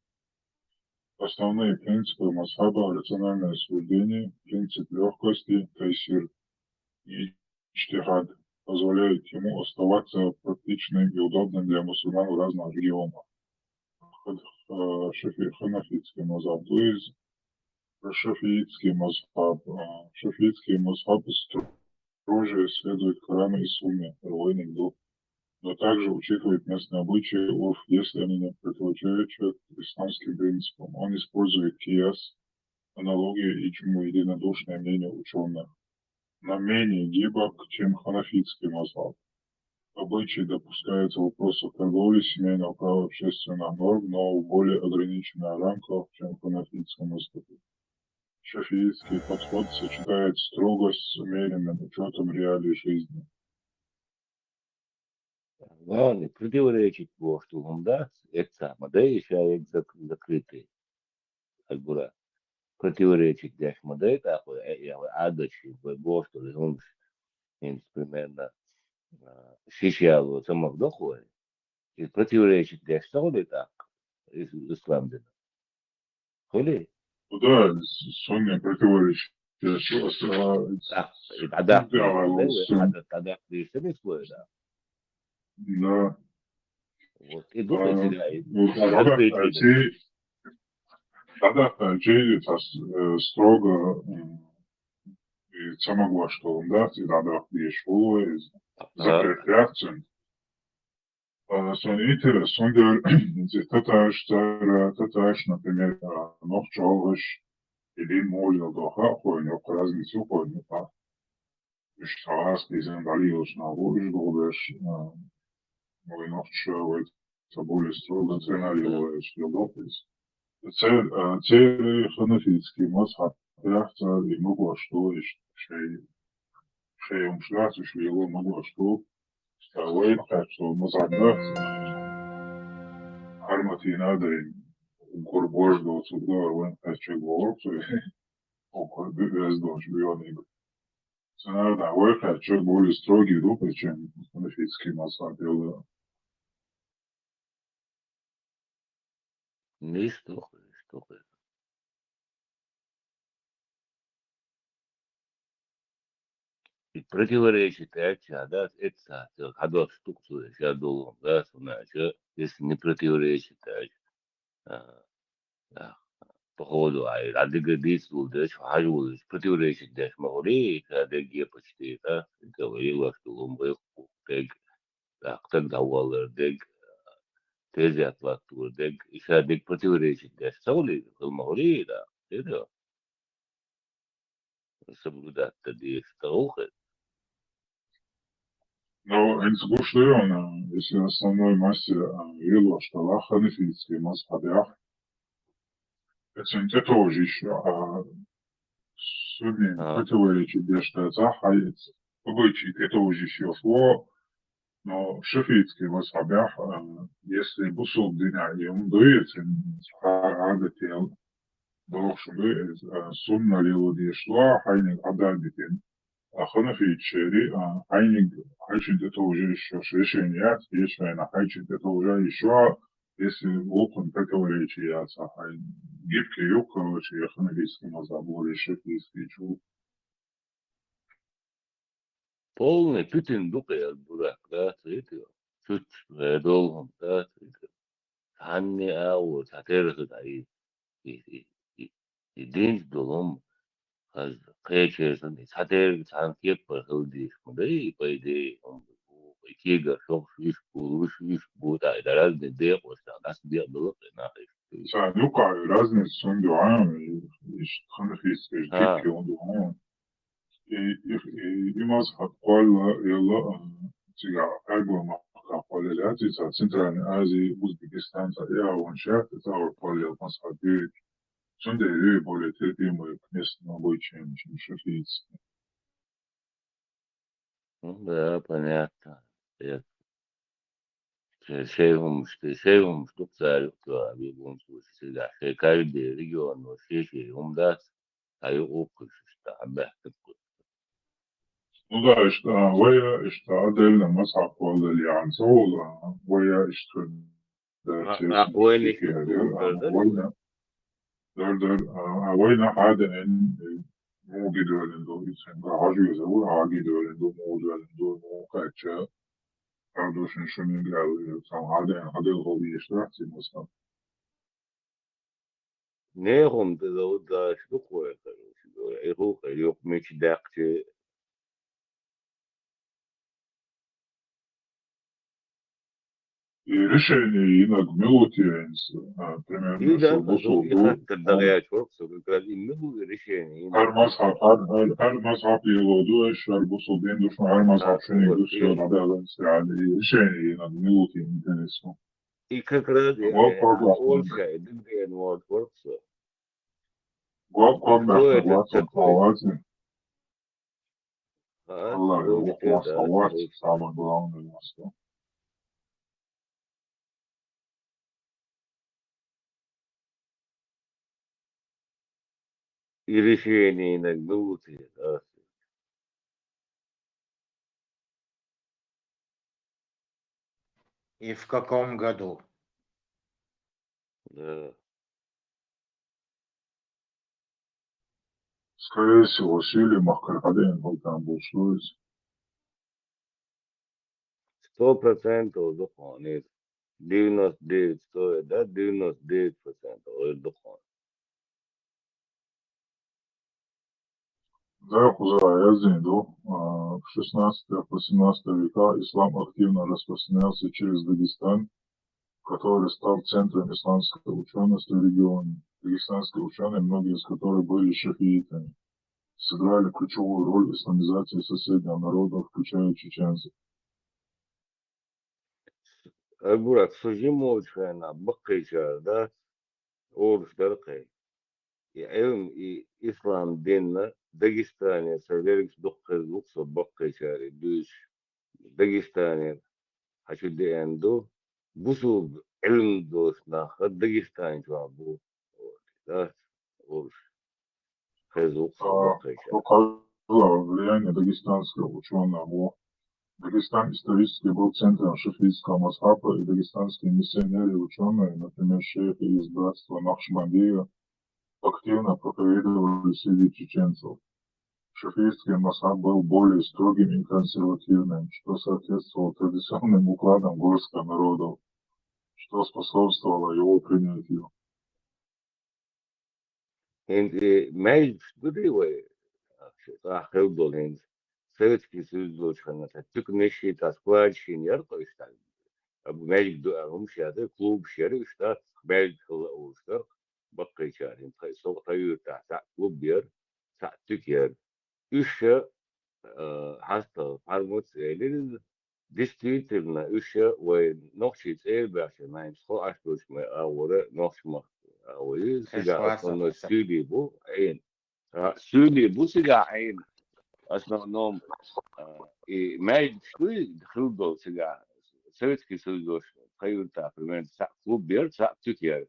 Основные принципы мазхаба: рациональное суждение, принцип легкости, тайсир, и иджтихад позволяет ему оставаться практичным и удобным для мусульман в разных регионах. Хад-, э, шафи-, ханафитский мазхаб, то есть шафиитский мазхаб, э, шафиитский мазхаб строже следует Корану и Сунне, рвойник дух, но также учитывает местные обычаи, урф, если они не противоречат исламским принципам. Он использует кияс, аналогию, иджму, единодушное мнение ученых, но менее гибок, чем ханафитский мазхаб. Обычаи допускаются вопросов торговли, семейного права, общественных норм, но в более ограниченных рамках, чем в ханафитском мазхабе. Шафиитский подход сочетает строгость с умеренным учетом реалий жизни. Главное, противоречить во что он даст, это самое, да, еще я зак-, закрытый. Как бы, да. Противоречить дяш модель такой, э, я вот адочи, бо-, бо что ли, он ж, им примерно, а, шишиало, самых доходит. И противоречить дяш, что ли, так, ис-, ислам дина. Хули? Ну да, с-, Сунне противоречит. Я чё, а, Так, и тогда, Да, да, вот, да, сын. Тогда, тогда ты что не споришь, да? Да. Вот, и думай А, себя, и Ну, и тогда ответили. тайчи, тогда тайчи, это с-, э, строго, м, и самоглашенный, да, всегда да, и школу, и Ага. запрет реакцию. А, сон интерес, сон дер, здесь таташ, цара, таташ, например, а, нохчалгаш, или молил доха, хуйнёк, разницу хуйнёк, а. Иш таас, дизен, далилыш, на, бу, иш, голдеш, а, мой нохча, вой, са более строго, цена, лило, иш, лило, иш. Це, а, це ханафитский мазхаб, реакция, и могу, а что, иш, шей, шей, ум, шлях, иш, лило, могу, а что, Ста вайн качо мазанда. Арматина дайн. Гурбож до сюда вайн качо гор. Окор без дождь бионик. Цена да вайн качо более строгий дупы, чем ханафитский мазхаб. Ну и что, что. И противоречит, это, да, это, это, хадо штук, я думал, да, значит, если не противоречит, а, а, да. Походу, ай, а дика дийцалуш, хьажа волуш, противоречить деш ма хуьлий, ша дегге почти, да? Дика вай лош долу ма вай дег, тӀаккха дагавалар дег, тезет латтор дег, и ша дика противоречить деш ца хуьлий, хила ма хуьлий, да? Дика. Соблюдать дан дезаш ца хуьлу хир. Ну, хӀинца гуш ду вайна, если основной массе, а, вела, что ла ханафитский мазхабехь, эцун тӀетовжа йиш йо, а, суннин А. противоречить деш дацахь, хьай эца обычай тӀетовжа йиш йолуш ву, но шафиитский мазхабехь, а, если бусулба динехь и хӀума ду, эцун хьа-, хьадател дохуш ду, иза, а, сунна лело деш ло, хьайниг Ӏадабитина. А ханафитчери, а, хьайниг хьайчун тӀетовжа йиш йолуш решение яц, ешвайна хьайчун тӀетовжа йиш йо, если вукхун противоречие яц, а хьайн гибкий ю, короче, я ханафитский мазхаб ву, я шафиитский чу. Полный путин ду-кх и бурак, да, цуьнан? Чуьтта вай долу хӀума, да, цуьнан? Цхьанне а ву, цхьа терра хи дӀа и, и, и, и, и динца долу хӀума, хаза кхечеран, и цхьа терра, цхьана кепара хила дийш ма дай, и, по идее, хӀума бу, и кегара шовш виш бу, виш, виш бу, тӀаккха и разный декъош, тӀаккха дас декъа далла кхин нах иштта. Царна юкъахь разница хӀунда ю, а, и, и ханафитский Ха. дикка хӀунда ю, а? И, и, и, и мазхаб кхолла, елла, а, цигахь Ӏаьрбойн махкахь кхолла яц, и цхьа Центральная Азия, Узбекистан, цхьа и агӀонаш яц, и цхьа кхолла елла мазхаб ю. Цундела ю более терпимый к местным обычаям, чем шафиитский. Ну да, понятно. Я Шайн, шайн хӀумаш, шайн хӀумаш ду-кх цара юкъа, а, в любом случае, цигахь шайн каждый регионо шен-шен хӀума дац, а юкъа укхуш иштта хьан баьхкина. Ну да, иштта, а, вай, иштта, отдельно мазхаб кхоллал яхьан ца волу, а, вай, иштта, да, А, честно, а вайна иштта иштта хир хӀума дар а, дара? Вайна, дар, дар, а, а вайна хьада эн, э, муха гидоьллина ду, и цуьнга хьажа веза ву, хьан гидоьллина ду, муха доьллина ду, муха кхаьчча, Ардошин шуьниг аьлла, цхьа хьаден, хьаден хӀу веш дац, и маса. Нехум тӀе ловдаш ду кхойкхур, и хӀу кхайра юкъа мича даьккхича. И решение йинарг мила ву те хӀинца, а, примерно, И да, шо бусул и ду? Хаттар дагӀа яц воккха со, как раз и мила ву и решение йинарг? ХӀара мазхаб, хӀара, хӀара, хӀара мазхаб лело ду, аш хӀара бусул дин ду, шуна хӀара мазхаб А, шуьниг вот, ду, шо и дӀадала, и решение йинарг мила ву те интересно. И как раз я, Гол я, ког а, вахтунга. Польша, и дагадеана воцу воккха со. Гол ког Кто бахтунга это вацал такой? Словаци. А? Аллах, Лучше Аллах, это, а? Словаци, самое главное место. И решение иногда лучше, да. И в каком году? Да. Скорее всего, Сирия махкара хьадеана хӀу там бу шуьйца. Сто процентов ду хьуна иза. Девяносто девять сто, да, девяносто девять процентов ой ду хьуна. Да, кхуза яздина ду, а, в шестнадцатом, восемнадцатом веках ислам активно распространялся через Дагестан, который стал центром исламской учёности в регионе. Дагестанские учёные, многие из которых были шафиитами, сыграли ключевую роль в исламизации соседних народов, включая чеченцев. Ай, Бурак, со жима волчу хенахь баккхийчара, да, олуш дара кхин. И Ӏилма, и ислам динна Дагестане сан вергас дукха хеза ву-кх со баккхийчаре дуьйцуш. Дагестане хьан чу деана ду, бусулба Ӏилма долуш нах Дагестан чохь бу, дац, олуш. Хеза ву-кх со А, баккхийчара. Что касается влияния дагестанских учёных, вот. Дагестан исторически был центром шафиитского мазхаба, и дагестанские миссионеры и учёные, например, шейхи из братства Нахшбандия, активно проповедовали среди чеченцев. Шафиитский мазхаб был более строгим и консервативным, что соответствовало традиционным укладам горских народов, что способствовало его принятию. ХӀинца и маьждигаш ду дий вай, цӀахь хилла долу хӀинца. Советский Союз долчу хенахь цхьа туьканаш а, цхьа складаш а яра-кх уьш цхьа. Амма маьждиг ду аьлла хӀумаш яцара, клубаш яра уьш, дац, маьждиг хилла а волуш дара-кх баккхийчара. ХӀинца тхайн, со, тхан юьртахь цхьаъ клуб яра, цхьаъ туька яра. Уьш а, хьастагӀа, хьармац а элира иза. Действительно, уьш а вай нохчий цӀера баьхча, наймс хо Ӏаш долчу ма агӀора, нохчмахка агӀора иза, цигахь основной суьйлий бу Ӏийна. А, суьйлий бу цигахь Ӏийна. Основном, а, и маьждигаш дуй хилла долу цигахь. Советский Союз долчу тхан юьртахь, примерно, цхьаъ клуб яра, цхьаъ туька яра.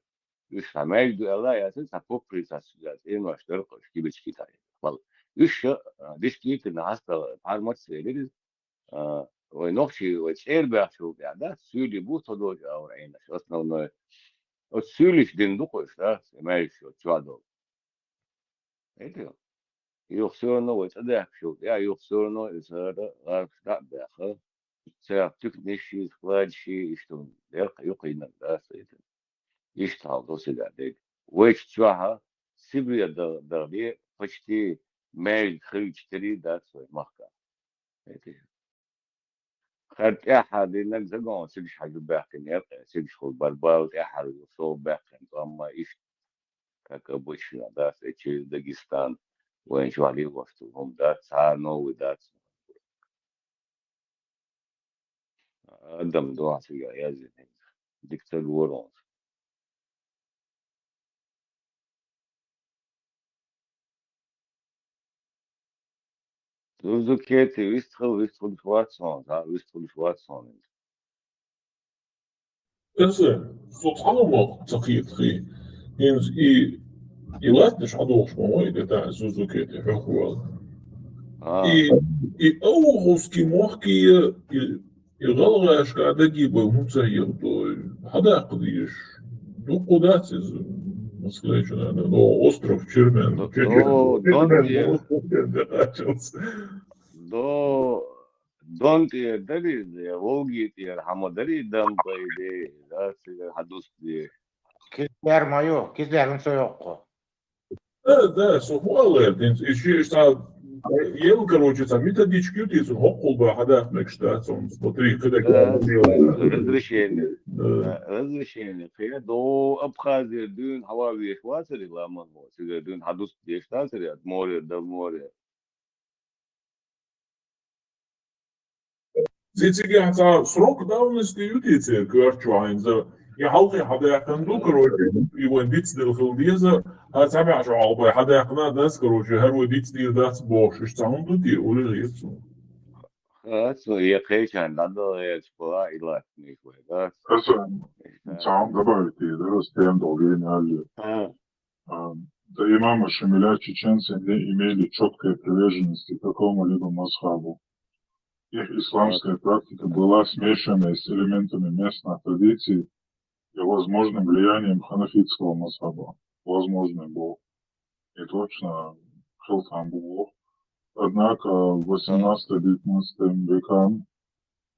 Уьш цхьа маьждиг ду аьлла а яцара, цхьа попприца, цхьа эйнаш дара-кх уьш, кибички тӀехь. Вала. Уьш а, а, действительно, хьастагӀа, хьармац а элира иза. А, вай нохчий, вай цӀера баьхча хӀума тӀехь, да, суьйлий бу тхо долчу агӀор Ӏийнарш, основной. Оцу суьйлиша дина ду-кх уьш, да, маьждигаш оцу чохь долу. Эти? Юха всё равно вай цӀа даьхкичул тӀаьхьа, юха всё равно и цара гӀаргаш дӀа а баьхна, царах туьканаш а, складаш а, иштта хӀума дерг а юкъа йинарг дац эти. Иштта хьал ду цига дерг. Вайчу чохь а Сибре да-, дахале, почти маьждиг хилча тера дац вай махкахь. Эти. Хьара тӀаьххьара динарг загон цигаш хьажа баьхкина яра, цигаш хула бара бала тӀаьххьара ю, со баьхкина, амма иштта, как обычно, да, через Дагестан, вайн чохь лелош ду хӀума дац, цхьа а новый дац. Адам дуьхьа цига яздина. Дика ца гора хьуна. Зузукети, вистхила, вистхилуш вац хьуна, да, вистхилуш вац хьуна. Аса, со цхьа хӀума ца кхетахий. ХӀинца и, и латтанаш хьадохуш ма вай, де та Зузукети хьоьхур вала. А. И, и Ауховский мохкия, и И гӀалгӀашка дагийбан хӀунда ца хьехадо? Хьадаккха дезаш. Дуккха дац иза Москвачу нана, но остров Чермен. До, Чечен, до, Чермен Дон остров Чермен дӀакхачалц. До, Дон тӀера дара иза, я Волги тӀера хьама дара и дам, по идее, да, цигара хьадустаде. Кизляр ма ю, Кизляр хӀунда ца йоккху? Да, да, со хӀун ала лаьа, хӀинца и ши, цхьа, ел, короче, цхьа методичка ю, цунна хӀоккхул бан хьадаккха мегаш дац, цунна, смотри, кхидерг. Да, разрешение. Да. Да, разрешение. Кхидерг до Абхазера дуьйна хьаван веш вацара ламан во, цигара дуьйна хьадуста деш дацара, от моря до моря. Ци-, цигахь цхьа срок давности ю те церан коьрта чохь хӀинца? И хьалхе хьадаьккхина ду, короче, и вайн дицделла хила деза, а цхьа маьӀ шо хьалхе хьадаьккхина дац, короче, хӀара вай дицдийр дац бохуш, иштта цхьа хӀума ду те, уллехь яц цунна. Хац, ну, я кхечан дӀадала гӀерташ бала и латтанаш вай, дац? Аса, цхьа хӀума добавить дийр дара, ас тема долу вен аьлла. А. А, до имама Шамиля чеченцы не имели чёткой приверженности к какому-либо мазхабу. Их исламская практика была смешанной с элементами местных традиций и возможным влиянием ханафитского мазхаба. Возможный был. И точно, хилтан бу. Однако в восемнадцатом-девятнадцатом векам,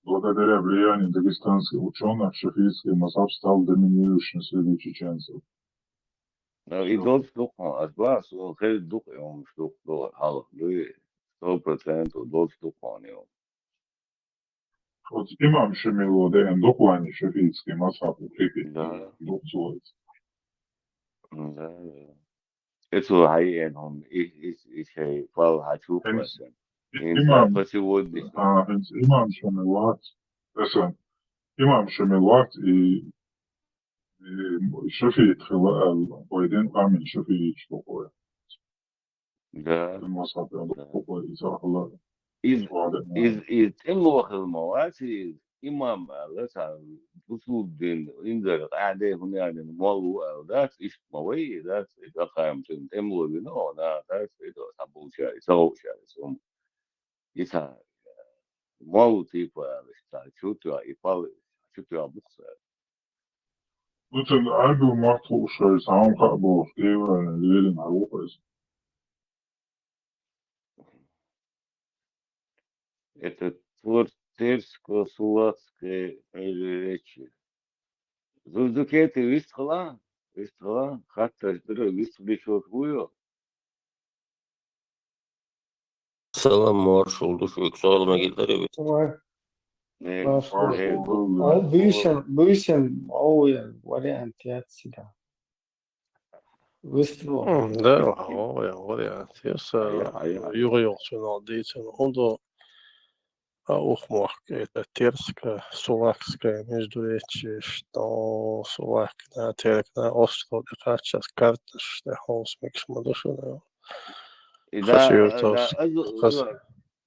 благодаря влиянию дагестанских учёных, шафиитский мазхаб стал доминирующим среди чеченцев. Ну, и долчу дукха, ас бахьа, со хеза дукха, и хӀумаш дукха до хьалха, дуй, сто процентов долчу дукха хьуна ю. Вот имам Шамило деана дукха вайна шафиитский мазхаб укрепить. Да. Дукха цо. Да, да. Эцо хьайеана хӀума, и, и, и шай пал хьачу хӀинца хвасан. ХӀинца имам, по сегодня. А, хӀинца имам Шамил вац, эсан, имам Шамил вац, и, и шафиит хила аьлла, вай дин къамел шафииташ ду кхой. Да. Дин мазхаб да. Кхой, и цахала. Из, из, из тӀемло хила ма вац, из имам аьлла, цхьа бусулба дин, инзаре къаьхьа де хӀун яьлла, молла ву аьлла дац, иштта ма вай, дац, и тӀакхайма цуьнан тӀемло вина, о, на, дац, и до, цхьа булчаьрца, ца гӀовшаьрца, хӀума. И цхьа молла типа аьлла, цхьа чу тоьхна, и пал чу тоьхна бу-кх цара. Ну, цуьнан Ӏаьрбийн мотт хууш, цхьа хӀума хаа болуш, тӀера лелина хьан ву-кх иза? Это турцерско-сулацкое противоречие. Зузукети вистхила, Вистхила, хаттар дара, вистхилийчош вуйо. Салам, маршал ду шуьга, суал мегар дара вист? Ой, Не, маршал. Э, Ол буйсан, буйсан, ой, вариант яц сида. Вистхила. М, да, ой, вариант. Яс, Ая, ая. Юга йогсун алдицин. Онда А ухмахка, это Терская, Сулакская междуречье, что Сулакна, Теркна, остров, это сейчас карта, что Холмс Микс Мадушина. И да, Хасиутовский, да, азу, Хас- азу,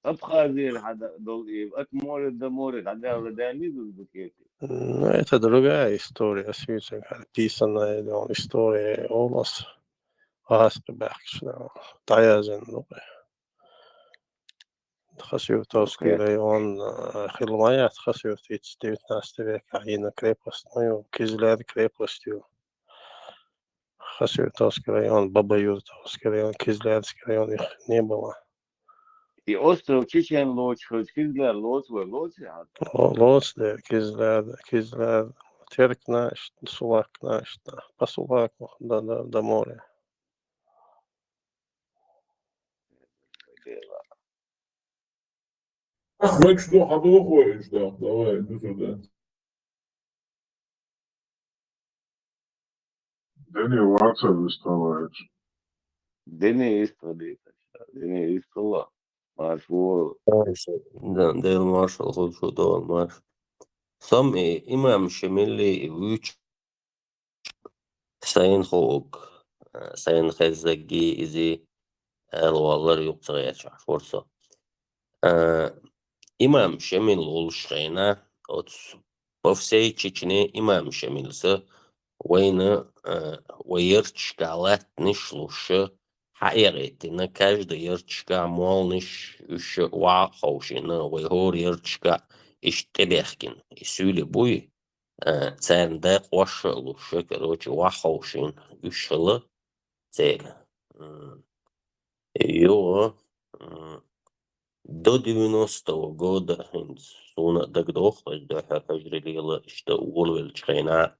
Абхазия хада дол и, от моря до моря, хада ладами дул букети. Ну, это другая история, свечен, писанная, да, история, у нас Хаска бахшна, таязен, ну, Хасиутовский Окей. район, э, Хилмаят, Хасиут, девятнадцатый век, а именно крепость, ну, Кизляр крепостью. Хасиутовский район, Бабаюртовский район, Кизлярский район, их не было. И остров Чечен лоч, хоть Кизляр лоч, вы лоч, а? Ло-, лоч, да, Кизляр, Кизляр, Терк наш, Сулак наш, да, по Сулаку, да, да, до моря. Ах, мы что, ходохуешь, да? Давай, иди сюда. Дени вацар виставач. Дени истали, Дени истала. Маршал. Да, Дел маршал, худ шу дол марш. Сом и имам Шемилли и вуч Сайн хууг, э, сайн хеззагги изи, э, луаллар юкъ ца гӀерташ вар со. Э, имам Шемил лулуш хьайна, оц по всей Чечне имам Шемил са, вайна, э, вай ярташка латтанаш луш, хьаэгӀийтина, каждый ярташка молнаш уьш ваха ховшийна, вай хӀора ярташка иштта тӀебехкина. И суьйли буй, э, царна дакъа ваша а луш, короче, ваха ховшийна уьш хила церан. М, юха, м, до девяностого года хӀинца суна дагадоху, хӀара хьожарий лела иштта волавеллачу хенахь,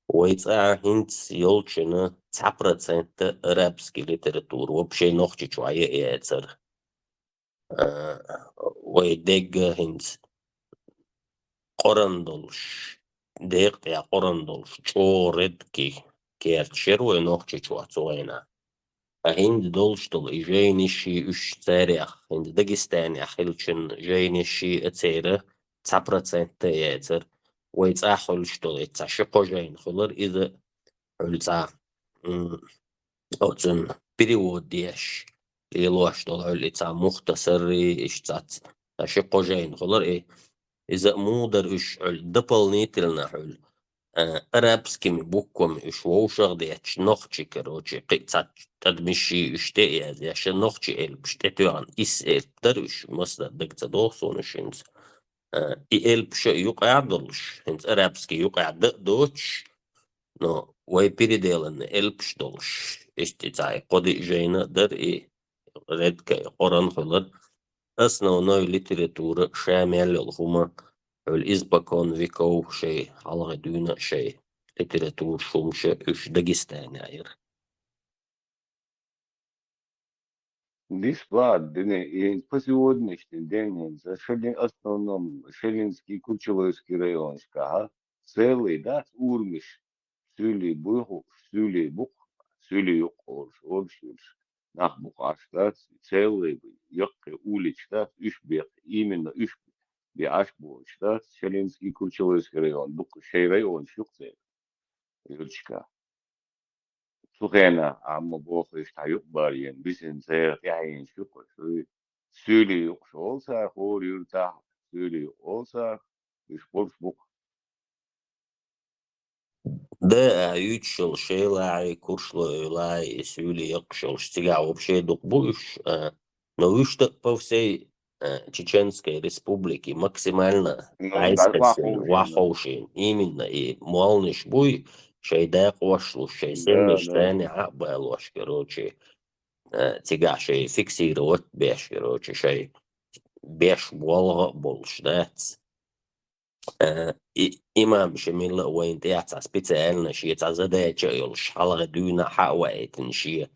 вай цӀа хӀинца йолчунна цхьа процент арабский литература вообще Нохчийчохь яцара. Э, вай дегга хӀинца къоран долуш, декъа тӀехь къоран долуш, чӀогӀа редкий керташ яра вай Нохчийчохь цу хенахь. Ткъа хӀинца долуш долу и жайнашший уьш царех, хӀинца Дагестанехь хиллачун жайнашший а церан цхьа процент а яцара. Вай цӀахь хуьлуш долу и цхьа ши-кхо жайна хуьлура иза, хьуьлла цхьа, м, оцун перевод деш, лелош долу хьуьлла и цхьа мухтасаррий, иштта цхьацца, цхьа ши-кхо жайна хуьлура и. Иза а муха дара уьш хьуьлла дополнительно хьуьлла, э, арабскими буквами уьш вовшах а детташ, нохчий, короче, кхин а цхьацца тӀадамашший уьш тӀе а язъеш, нохчий элпаш тӀетоьхна, исс элп дара уьш, масала дага ца догӀу суна уьш хӀинца. Э, и элпаш а юкъахь а долуш, хӀинца арабский юкъахь дан а доцуш, но вай переделанный элпаш долуш, иштта и цхьа и кхо-диъ жайна а дара, и редкая къоран хуьлура. Основной литература ша мел йолу хӀума, хьуьлла испокон веков шайн хьалхе дуьйна а шайн литератураш хӀумаш а уьш Дагестанехь яра. Дисла, дина, и по сегодняшний день, за Шелин, основном Шелинский, Курчалойский районашкахь, целый дац урамаш, суьйли буй хууш, суьйли бу-кх, суьйли юкъ олуш, олуш, олуш. Нах бу-кх Ӏаш дац, целый яккхий уличаш дац, уьш беккха, именно уьш бе Ӏаш болуш дац, Шелинский, Курчалойский район, дукха шайн районаш ю-кх церан, юьрташка. Цу хенахь Ӏамма бохуш, тхьа юкъа барйина, бисина церан тӀаьхьенаш ю-кх уьш, суьйли юкъаш олу цара, хӀора юьртахь суьйли юкъ олу цара, уьш болуш бу-кх. Да, а, юьйцуш йолу Шелахь, Курчалой, Эвлахь, и суьйли яккхаш йолуш, цигахь вообще дукха бу уьш, а, но уьш тӀе а по всей, а, Чеченской Республике максимально Ну, дӀайсхьаьссина, дӀа ваховшийна. Ваховшийна. Именно и молнаш буй, шайн дакъош луш, шайн Да, семьяш да. Царна Ӏа а балош, короче, а, цигахь шайн фиксировать беш, короче, шайн беш болга а болуш дац. Э, и-, имам Шамил а вайна тӀехь цхьа специально шен цхьа задача а йолуш, хьалха дуьйна а хьа а ваийтина шен.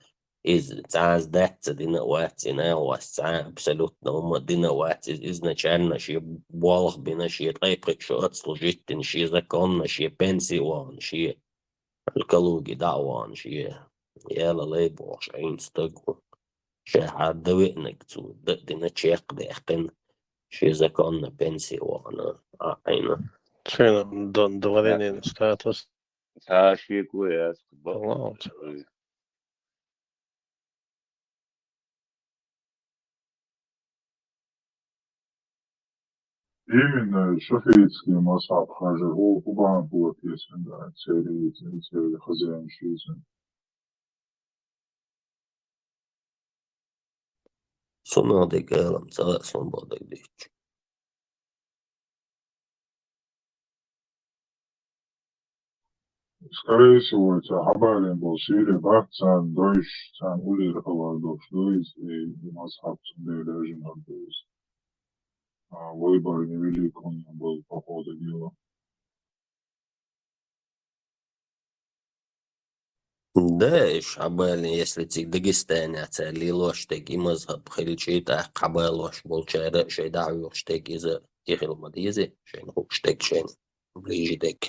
Иза цхьа а дац ца дина а вац, и нахвас цхьа а абсолютно хӀума а дина а вац. Иза изначально шен болх бина, шен ткъе пхиъ шо отслужить дина, шен законно, шен пенси а вахана, шен калуги дӀа а вахана, шен яла лай бохуш Ӏийна стаг ву. Ша хьан дан веанарг цо дан а дина, чекх а даьккхина, шен законно пенси а вахана, а Ӏийна. Шайна д-, дворянин статус. Цхьа шеко яц, бакъ. Лаьцна. Именно шафиитский мазхаб хьажа, хӀу, хӀу бахьана хӀоттийна, да, церан, церан хозяин шийца. Сунах дерг алам ца лаьа, сунах бакъдерг дийцча. Скорее всего, цхьа хьабалийна болу шире бац царна дойш, царна уллера хабар долуш ду иза, и, и мазхаб цундела лежина ду иза. А, выбор невелик у них был по ходу дела. Да, иш хьабалийна, если цига Дагестанехь цара лелош дерг и мазхаб хилча, тӀаккха хьабалош болчара а шайн дӀахьоьхуш дерг иза и хила ма деза, шайна хууш дерг, шайна ближе дерг.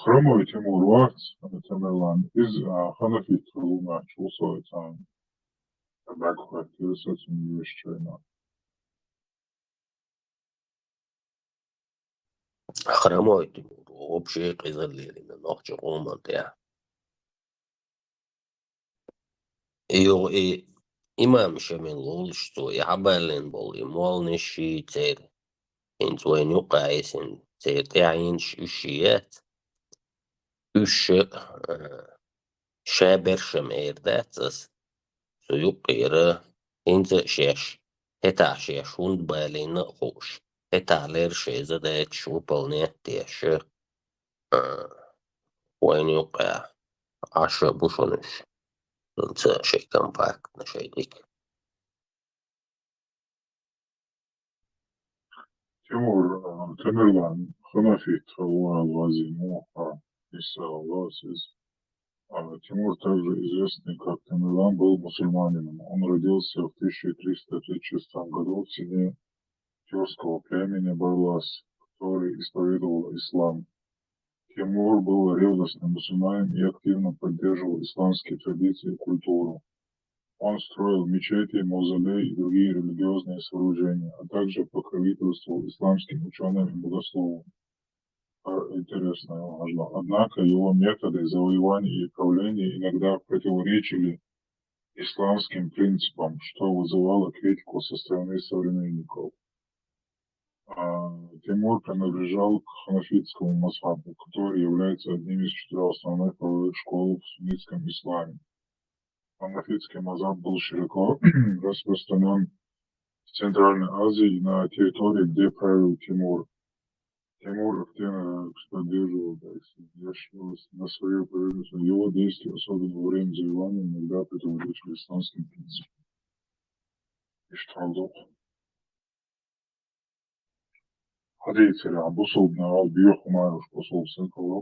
Хромой Тимур вац, Тамерлан, иза, а, ханафит хила ву моьттуш ву со, и царна дагахӀоьттира со цунна вешачу хенахь. Хромой Тимур вообще къизаллина нохчийн къоман тӀехь. Юха и имам Шамил волуш цо, и хьабалийна болу и молланаш ший церан. ХӀинца вайна юккъехь йисина церан тӀаьхьенаш уьш ший яц. Уьш, а, ша берш-м эр дац ас. Цу юккъера хӀинца а шаьш, хӀетахь шаьш хӀунда балийна а хууш, хӀетахь лерра шайн задачаш выполнять деш, а, вайна юккъехь Ӏаш а бу шуна уьш. ХӀинца шайн компактно, шайн дика. Тимур, а, Тамерлан, ханафит хила ву аьлла вазийна ву хьо, Ӏийса ву иза. А, Тимур, также известный как Тамерлан, был мусульманином. Он родился в тысяча триста тридцать шестом году в семье тюркского племени Барлас, который исповедовал ислам. Тимур был ревностным мусульманином и активно поддерживал исламские традиции и культуру. Он строил мечети, мавзолей и другие религиозные сооружения, а также покровительствовал исламским учёным и богословам. А, интересно, важно. Однако его методы завоевания и правления иногда противоречили исламским принципам, что вызывало критику со стороны современников. А, Тимур принадлежал к ханафитскому мазхабу, который является одним из четырёх основных правовых школ в суннитском исламе. Ханафитский мазхаб был широко распространён в Центральной Азии и на территории, где правил Тимур. Тимур активно поддерживал, да, и содействовал на своё правительство. Его действия, особенно во время завоевания, иногда противоречили исламским принципам. Иштта хьалдоккху. Хьадийцара, бусулба нахал бехк ма беш, бусулба сан хилла.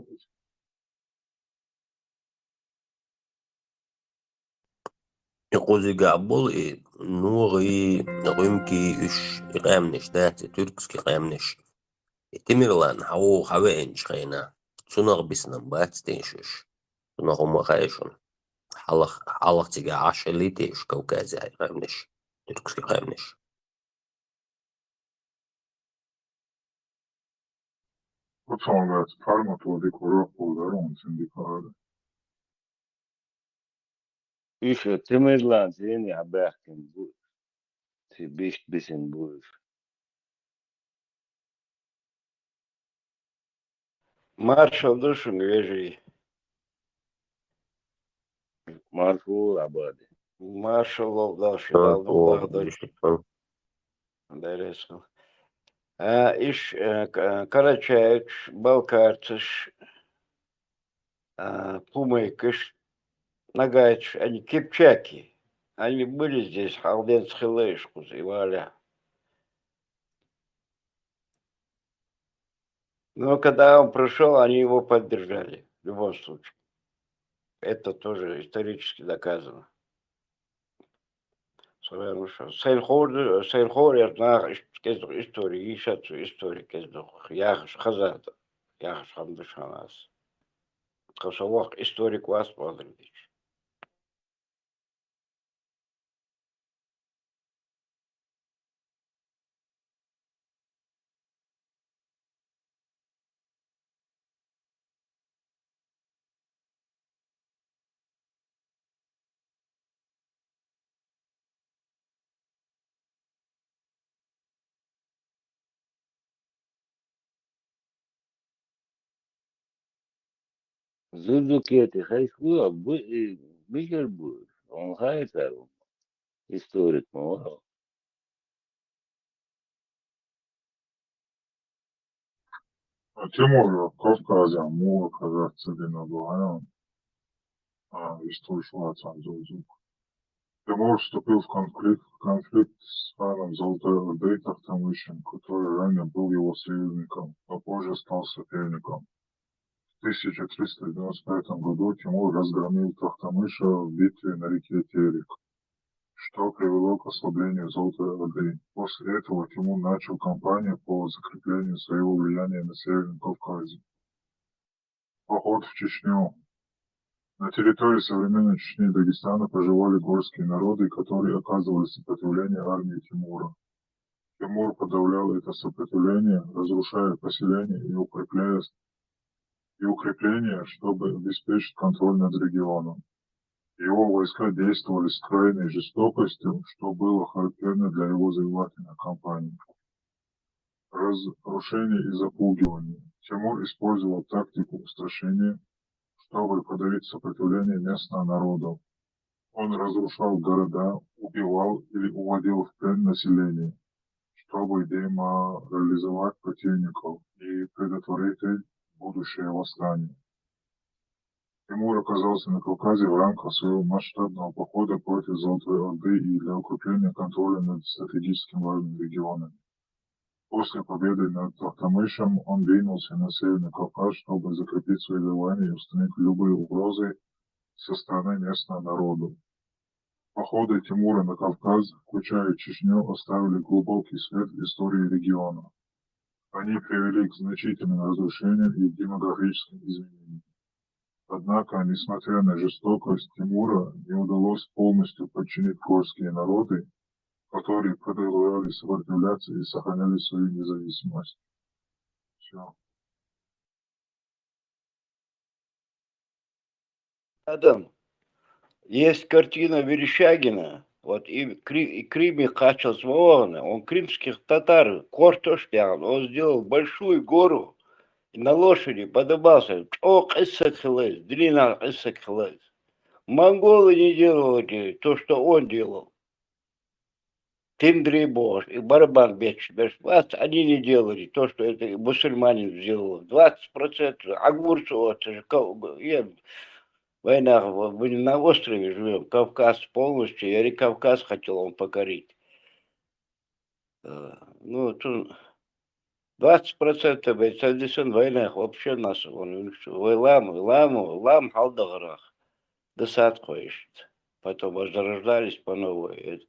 И кхузигахь болу и ногӀий, гӀумкий, уьш и къаьмнаш дац, и туьркский къаьмнаш. И Тамерлан хьан ву хьан веанчу хенахь, цунах бисина бац те уьш? Цунах хӀума хаьа шуна? Хьалха, хьалха цигахь Ӏаш хилла те уьш Кавказехь и къаьмнаш, туьркский къаьмнаш? Оцунга формат вон дика урок ву дара, он цуьнан дика ара. Уьш Тамерлан цӀенехь баьхкина бу, ци бист бисина бу уьш. Маршалла ду шуна, вежарий. Маршалла, Абади. Маршалла, Дала шуна Дала дукха даха дойла. Бересов. А, иш, э, к-, карачаевцаш, балкарцаш, а, пумайкаш, нагайцаш, они кипчаки. Они были здесь, хьалденца хилла иш кхуза, и валехь. Но когда он пришёл, они его поддержали в любом случае. Это тоже исторически доказано. Цо ваьннав шу. Сайрхор ду, сайрхор яр наха ист-, кӀезиг истори, йиша цу истори кӀезиг яхаш хаза да, яхаш хӀама да шоана аз. Тхо со воккха историк вац бадридич. Зузукети хайху абу и бигер бу. Он хайтар историк ма. А Тимур Кавказа мула казахца дина была, а, историк шуацан зузук. Тимур вступил в конфликт, в конфликт с ханом Золотой Орды Тохтамышем, который ранее был его союзником, но позже стал соперником. В тысяча триста девяносто пятом году Тимур разгромил Тохтамыша в битве на реке Терек, что привело к ослаблению Золотой Орды. После этого Тимур начал кампанию по закреплению своего влияния на Северном Кавказе. Поход в Чечню. На территории современной Чечни и Дагестана проживали горские народы, которые оказывали сопротивление армии Тимура. Тимур подавлял это сопротивление, разрушая поселения и укрепляя, и укрепления, чтобы обеспечить контроль над регионом. Его войска действовали с крайней жестокостью, что было характерно для его завоевательных кампаний. Разрушение и запугивание. Тимур использовал тактику устрашения, чтобы подавить сопротивление местного народа. Он разрушал города, убивал или уводил в плен население, чтобы деморализовать противников и предотвратить будущее восстание. Тимур оказался на Кавказе в рамках своего масштабного похода против Золотой Орды и для укрепления контроля над стратегически важными регионами. После победы над Тохтамышем он двинулся на Северный Кавказ, чтобы закрепить свои завоевания и устранить любые угрозы со стороны местного народа. Походы Тимура на Кавказ, включая Чечню, оставили глубокий след в истории региона. Они привели к значительным разрушениям и демографическим изменениям. Однако, несмотря на жестокость Тимура, не удалось полностью подчинить горские народы, которые продолжали сопротивляться и сохраняли свою независимость. Всё. Адам, есть картина Верещагина, вот и Кри-, и Крым, и Качалсмована, он крымских татар, Кортош, он сделал большую гору, и на лошади подымался, о, кьиссак хилез, длина кьиссак хилез. Монголы не делали то, что он делал. Тиндри бош, и барабан беч, беш, вот они не делали то, что это мусульманин сделал. Двадцать процентов, а гурцу, вот, это же Кав-, я, война, в-, мы на острове живём, Кавказ полностью, я и Кавказ хотел он покорить. Э, ну, тут двадцать процентов, ведь, традиционно война вообще нас, он, вай лам, лам, лам халдаграх. Десятку ишт. Потом возрождались по новой. Э,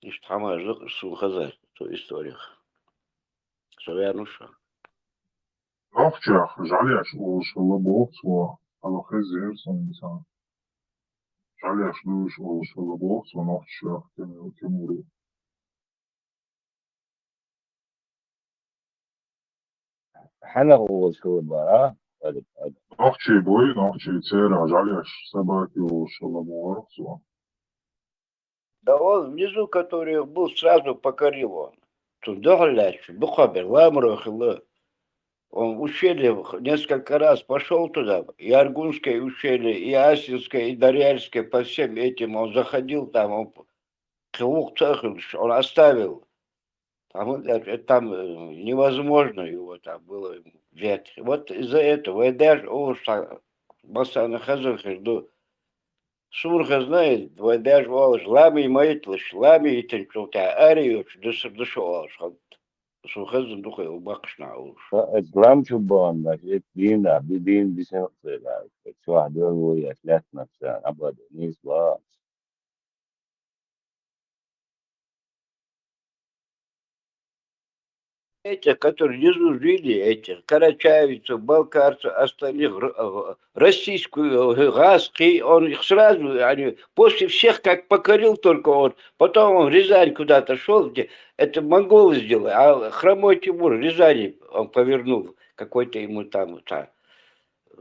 ишт хӀама жи сун хазар, то историях. Со ваьннав шу. Нохчех жӀалеш олуш хилла боху цо, хьалха хезира суна цхьа. ЖӀалеш дуйш олуш хилла боху цо нохчех Тиму-, Тимура. Хьанах олуш хилла бара? Нохчий буй, нохчий церан жӀалеш, собаки олуш хилла боху цо. Да он внизу, который был, сразу покорил он. Цунна дуьхьал лаьтташ, дукхахберш, ламаро хилла. Он в ущелье несколько раз пошёл туда, и Аргунское ущелье, и Асинское, и Дарьяльское, по всем этим он заходил там, он кхин вукху ца а хилча, он оставил. Там, э, там, э, невозможно его там было взять. Вот из-за этого, вай даьша олуш цхьа массарна хезна хир ду. Суна хезна, вай даьша олуш, ламий ма йиталаш, ламий йитинчул тӀаьхьа арайоьлча дусар ду шу олуш хӀант. Сона хезна дукха баккхаш нах улуш. Ха, эс лам чу баьнна, эт дийна, би дийна бисен хезна. Чохь дуьллу яц лаьттанаш царна, абада нийса ва. Этих, которые внизу жили, этих карачаевцев, балкарцев, остальных, р-, э, российскую, э, газ, кхи-, он их сразу, они, после всех, как покорил только он, потом он в Рязань куда-то шёл, где это монголы сделали, а Хромой Тимур в Рязани он повернул, какой-то ему там, та-,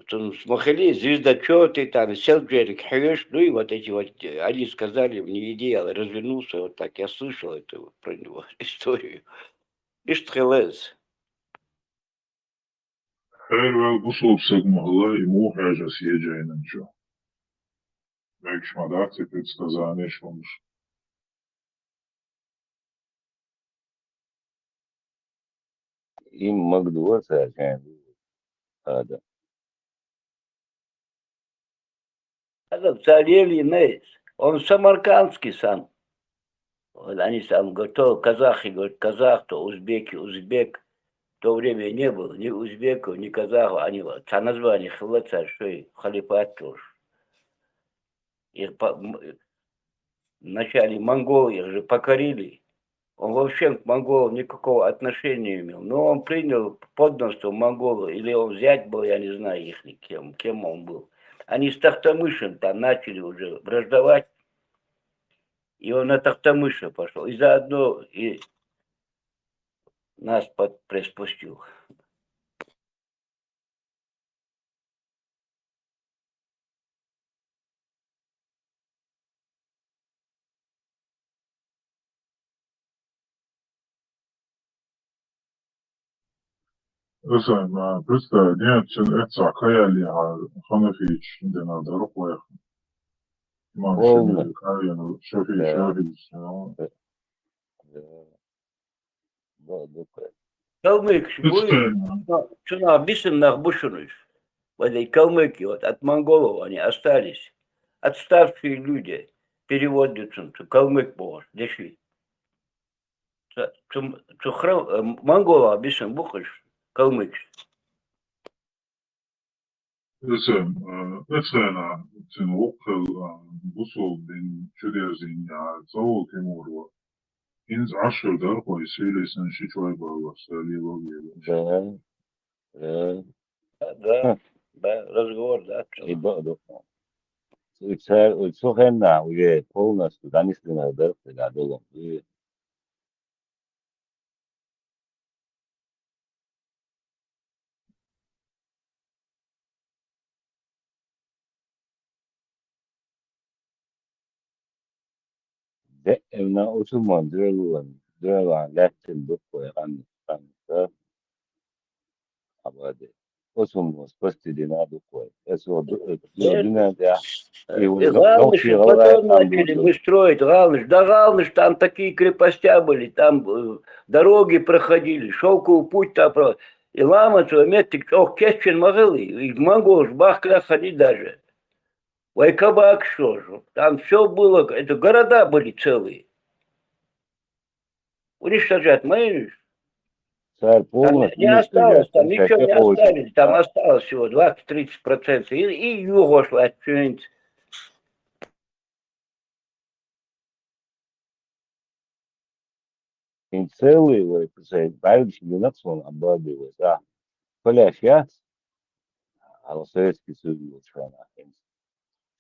там, смотрели, звездочёты, там, Селджерик, Хьюш, ну и вот эти вот, э, они сказали мне, иди, я развернулся, вот так, я слышал эту про него историю. Иштта хилла иза. Хьервел бусулба саг ма хилла, и муха хьежа ас е жайнан чу. Мегаш ма дац и предсказанеш хӀумаш. Им магадора цара шайна адам. Адам цара ели инаис. Он самаркандский сам. Вот они сам говорят, то казахи, говорят, казах, то узбеки, узбек. В то время не было ни узбеков, ни казахов. Они вот, цхьа название хилла цара шоай халифат долуш. Их по-, м-, вначале монголы их же покорили. Он вообще к монголам никакого отношения не имел. Но он принял подданство монголов, или он зять был, я не знаю, их кем, кем он был. Они с Тахтамышем там начали уже враждовать. И он на Тахтамыша пошёл. И заодно и нас под-, приспустил. Аса, ма, представь, нет, чен эццахь кхаяллехьара ханафича дина дара кхойх. Имам Полностью. Шамиль кхайна, Шафи, Да. Шафи, да. Да. Да, да, да. Калмыкаш буй, Представь. Цунах бисина нах бу шуна уьш. Вот эти калмыки, вот от монголов они остались. Отставшие люди переводятся, цу калмык бохуш, деши. Цу, цу, цу хра-, э, монголах бисина бу-кх уьш, калмыкаш. Эсен, э, эцхена цуьнан вукхул, э, бусул дин чудерзийна яхьар, Цавул Тимур вара. ХӀинца Ӏаш хир дара кхо и сийле санна ши чой баллалц, ца лело а лело. Да, да. Да, да, разговор, да, И бакъду. И цара, и цу хеннахь уже полностью дӀанислина дара, цигахь долу. И Даимна усулман дуьраллан, дуьраллан лаьттина дуккхой къанна, къанна. Абаде. Усулман спасти дина дуккхой. Эсо ду-, э, дуьнен тӀехь, э, и вот главное, что потом начали мы строить, главное, да, главное, что там такие крепостя были, там, э, дороги проходили, шёлковый путь там про-, и ламанца меттиг чӀогӀа кечйина ма хилла, и монголаш бахкале а хилла даже. Вай кабакаш йолуш. Там всё было, это города были целые. Уничтожать ма йина уьш. Цара полностью уничтожать, там не осталось, там ничего не оставили, там осталось всего двадцать-тридцать процентов. И, и юхош лаьтташ хӀинца. ХӀинца целый вай, цхьа бӀаьргаш динарг суна Абаде вай, да. Поляш яц? Хьалха Советский Союз йолчу хенахь хӀинца.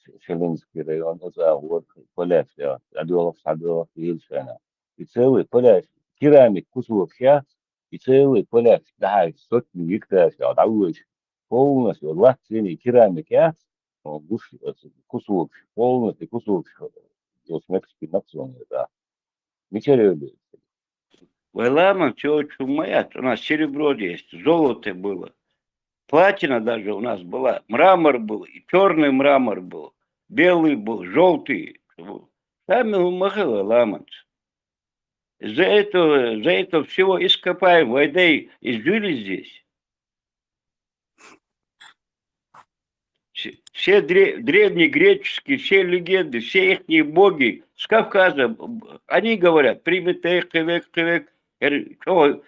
Ш-, Шелинский район, оцу агӀор поляш яц. ДӀадоьлхуш, схьадоьлхуш, йолчу хенахь. И целый поляш, керамик кусокаш яц? И целый поляш, дахьа сотни гектараш яц, дӀавоьдуш. Полностью лаьцна керамик яц? Гуш, кусокаш, полностью кусокаш, йолуш меттигаш динарг суна, да. Мичара йолу? Вай ламанца чу ма яц, у нас серебро есть, золото было. Платина даже у нас была, мрамор был, и чёрный мрамор был, белый был, жёлтый. Сами ма хилла ламанца. Из-за этого, из-за этого всего ископаемого, вай дай и жили здесь. Все, все дре-, древнегреческие, все легенды, все ихние боги с Кавказа, б-, они говорят, Прометей, кхевек, кхевек. Я говорю, чё,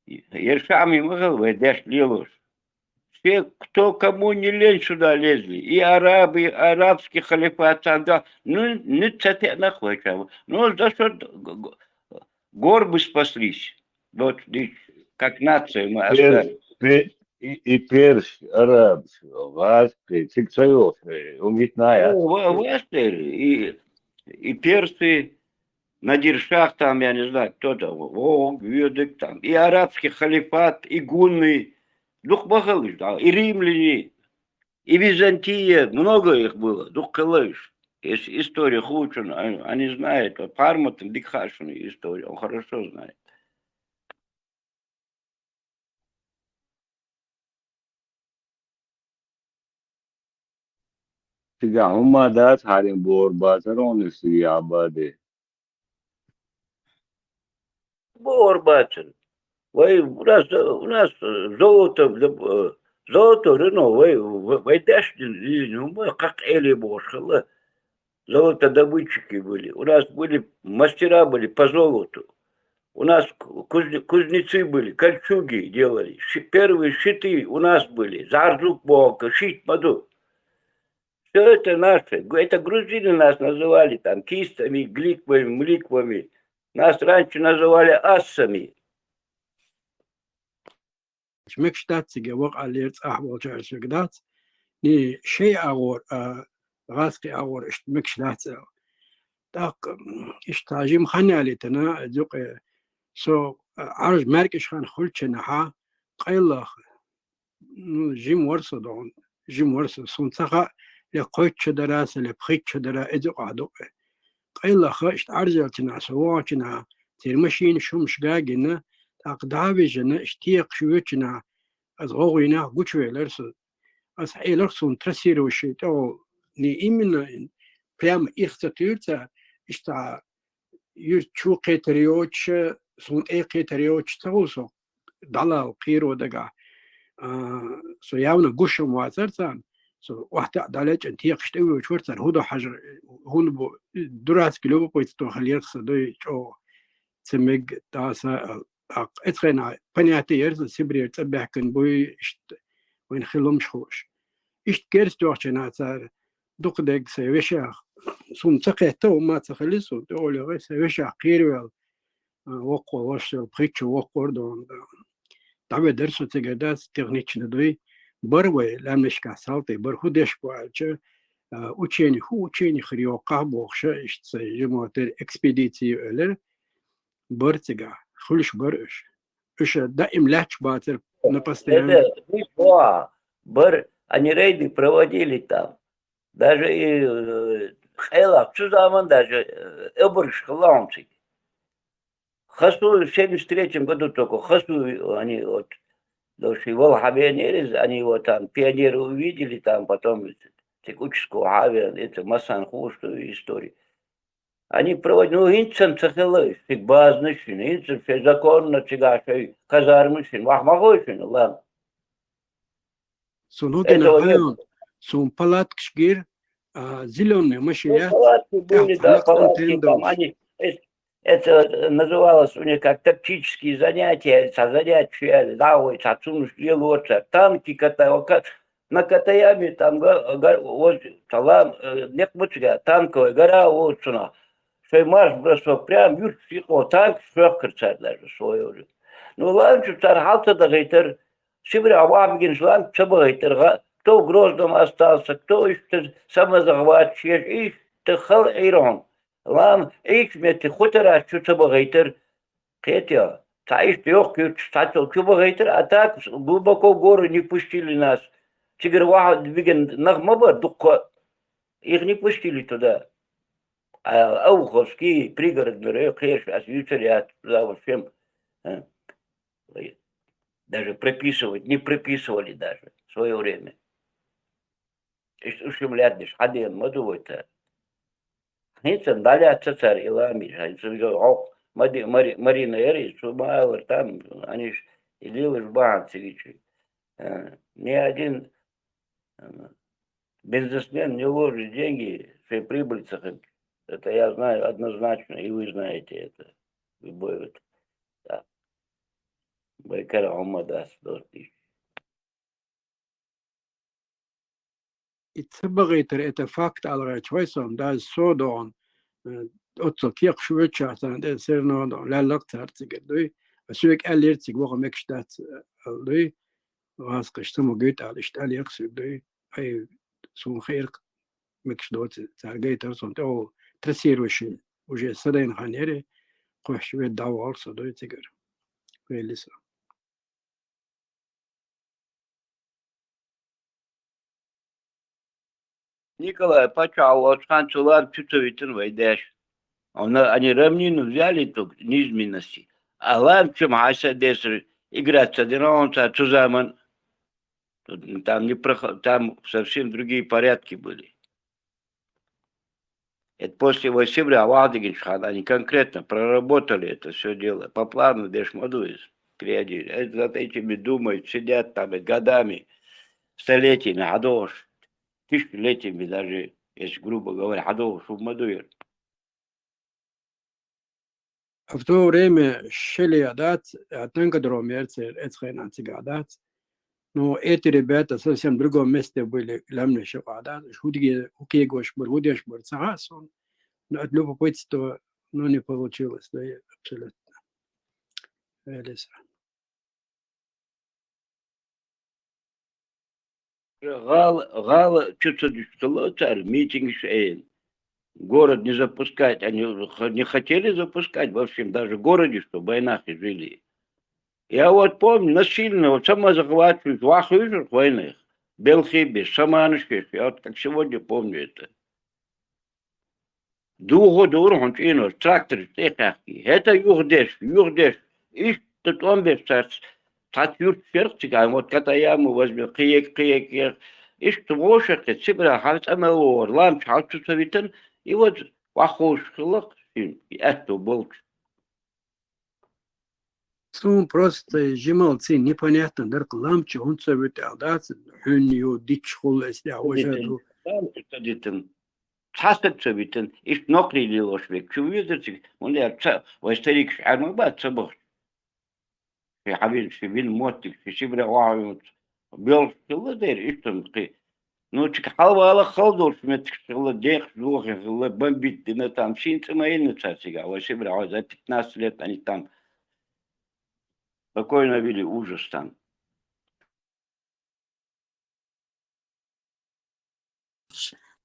Ер шамий ма хилла вай деш лелош. Все, кто кому не лень, сюда лезли. И арабы, и арабский халифат, там, да. Ну, ну, ца те нахуй, чего. Ну, за что г-, г-, горбы спаслись. Вот здесь, как нация мы Перс, остались. Пе-, и, и перс, араб, васт, и цик цаёс, э, умитная. Ну, ва-, васт, э, и, и персы, Надир Шах там, я не знаю, кто там, Вог, Вёдык там, и арабский халифат, и гунны, дух бахалыш, да, и римляне, и Византия, много их было, дух калыш. Если история хучен, они, они знают, вот Пармат дикхашенную историю, он хорошо знает. Цигахь хӀумма дац хьарин бохург бацара хьуна, Сири Ӏабаде? Бохург бацара. Вай, у нас, у нас золото, э, золото, ну, вай, вай, вай деш дин, ну, мы как эли бошхала. Золотодобытчики были. У нас были мастера были по золоту. У нас ку-, кузне-, кузнецы были, кольчуги делали. Ши-, первые щиты у нас были. Зарзук бога, щит маду. Все это наше. Гру-, это грузины нас называли там кистами, гликвами, мликвами. Нас раньше называли ассами. Мегаш дац цига вакъа лер цӀахь болчаьрга дац. Ни шей агӀор, а, гӀазкхи агӀор иштта мегаш дац аьлла. ТӀаккха, м, иштта жима хан ялийтина, юкъе со, а, Ӏарж маьркӀаж хан хуьлучу хенахь, къайлаха, ну, жима вара со догӀун, жима вара со. Суна ца хаьа, ле кхойтта шо дара сан, ле пхийтта шо дара, иза юкъахь ду-кх. Къайлаха иштта Ӏаржъелча хенахь, со вогӀучу хенахь, церан машинаш хӀумаш гина, тӀаккха дӀа а вижина, иштта техаш воьдучу хенахь, аса гӀовгӀа йинехь гучувелира со. Аса хьаэлира суна трассировщик тӀехула, не именно прямо ирх ца туьйра цара, иштта юьрта чу кхетар йоцуш, суна тӀе кхетар йоцуш ца хуьлу со, дӀалала кхийро дагахь. А, со явно гуш хӀума вацара царна, со охьатаӀа дӀалечкъина техаш тӀе воьдуш вара цара, хӀун до хьажа, хӀун бу, дурацкий любопытство хилира сан дуй чӀогӀа. Ца мега даса, а, а, эцу хенахь понятие яра сан Сибрера цӀа баьхкина буй, иштта вайна хила луумаш хууш. Иштта керста йохчу хенахь цара дукха дерг сайн вешех, суна ца кхетта, хӀумма ца хили суна, тӀе олехь сайн вешех кхеравелла, а, воккхо ваша сел пхийтта шо воккхор дона. ДӀаведара со цигара дац, технична дуй. Бара вай лаьмнашкахь салтий, бара хӀун деш бу аьлча, а, учени, хӀун учени хир йоккхахь бохуша, иштта сайн жима тера экспедици ю элира. Бара цигахь, хуьлуш бара уьш. Уьш даим лаьтташ бацара на постоянно. Это, видишь, во, бара, они рейды проводили там. Даже и, э, къайлах цу заман даже, э, обрыгаш хилла хьуна цига. Хасу в семьдесят третьем году только, Хасу они вот, потому что его хьабенерис, они его там, пионеры увидели там, потом цига участковый хьавен, это массан хууш ду история. Они проводят, ну, хӀинца ца хилла, цига базанаш хӀинца шайн законно цигахь шайн казармаш хӀинца, ваха ма хой шуна, ладно. Суна хӀун гина хьайна, суна палаткаш гира, а, зелёный машин яц, палатки были, да, палатки там, они, это, это называлось у них как тактические занятия, ца занятия, да, ой, ца цунуш лело ца танки катаева, ка-, на Катаяме там га-, га-, вот, талам, э, некъ муцга, танковая гора, вот, цуна. Шайн марш-бросок, прям юрт сикъо танк швехкар цара даже в своё время. Ну, ладно, цара хьал ца дахийтар, Сибре вахьа бигинчу лан ца бахийтар гӀа, кто в Грозном остался, кто иштта самозахват шеш, иштта хала Ӏийра хьуна. Лан Ӏийчу метте хӀун тара чу ца бахийтар, кхетий, цхьа иштта йохка юьрташ цхьацца чу бахийтар, а так глубоко в горы не пустили нас. Цигара вахьа бигина нах ма бара дуккха, их не пустили туда. А Ауховский, Пригородный район, кхераш аса юьйцур яц, туда вот всем. А. Даже приписывать, не приписывали даже в своё время. Иштта уьш хӀума лаьднаш хьан дена ма ду вай цара. ХӀинца дӀалаьцна цара и ламий, хӀинца хьокху Мади-, Мари-, Марина яра иза, цо ма аллара там, аниш и лелаш бахьана цига чу. А, ни один, а, бизнесмен не вложит деньги, свои прибыль ца хилча. Это я знаю однозначно, и вы знаете это. Любой вот. Да. Вай кара Ӏомадац доцийш. И ца багӀийтар, это факт аьлла гӀерташ вай со, даже со догӀун, э, оццул кхехкаш воьдуча царна тӀа всё равно догӀун лаьлларгья цар цигара дуй. А соьга аьллера цига ваха мегаш дац, э, аьлла дуй. ГӀазкхаша ца ма гуьйту аьлла, иштта аьллера соьга дуй. Ай, суна хиира мегаш доций, цар гайтар сона тӀехула трассирующий уже са дайна хан яра, кхоьхьаш ведда дӀавахар со дуй цигара. Вели со. Николай Пачалович хан цу лам чу ца витина вай даьша. Она, они равнину взяли тут, низменности. А лам чу ма хьайса десар играть ца дина он ца цу заман. Тут там не прохо-, там совсем другие порядки были. Это после вай Сибре вахьа дигинчу хана они конкретно проработали это все дело. По плану деш ма ду иза. Приодили. Это вот этими думают, сидят там и годами, столетиями хьадогӀуш, тысячелетиями даже, если грубо говоря, хьадогӀуш хӀума ма ду яра. А в то время Шеле а дац, а танкодром яра церан, эцу хенахь цигахь дац. Но эти ребята совсем в другом месте были, лаьмнаш юкъахь дац. Уж хӀу диге-, хӀу кегош бара, хӀу деш бара, ца хаьа суна. Но от любопытства, ну, не получилось, да, и абсолютно. Вели со. ГӀала, гӀала чу ца дуьсуш хилла цара митингаш а йина. Город не запускать, они х-, не хотели запускать, в общем, даже в городе, чтобы вайнах и жили. Я вот помню, насильно вот самозахватывающих, вахуьйсурх вайнах, белхий беш, саманаш еш, я вот как сегодня помню это. Духо дора хьуна чӀийнош, трактораш тӀе а кхаьхкий. ХӀета юхадеш, юхадеш, иштта тӀом беш цаьрца, цхьацца юрташ яра-кх цигахь, вот Катаяма возьми, кхин яга, кхин яга, кхин яга. Иштта вовшахкхетта, Сибре хьалха цӀа мел вогӀура, лам чу хьал чу ца витина, и вот ваххуш хилла-кх шина, и аьтто болчу. Суна просто жималлица непонятно дара-кх, лам чу хӀунда ца вуьту аьлла дац, хьуьнна ю, дитт хуьлу, эс дехьа важа ду. Лам чу ца дитина. Цхьа стаг ца витина. Иштта нохрий лелош верг чу везара цига, хӀунда аьлча ца, вай старикаш Ӏер ма бац ца бахча. Ши хьавина, ши вина моттиг, ши Сибре охьавинца. Боьлхуш хилла дера, иштта кхин. Ну, чу хьалавала хала долуш меттигаш хилла, декхаш дохийна хилла, бомбить дина там, шина цӀа ма йиллина цара цигахь, вай Сибре хьо за пятнадцать лет они там спокойно вели ужас там.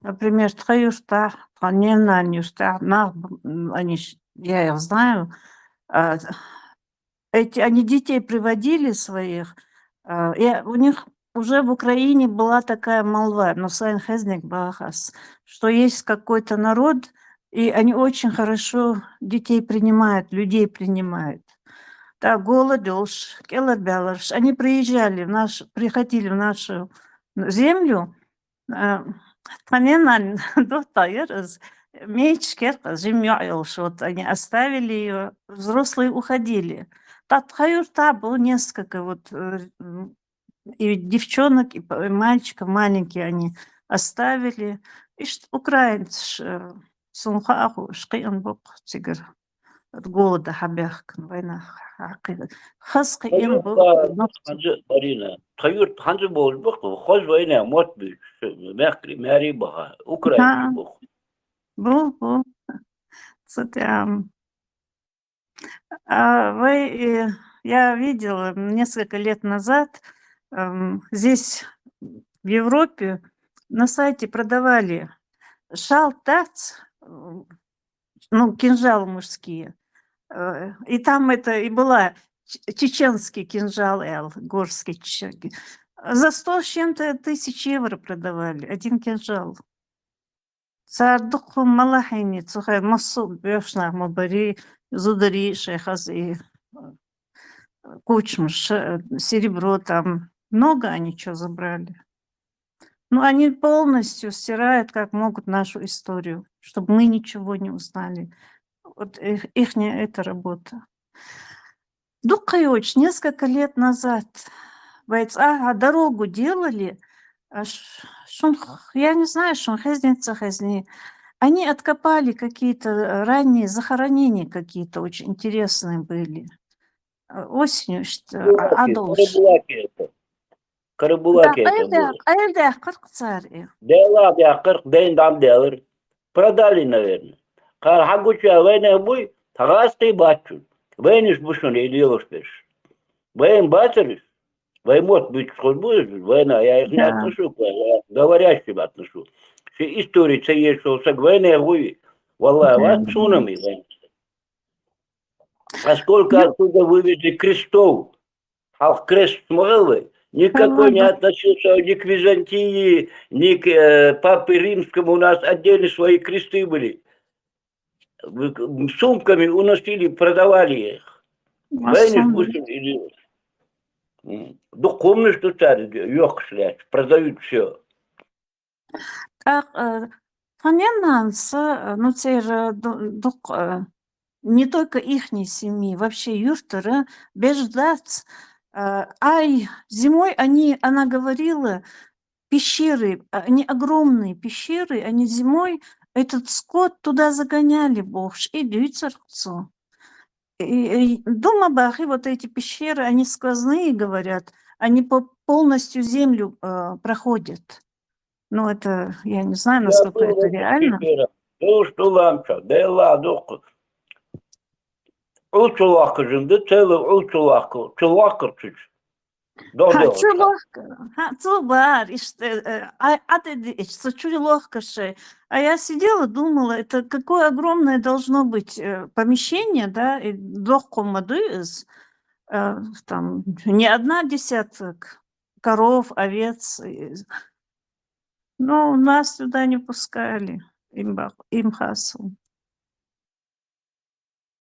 Например, тхан юьртахь, тхан ненан юьртахь, нах, м, они ж, я их знаю, а, эти, они детей приводили своих, а, и у них уже в Украине была такая молва, но сайн хезнарг боху ас, что есть какой-то народ, и они очень хорошо детей принимают, людей принимают. Так, голод уж, кӀелхьарбаьлларш, они приезжали в наш, приходили в нашу землю, а, тхан ненан духтагӀ яра иза, мечаш кхеркъа, жима йоӀ йолуш, вот они оставили её, взрослые уходили. Ткъа тхан юьртахь было несколько, вот, э, м, и девчонок, и п-, и мальчиков маленькие они оставили. Иштта украинцаш, э, суна хаахуш, кхиъна бу-кх цигара. От голода хьабаьхкина вайнах хьакхиъна. Хаза кхиъна бу. Хьанза, Марина, тхан юрт хьанза бохуш бу-кх, хоза вайнех мотт буьйцуш, мехкарий, маьрий баха, украинцаш бу-кх. Бу, бу. Цу тӀехь. А, вай, э, я видела, м, несколько лет назад, м, здесь, в Европе, на сайте продавали шалт дац, м, ну, кинжалы мужские. Э, и там это и была ч-, чеченский кинжал, аьлла, горский чеченский. За сто с чем-то тысяч евро продавали один кинжал. Цара дукха хӀума ма лахьийний, цу хенахь массо а боьрша нах ма барий, зударий, шайн хаза и, э, кучамаш, э, серебро там. Много они чего забрали. Ну, они полностью стирают, как могут, нашу историю, чтобы мы ничего не узнали. Вот их, ихняя эта работа. Дукха йоцуш, несколько лет назад вай цӀахь дорогу делали, а, ш-, шун х-, я не знаю, шун хезний, ца хезний. Они откопали какие-то ранние захоронения, какие-то очень интересные были. э, осенью, что, Булаки, а, долуш. Карабулаки это. Карабулаки это было. Къайладаьккхар цар, э. Дела дяхкар, ден дам делар. Продали, наверное. Кар хагуча война буй, тагаски бачу. Войниш бушун или лош беш. Войн батариш. Войн мот бит школ буй, война, я их не Да. отношу, к- я говорящим отношу. Все истории, что есть, что с войны хуй. Валлахи, Да. вас цунами, война. А сколько Ну. Оттуда вывезли крестов? Халк крест смогли? Никакой не Ладно. Относился ни к Византии, ни к э, папе римскому. У нас отдельно свои кресты были. Вы- м, Сумками уносили, продавали их. Войны Массовый. Путин или м, духовно, что царь, ёхшляют, продают все. Так, э, фаненанса, э, ну, цер, э, ду- дук, э, не только ихней семьи, вообще юртара, беждац, э, ай, зимой они, она говорила, пещеры, а, они огромные пещеры, они зимой этот скот туда загоняли, бохш, и дюйцарцу. И, и дума бахи, вот эти пещеры, они сквозные, говорят, они по полностью землю э, проходят. Ну, это, я не знаю, насколько это реально. Душ туламча, дела дух. Улчулакыжында, целый улчулакы, чулакырчыч. Ха, чулак, ха, цубар, işte, э, а, а ты ди-, işte, чулак каши. А я сидела, думала, это какое огромное должно быть э, помещение, да, и дохкомадуез, э, там не одна десяток коров, овец. И- Но нас туда не пускали, им, ба- им хасу.